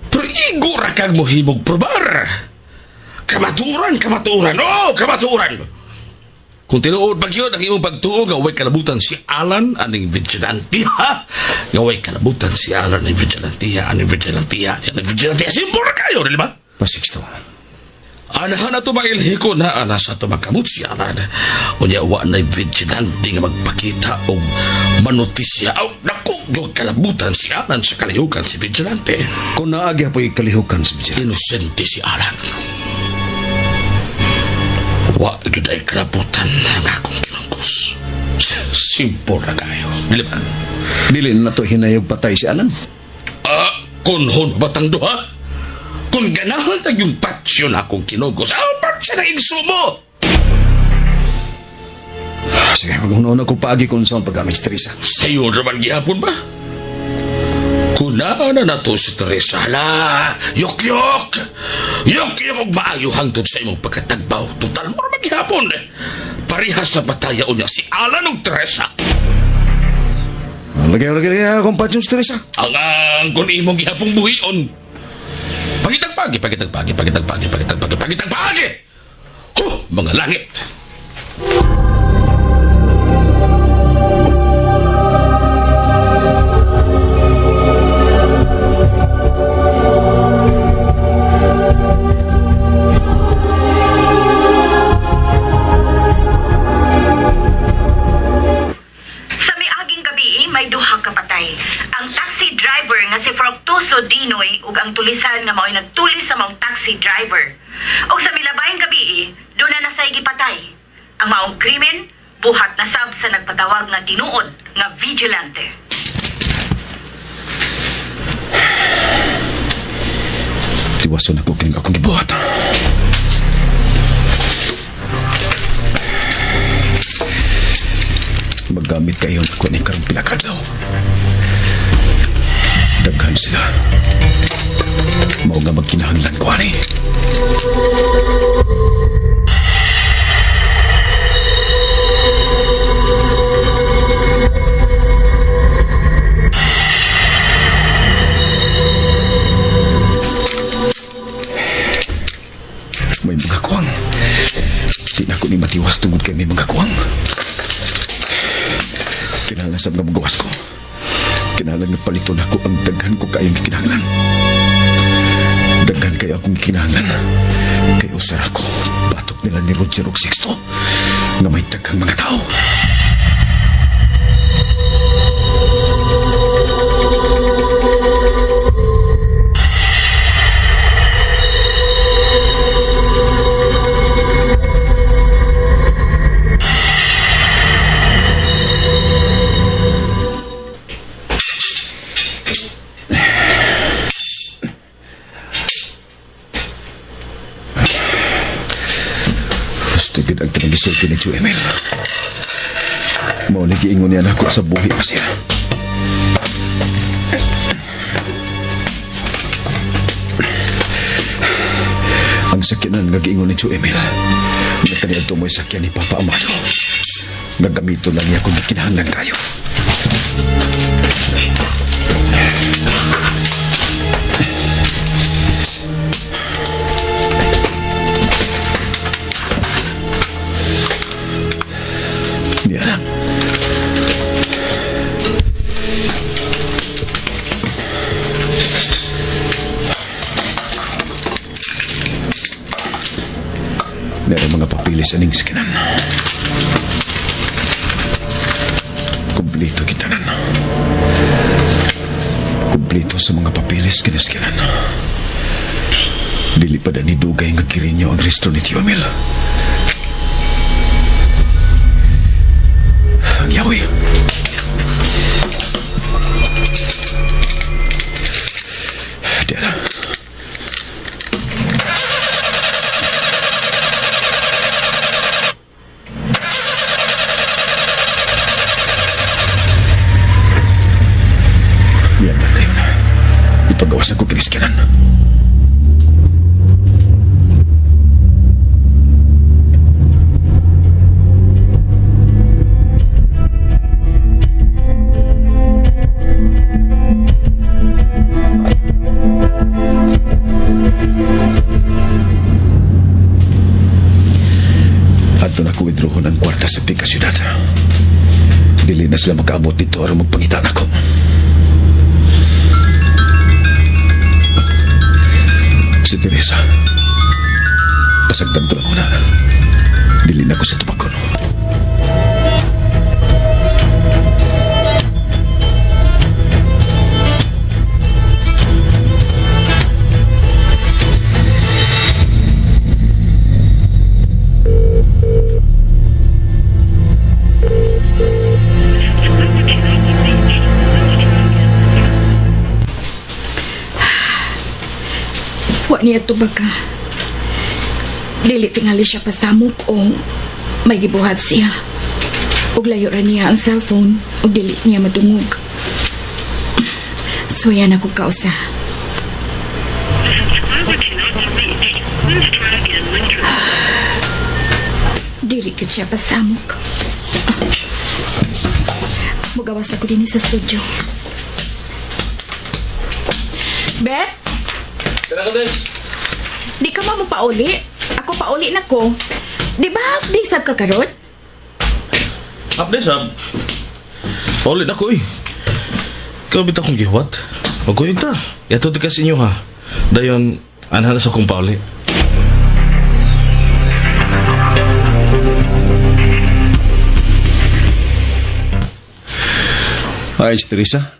Pero igo ra kang mohimog probar. Kamaturan, kamaturan, oh, kamaturan. Kung tinuod ba gyud ang imong pagtuo nga way kalabutan si Alan aning vigilante, ha? Nga way kalabutan si Alan aning vigilante, aning vigilante, aning vigilante. Simple ra kayo, di ba? Pasixto. Anahan na ito mailhi ko na ana sa ito magkamot si Alan. Unya wa na vigilante nga magpakita o manutisya. Aw, naku, yung kalabutan si Alan sa kalihukan si vigilante. Kung naagya po'y kalihukan si vigilante. Inosente si Alan. Wa gyud ay kalabutan ang akong kinungkos. Simple na kayo. Dili ba? Dili na to hinayog patay si Alan. Ah, kunhon batang duha? Kung ganahan tag yung patsyon akong kinugos, aw, ba't siya na igsumo? Sige, mag-una ko paagi kung saan paggamit si Teresa. Sa'yo naman gihapon ba? Kunaan na nato si Teresa, hala, yok-yok! Yok-yok og maayo hangtod sa imong pagkatagbaw. Total mo naman gihapon. Parihas na pataya niya si Alan og Teresa. Lagay, lagay, lagay akong patsyon si Teresa. Ang kung imong gihapong buhion. Pagitagpagi, pagitagpagi, pagitagpagi, pagitagpagi, pagitagpagi! Huh, mga langit! Sa miaging gabi, may duha ka patay. Ang taxi driver nga si Fructuoso Dinoy ug ang tulisan nga mao'y nagtulis sa maong taxi driver. Ug sa milabayng gabi, doon na nasay gipatay. Ang maong krimen, buhat na sab sa nagpatawag nga tinuod nga vigilante. Tiwason ako kining akong gibuhat. Maggamit kayo ako ni karong pinakadlaw. Daghan sila. Mao nga magkinahanglan ko ani. May mga kuwang. Di na ko ni matiwas tungod kay may mga kuwang. Kinahanglan sa mga magawas ko. Kinahanglan nga paliton ako ang daghan ko kayong kinahanglan. Daghan kay akong kinahanglan. Kay usar ako, batok nila ni Roger og Sixto nga may daghang mga tao. Gusto gid ang pinagisulti ni Joe Emil. Mao ni giingon niya nako sa buhi pa siya. Ang sakyanan nga giingon ni Joe Emil. Nga kaniadto mo'y sakyan ni Papa Amado. Nga gamito lang niya kung gikinahanglan kayo. Niya lang. Meron mga papilis aning sakinan. Kumplito kitanan. Kumplito sa mga papilis kinaskinan. Dili pa ni dugay nga girinyo ang restro ni Tio Emil. Ang yawi. Di na. Yan na yun. Ipagawas na ko kiniskinan. Adto na ko withdrawon ang kwarta sa Pica Ciudad. Dili na sila makaabot dito aron magpangita nako. Si Teresa. Pasagdan ko lang una. Dili na ko sa tubakon. Wa niya tubag ka. Dili tingali siya pasamok o may gibuhat siya. Ug layo ra niya ang cellphone ug dili niya madungog. Suya na ko kausa. Dili gyud siya pasamok. Mugawas na ko dinhi sa studio. Beth? Di ka ma mo pauli? Ako pauli na ko. Di ba half day sab ka karon? Half day sab? Pauli na ko eh. Ikaw bitaw akong gihuwat. Magkuyog ta. Yato di ka sa inyo ha. Dayon, anha na sa akong pauli. Hi, Teresa.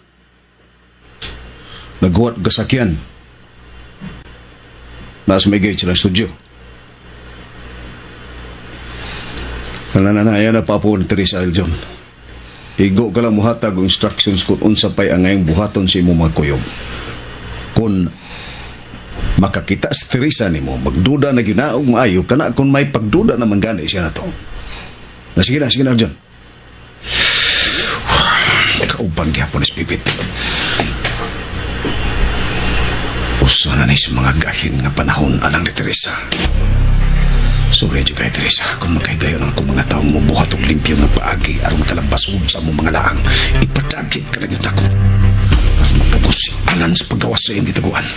Naghuwat ka sakyan. Nasa may gate sila studio. Nananaya na pa po ni Teresa Eljon. Igo ka lang muhatag og instructions kung unsa pa'y ang ngayong buhaton sa imong mga kuyog. Kung makakita si Teresa nimo, magduda na ginaog maayo kana kung may pagduda naman gani siya na to. Na sige na, sige na, Eljon. Kauban gyapon ni Pipit. Usa na ni sa mga gahin nga panahon alang ni Teresa. Sorry jud kay Teresa, kung magkaigayon ang akong mga taong mubuhat og limpyo nga paagi aron matalabasod sa among mga laang, ipadagit ka na gyud nako. Aron mapugos si Alan sa paggawas sa iyong gitaguan.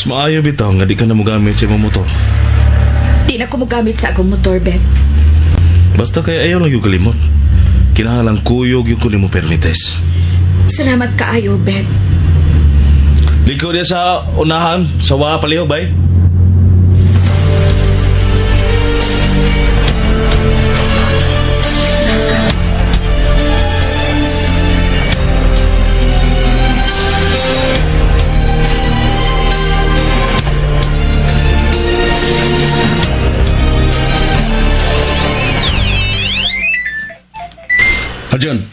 Mas maayo bitaw nga di ka na mogamit sa imong motor. Di na ko mogamit sa akong motor, Bet. Basta kay ayaw lang yung kalimot. Kinahanglan kuyog yung kunin mo permites. Salamat kaayo, Bet. Liko niya sa unahan, sa waa palihog, bay. Arjun.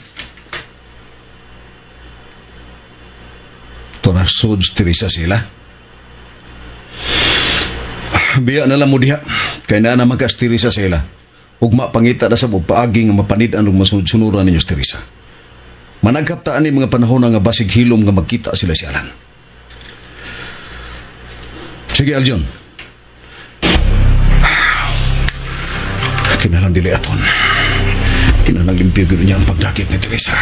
Tonasod Teresa sila. Biya na lang mo diha. Kay naa naman ka si Teresa sila. Ugma pangita na sa mo paagi nga mapanid-an og masunod-sunuran ninyo si Teresa. Managkaptaan ni mga panahon nga basig hilom nga magkita sila si Alan. Sige, Aljon. Kinalang dili aton. Kinalang limpyo gyud niya ang pagdakit ni Teresa.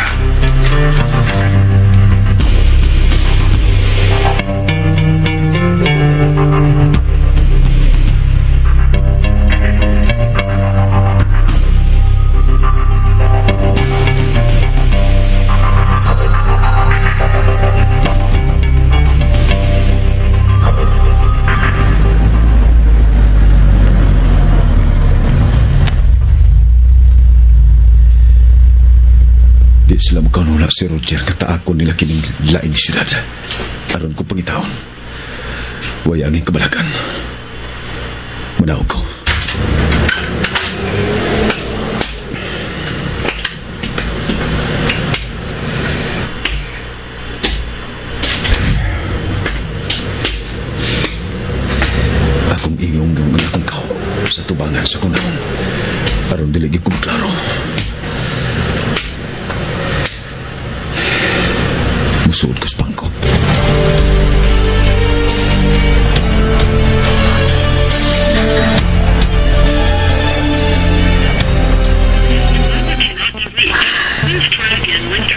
Di sila makaunula si Roger kataakon nila kining laing syudad. Aron ko pangitaon. Wayangin kabalakan. Manaog ko. Akong iyong ang akong kao sa tubangan sa kunahon. Aron dili gyud ko maklaro. Musuod ko sa bangko.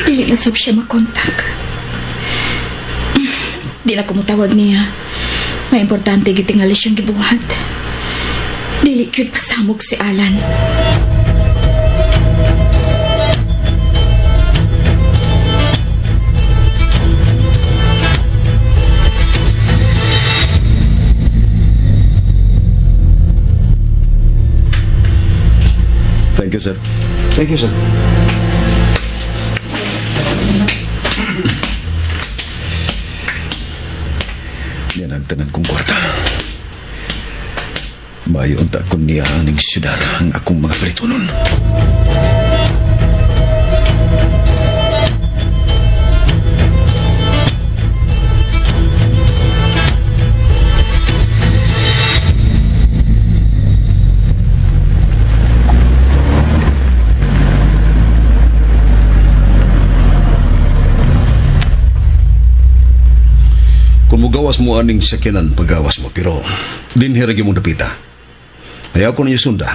Dili na sab siya makontak. Di na ko mutawag niya. May importante gitingali siyang gibuhat. Dili gyud pasamok si Alan. Thank you, sir. Thank you, sir. Yan ang tanan kong kwarta. Maayo unta kun niya aning syudad ang akong mga palitonon. Kung mugawas mo aning sakyanan, pagawas mo. Pero, dinhi ra gyud mo dapita. Ayaw ko ninyo sunda.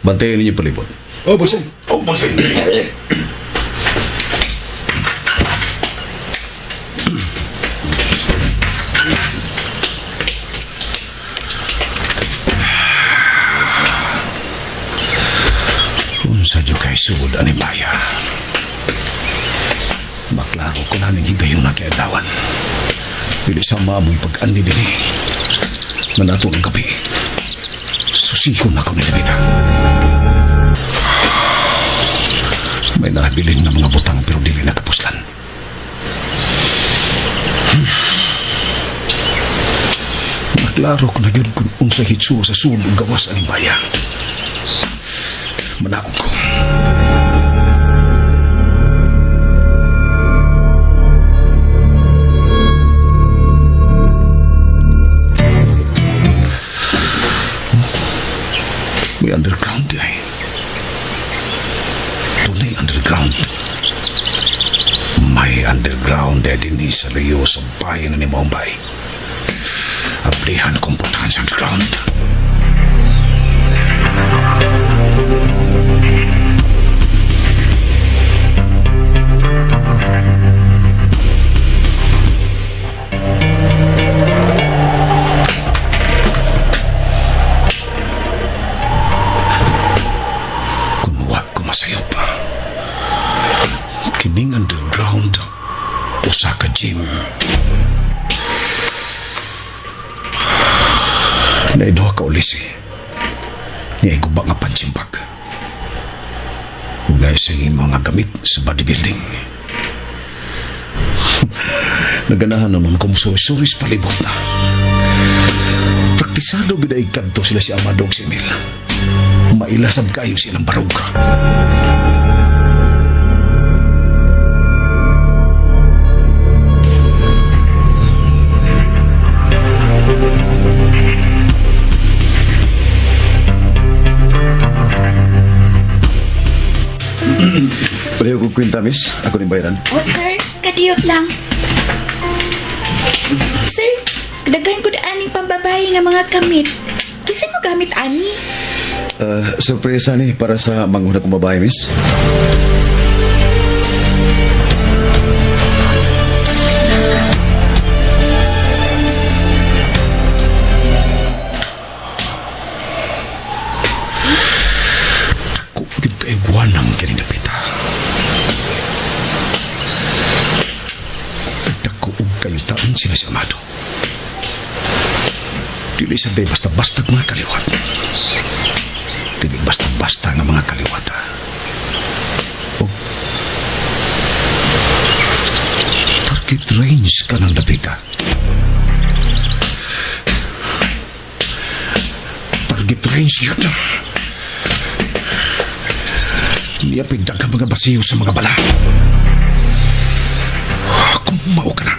Bantayan ninyo palibot. Oh, bossing. Oh, bossing. Unsa jud kay sugod ani baya. Maklaro ko na ning higayon na kay adlawan. Dili sa maamoy pag-ani dinhi. Manato ng gabi. Susihon ako ni Levita. May nabilin na mga butang pero dili nakapuslan. Maklaro ko na yun kung unsa hitsura sa sulod ug gawas aning baya. Manaog ko. May underground eh. Tunay underground. May underground eh din sa layo sa bayan ni Mumbai. Ablihan kong puntahan sa underground. Kining underground usa ka gym. Naay duha ka ulisi. Niya guba nga punching bag. Ug naay sa mga gamit sa bodybuilding. Naganahan na nun kung suri-suri sa palibot na. Praktisado gid ay kadto sila si Amado ug si Emil. Mailasab kayo silang barog. Pareho kong kwenta, miss. Ako ning bayaran. Oh, sir, kadiyot lang. Sir, daghan ko aning pambabae nga mga kamit. Kinsa mo gamit ani? Sorpresa ni para sa manguna kong babae, miss. Dako gyud kay wanang kini dapita. Dako og kayutaan sila si Amado. Dili sabay basta-basta mga kaliwat. Dili basta-basta nga mga kaliwat. Oh. Target range ka ng dapita. Target range yun. Niyapig daghang mga basiyo sa mga bala. Kung mao ka na,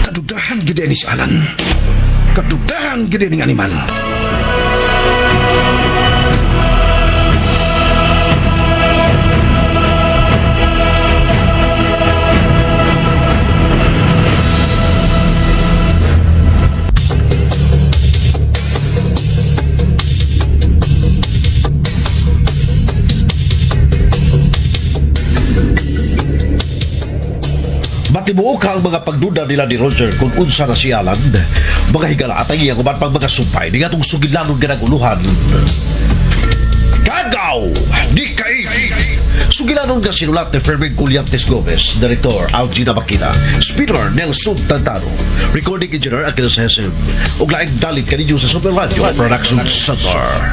kadudahan gid ni si Alan. Kadudahan gid ning animal. Matibuok ang mga pagduda nila ni Roger kung unsa na si Alan, mga higala at ang iyang uban pang mga supay ni atong sugilanon ganaguluhan. Kagaw! Ni kay! Sugilanon nga sinulat ni Fermin Culiantes Gomez, Director Algina Makina, Speaker Nelson Tantano, Recording Engineer Achilles Hesem, ug laing dalit kaninyo sa Super Radio Production Center.